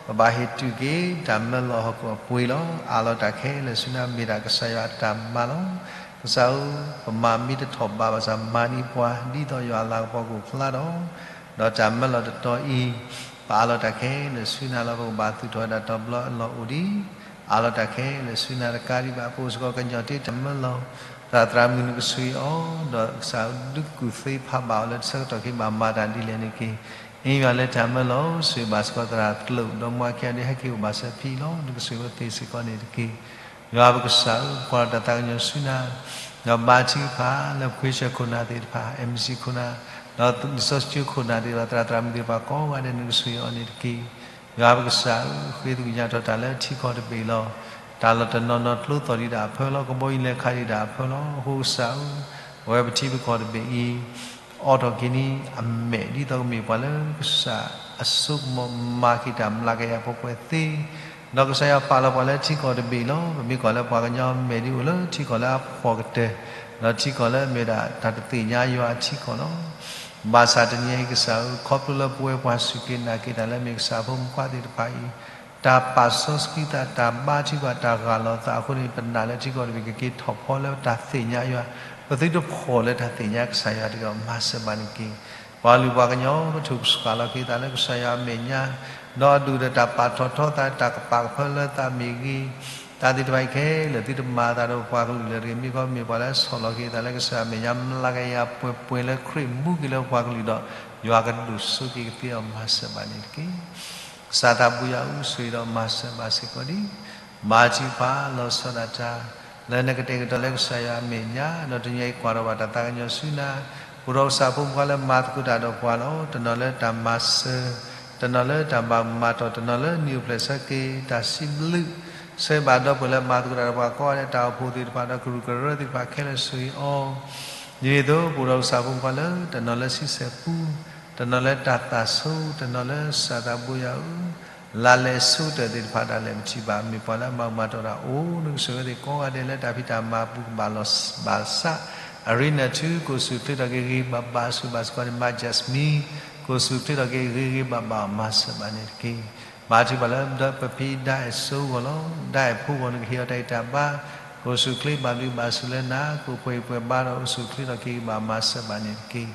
ပဘၣ်ဟ့ၣ်တူၢ်က့ၤ တၢ်မၢလီၤဟီၣ်ခိၣ်အပှ့ၤလီၤ. အးလီၤတၢ်ခဲလၢာ်ဆူနၤ မ့ၢ်ဒၣ်ကစၢ်ယွၤအတၢ်မၤလီၤ. ကစၢ်ဧၢ, ပမၤမ့ၢ်တထီၣ်ဘးဘၣ်ဆၣ် မၤန့ၢ်ပှၤ ဒ်သိးယွၤအလၤကပီၤကအိၣ်ဖျါဒီး ဒီးတၢ်မၢလီၤတတီၤအံၤ, ပအးလီၤတၢ်ခဲလၢာ်ဆူနၤလီၤ. ပကဘၣ်သူၣ်ထီၣ်ဝဲဒၣ်တဘျီအလီၢ်အိၣ်ဒံး အးလီၤတၢ်ခဲလၢာ်ဆူနၤတကးဒံးဘၣ် ပအိၣ်စ့ၢ်ကီးကညီၤတ့တၢ်မၢလီၤ, သရၣ်သရၣ်မုၣ်နကဆိၣ်ဂ့ၤအီၤ, ဒီးကစၢ်ဒုးကူၣ်သ့ဖးဘၣ်အီၤလၢတဆၢကတီၢ်ခဲအံၤ ဘၣ်မၤတၢ်ဒ်လဲၣ်န့ၣ်တက့ၢ်. အ့ယွၤလၢတၢ်မၢလီၤ ဆိၣ်ဂ့ၤဘၣ်စ့ၢ်ကီးသရၣ်ကျိာ် ဒီးမါခံဂၤဒ်ဟဲက့ၤအိၣ်ဘၣ်စဲဖံလီၤ. နကဆိၣ်ဂ့ၤအဝဲသ့ၣ်စ့ၢ်ကီးန့ၣ်တက့ၢ်. ယွၤပကစၢ်ဧၢ, ကွၢ်လီၤတၢ်သးကညီၤဆူနၤ, ဒီးဘါထုကဖၣ်လၢပခွ့ဆၢၣ်ခိၣ်နၢ်သ့ၣ်တဖၣ်, အမ်ဘၣ်စံၣ်ခိၣ်နၢ်, ဒီးလံာ်စီဆှံကၠိခိၣ်နၢ်သ့ၣ်တဖၣ်, သရၣ်သရၣ်မုၣ်သ့ၣ်တဖၣ်ကိးဂၤဒဲး နကဆိၣ်ဂ့ၤအီၤန့ၣ်တက့ၢ်. ယွၤပကစၢ်ဧၢ, ဃ့သကွံၢ်ညါထီၣ်တၢ်လၢထံကီၢ်တဘ့ၣ်လီၤ. တၢ်လီၢ်တနီၤနီၤကျိသီၣ်ဒံးဒၣ်အဖၢလီၤ, ကဘီယူၤလဲၤခးဒံးဒၣ်အဖၢလီၤ. အဃိကစၢ်ဧၢ, ပဝဲပထံပကီၢ်တဘ့ၣ်အံၤ အိးထီၣ်က့ၤန့ၢ်အမဲာ် ဒ်သိးကမ့ၢ်ပှၤလၢကစၢ်အစိကမီၤ မၤက့ၤတၢ်မျးကယၤပှဲၤပှဲၤသ့, ဒီးကစၢ်ယွၤပာ်လီၤပှၤလၢထံကီၢ်တဘ့ၣ်လီၤ. ပမ့ၢ်ကွၢ်လၢပှၤကညီအမဲာ်ဒ်အိၣ်လၢထံကီၢ်လၢအဖှီၣ်ကတၢၢ်, ဒီးထံကီၢ်လၢအမ့ၢ်ဒၣ်တၢ်တသ့ၣ်ညါယွၤအထံကီၢ်လီၤ. ဘၣ်ဆၣ်တနံၤအံၤကစၢ်ဧၢ, ခီဖျိလၢပဝဲပှၤစူၢ်က့ၤနာ်က့ၤတၢ်လၢမ့ၢ်ကစၢ်ဖိမုၣ်ဖိခွါသ့ၣ်တဖၣ်အံၤ တၢ်ပာ်စီဆှံသး, တၢ်ဘါထုကဖၣ်, တၢ်ရၤလီၤသးအဃိန့ၣ် ပနာ်လၢထံကီၢ်တဘ့ၣ်ကက့ၤထီၣ်ဖီလၢတၢ်သ့ၣ်ညါယွၤ, ပသုတဖှီၣ်လၢတၢ်သ့ၣ်ညါကစၢ်ယွၤတဂ့ၤ, မၤစၢၤဘၣ်န့ၣ်တက့ၢ်. ပှၤကလုာ်ပှၤကညီ ပထုးပဆှးလီၤက့ၤသးလၢကစၢ်ယွၤအမဲာ်ညါ, ဒီးအဒိၣ်ဒီးတၢ်ပာ်ထီၣ်ထီသး, တၢ်ကပာ်ကဖၢလၢသးမ့ၢ်ဂ့ၤ, တၢ်သ့ၣ်တဖၣ်အံၤခဲလၢာ် သုတမၤအသးဒီးပှၤကလုာ်လၢၤတဂ့ၤ. မ့ၢ်ခီမ့ၢ်ပှၤလၢဆီၣ်လီၤက့ၤသးလၢကစၢ်အမဲာ်ညါ မျးကယၤပှဲၤပှဲၤလၢခရံာ်မူက့ၤလၢပှၤကလုာ်ဒီး ယွၤကဒိၣ်စိက့ၤကသ့အီၤ မၤစၢၤဘၣ်န့ၣ်တက့ၢ်. ကစၢ်သးဘိယွၤဧၢ, ဆိၣ်ဂ့ၤဒီးမၤစၢၤဘၣ်စ့ၢ်ကီးဒံး ဘါထုကဖၣ်လီၤဆီဒၣ်တၢ် လၢနကတဲာ်ကတီၤလၢကစၢ်ယွၤအမဲာ်ညါ, ဒီးတနံၤအံၤကွၢ်ထီၣ်ဘၣ်တၢ်သးကညီၤဆူနၤ, ပအိၣ်ဒီးကစၢ်ဖိမုၣ်ဖိခွါလၢမၤသကိးတၢ်ဒီးပှၤလီၤ. တနီၤလၢတၢ်မၤစၢၤ, တနီၤလၢတၢ်ဘၣ်မၤတီၢ်, တနီၤလၢနံၣ်အိၣ်ဖျဲၣ်ဆၢက့ၤတၢ်စံးဘျုး, ဆိၣ်ဂ့ၤဘၣ်ဒီပုၢ်ဝဲၢ်လၢမၤသကိးတၢ်ဒီးပှၤကိးဂၤဒဲး, တၢ်အိၣ်ဖှိၣ်သ့ၣ်တဖၣ်ဒီးကရူၢ်ကရၢသ့ၣ်တဖၣ်ခဲလၢာ်ဆိၣ်ဂ့ၤအီၤ ဒ်န့ၣ်အသိး ပအိၣ်ဒီးကစၢ်ဖိမုၣ်ဖိခွါလၢ တနီၤလၢဆံဆဲၣ်ပူ, တနီၤလၢတၢ်သးဆိ, တနီၤလၢကစၢ်သးဘိယွၤဧၢ, လါလဲၤဆူတၢၢ်သ့ၣ်တဖၣ်ဒၣ်လဲာ်ပထံၣ်ဘၣ် မ့ၢ်ပှၤလၢအမၤမၤတီၢ်တၢ်အိၣ် နကဆိၣ်ဂ့ၤသ့ၣ်ကိးဂၤဒဲးလၢတၢ်ဖံးတၢ်မၤအပူၤကဘၣ်လီၤဘၣ်စး အရ့နၢ်ထူ ကိၣ်ဆူၣ်ချ့ထီၣ်က့ၤဂ့ၤဂ့ၤဘၣ်ဘၣ် ဆူၣ်ဘၣ်စ့ၢ်ကီးန့ၣ် မၤ Jasmine ကိၣ်ဆူၣ်ချ့ထီၣ်က့ၤဂ့ၤဂ့ၤဘၣ်ဘၣ် မၤစၢၤဘၣ်န့ၣ်တက့ၢ်. ဘါထုကဖၣ်လၢဒီးပဖံဒါအဲၣ်စိဂီၢ်လီၤ. ဒါအဲၣ်ဖိဂီၢ် နကဟ့ၣ်အီၤတၢ်ဂံၢ်တၢ်ဘါ ကိၣ်ဆူၣ်ချ့ဘၣ်ဘျုးဘၣ်ဆိၣ်လၢနၤ ကိၣ်ပှဲၤအံၤပှဲၤဘါဒီး အိၣ်ဆူၣ်ချ့ထီၣ်က့ၤဂ့ၤဘၣ် မၤစၢၤဘၣ်န့ၣ်တက့ၢ်.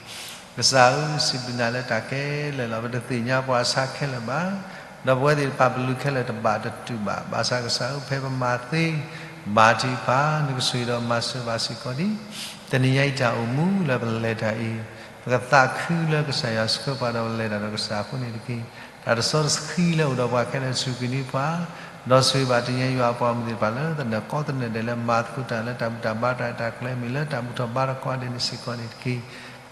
ကစၢ်ဧၢ, စံးဘျုးနၤလၢတၢ်ခဲလၢာ်လီၤ. ပတသ့ၣ်ညါပှၤအဆါခဲလၢာ်ဘၣ်, ဒီးပဝဲသ့ၣ်တဖၣ်ပလူၤခဲလၢာ်တဘၣ်တတူၢ်ဘၣ်. ဘၣ်ဆၣ်ကစၢ်ဧၢ, ဖဲပမၤသ့ ဘါထုကဖၣ် နကဆိၣ်ဂ့ၤဒီးမၤစၢၤဘၣ်စ့ၢ်ကီးဒံး တနံၤညါအံၤတၢ်အိၣ်မူလၢပလဲၤတၢ်အံၤ, ပကသးခုလၢကစၢ်ယွၤဆှၢပှၤဒီးပလဲၤတၢ်ဒီးကစၢ်အဃိန့ၣ်တက့ၢ်. တၢ်တစီတဆှံလၢအိၣ်ဒီးပှၤခဲလၢာ် စူၢ်က့ၤန့ၢ်ပှၤ, ဒီးဆိၣ်ဂ့ၤဘၣ်တနံၤညါယွၤအပှၤမုၢ်သ့ၣ်တဖၣ်လၢ သနၢၣ်ကီသနၢၣ်ဒဲးလၢမၤသကိးတၢ်လၢတၢ်ဘူၣ်တၢ်ဘါတၢ်ရဲၣ်တၢ်ကျဲၤ မ့ၢ်လၢတၢ်ဘူၣ်ထီၣ်ဘါထီၣ်ကိးဂၤဒဲးန့ၣ်စ့ၢ်ကီးန့ၣ်တက့ၢ်.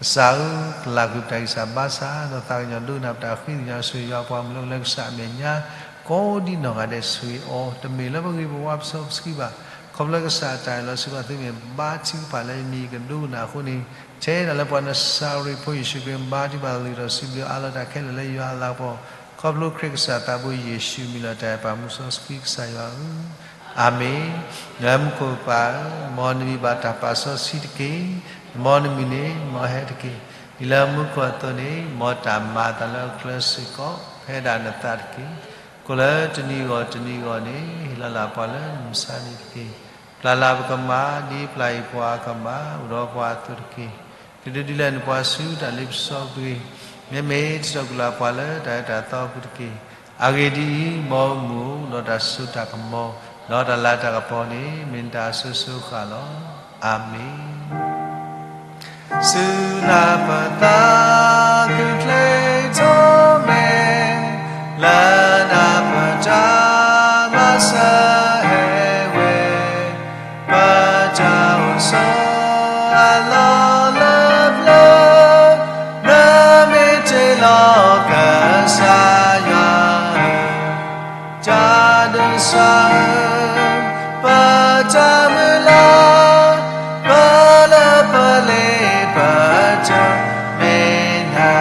ကစၢ်ဧၢ, ပလၢ်ကွံာ်ပတၢ်ဂံၢ်စၢ်ဘါစၢ် ဒီးသးကညီၤဒိကနၣ်ပတၢ်ဃံသ့ၣ်ညါ ဆိၣ်ဂ့ၤယွၤအပှၤမုၢ်လၢအိၣ်လၢကစၢ်အမဲာ်ညါ ကိးဒံနီၢ်ဂၤဒဲးဆိၣ်ဂ့ၤအီၤ တမ့ၢ်လၢပဂ့ၢ်ပဝါပစီပဆှံဘၣ်. ခီဖျိကစၢ်အတၢ်အၢၣ်လီၤစံးဘၣ်သုမ့ၢ်ဘါထုကဖၣ်လၢယမံၤယကဒိကနၣ်အဃိန့ၣ် ထဲဒၣ်လၢပှၤနစၤရ့းဖိယ့ၣ်ၡူးခရံာ် ဘါထုကဖၣ်လၢသုဒီးစံးဘျုးအးလီၤတၢ်ခဲလၢာ်လၢယွၤအလၤကပီၤ ခီဖျိခရံာ်ကစၢ်သးဘိယ့ၣ်ၡူးမံၤလီၤတၢ်အဲၣ်ပၢ်မူစီဆှံကစၢ်ယွၤဧၢ, အၤမ့ၣ်. လၢမူခိၣ်ပၢ်ဧၢ, မ်နမံၤဘၣ်တၢ်ပာ်စီဆှံတက့ၢ်. မ်နမုၢ်န့ၣ်မ်ဟဲတက့ၢ်. ဒ်လၢမူခိၣ်အသိးန့ၣ် မ်တၢ်မၤအသးလၢအကျဲစ့ၢ်ကီး ဖဲဒၣ်နသးတက့ၢ်. ကိၣ်လၢတနံၤဂီၢ်တနံၤဂီၢ်န့ၣ် ဟ့ၣ်လီၤလၢ်ပှၤလၢနမုၢ်ဆါန့ၣ်တက့ၢ်. ပျၢ်လၢ်ပကမၢ် ဒ်ပျၢ်အံၤပှၤအကမၢ် အိၣ်ဒီးပှၤအသိးတက့ၢ်. ကဒုးဒုးလဲနပှၤဆူတၢ်လ့ပစီပဂ့ၤ, မ့မ့ၢ်ထံၣ်ထီၣ်ကွံာ်လၢပှၤလၢတၢ်အၢတၢ်သီအပူၤတက့ၢ်. အဂ့ၢ်ဒ်အံၤ, မ်အမုၢ်အိၣ်ဒီးတၢ်စိတၢ်ကမီၤ, ဒီးတၢ်လၤတၢ်ကပီၤန့ၣ် မ့ၢ်နတၢ်အစိၤစိၤအဃၣ်လီၤ. အၤမ့ၣ်. စူၢ်လၢ်ပသးခုချ့ထီၣ်မဲာ်, လၢနၤပတၢ်မၤစၢၤဟဲဝဲ, ပတၢ်အိၣ်ဆိးအလီၢ်လၢပျၢၤ, နမ့ၢ်တ့လီၤကစၢ်ယွၤဧၢ, တၢ်ဒိးစၢ်ဧၢ, ပတၢ်မုၢ်လၢ်, ပလၢပလ့ပတၢ်မ့ၢ်နၤ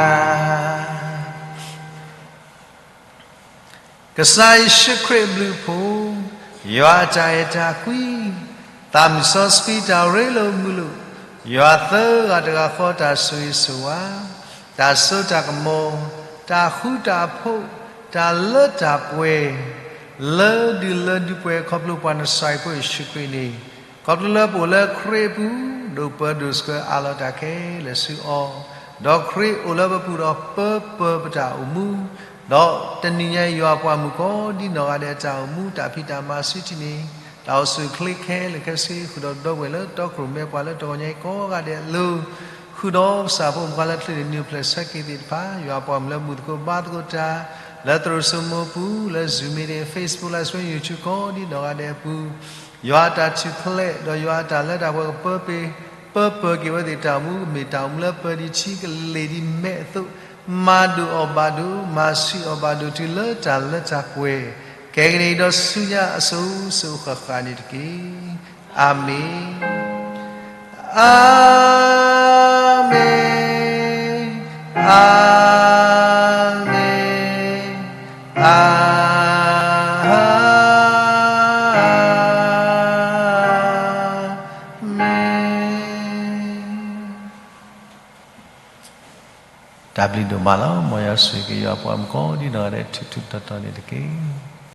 ကစၢ်ယ့ၣ်ၡူးခရံာ်အဘျုးအဖှိၣ်, ယွၤအတၢ်အဲၣ်တၢ်ကွံ, သးမုၢ်စီဆှံတၢ်ရ့လိာ်မုာ်လိာ်, ယွၤသၢဂၤတဂၤဃီတၢ်ဆိၣ်ဂ့ၤဆိၣ်ဝါ, တၢ်စိတၢ်ကမီၤ, တၢ်ဃူတၢ်ဖိး, တၢ်လၢတၢ်ပှဲၤ, လၢဒုးလၢဒုးပှဲၤခီဖျိပှၤနစၤရ့းဖိယ့ၣ်ၡူးခရံာ်န့ၣ်, ခီဖျိလၢပအိၣ်လၢခရံာ်အပူၤ, ဒိးပၢဒိးဆှၢအးလီၤတၢ်ခဲလၢာ်ဆူအီၤ, ဒီးခရံာ်အိၣ်လၢပပူၤဒီးပၢပၢပတၢ်အိၣ်မူ ဒီးတနံၤညါအံၤယွၤအပှၤမုၣ်ကိးဒ်နီၢ်ဂၤဒဲးအတၢ်အိၣ်မူ တၢ်ဖံးတၢ်မၤစုထံၣ်န့ၣ်, တၢ်အိၣ်ဆူၣ်အိၣ်ချ့ခဲလၢာ်ခဲဆ့ ဃုာ်ဒီးဒီပုၢ်ဝဲၢ်လၢတီခိၣ်ရိၣ်မဲပှၤလၢတဂီၤညါအံၤကိးဂၤဒဲးအလိၤ, ဃုာ်ဒီးပသးဖိမုၣ်ခွါလၢချ့န့ၣ် နုာ်ဖျဲးဆၢက့ၤသ့ၣ်တဖၣ်, ယွၤအပှၤမုၣ်လၢဘူၣ်သကိးဘါသကိးတၢ်, လၢသရိာ်စိမိၤပူၤ, လၢ Zoom meeting, Facebook Live Stream, YouTube ကိးဒ်နီၢ်ဂၤဒဲးအပူၤ ယွၤအတၢ်ထူၣ်ဖျဲး ဒီးယွၤအတၢ်လၢတၢ်ပှဲၤကပၢပှဲၤ, ပၢပၢက့ၤဝဲသ့ၣ်တၢ်အိၣ်မူ ကမ့ၢ်တၢ်အိၣ်မူလၢပၢဒ်ထံကလ့ၢ်ဒ်မဲးအသိး, မၤဒိၣ်အီၤဘၣ်ဒိၣ်, မၤဆှံအီၤဘၣ်ဒိၣ်တုၤလၢတၢ်လၢတၢ်ပှဲၤ, ကဲကနံၣ်အံၤဒီးဆူညါအစိၤစိၤအဃၣ်ဃၣ်န့ၣ်တက့ၢ်. အၤမ့ၣ်, အၤမ့ၣ်, အၤမ့ၣ်, အၤမ့ၣ်. တၢ်ဘျုးဒိၣ်မးလီၤ. မ်ယွၤဆိၣ်ဂ့ၤက့ၤယွၤအပှၤမုၣ်ကိးဒ်နီၢ်ဂၤဒဲး ထူးထူးတီၤတီၤန့ၣ်တက့ၢ်.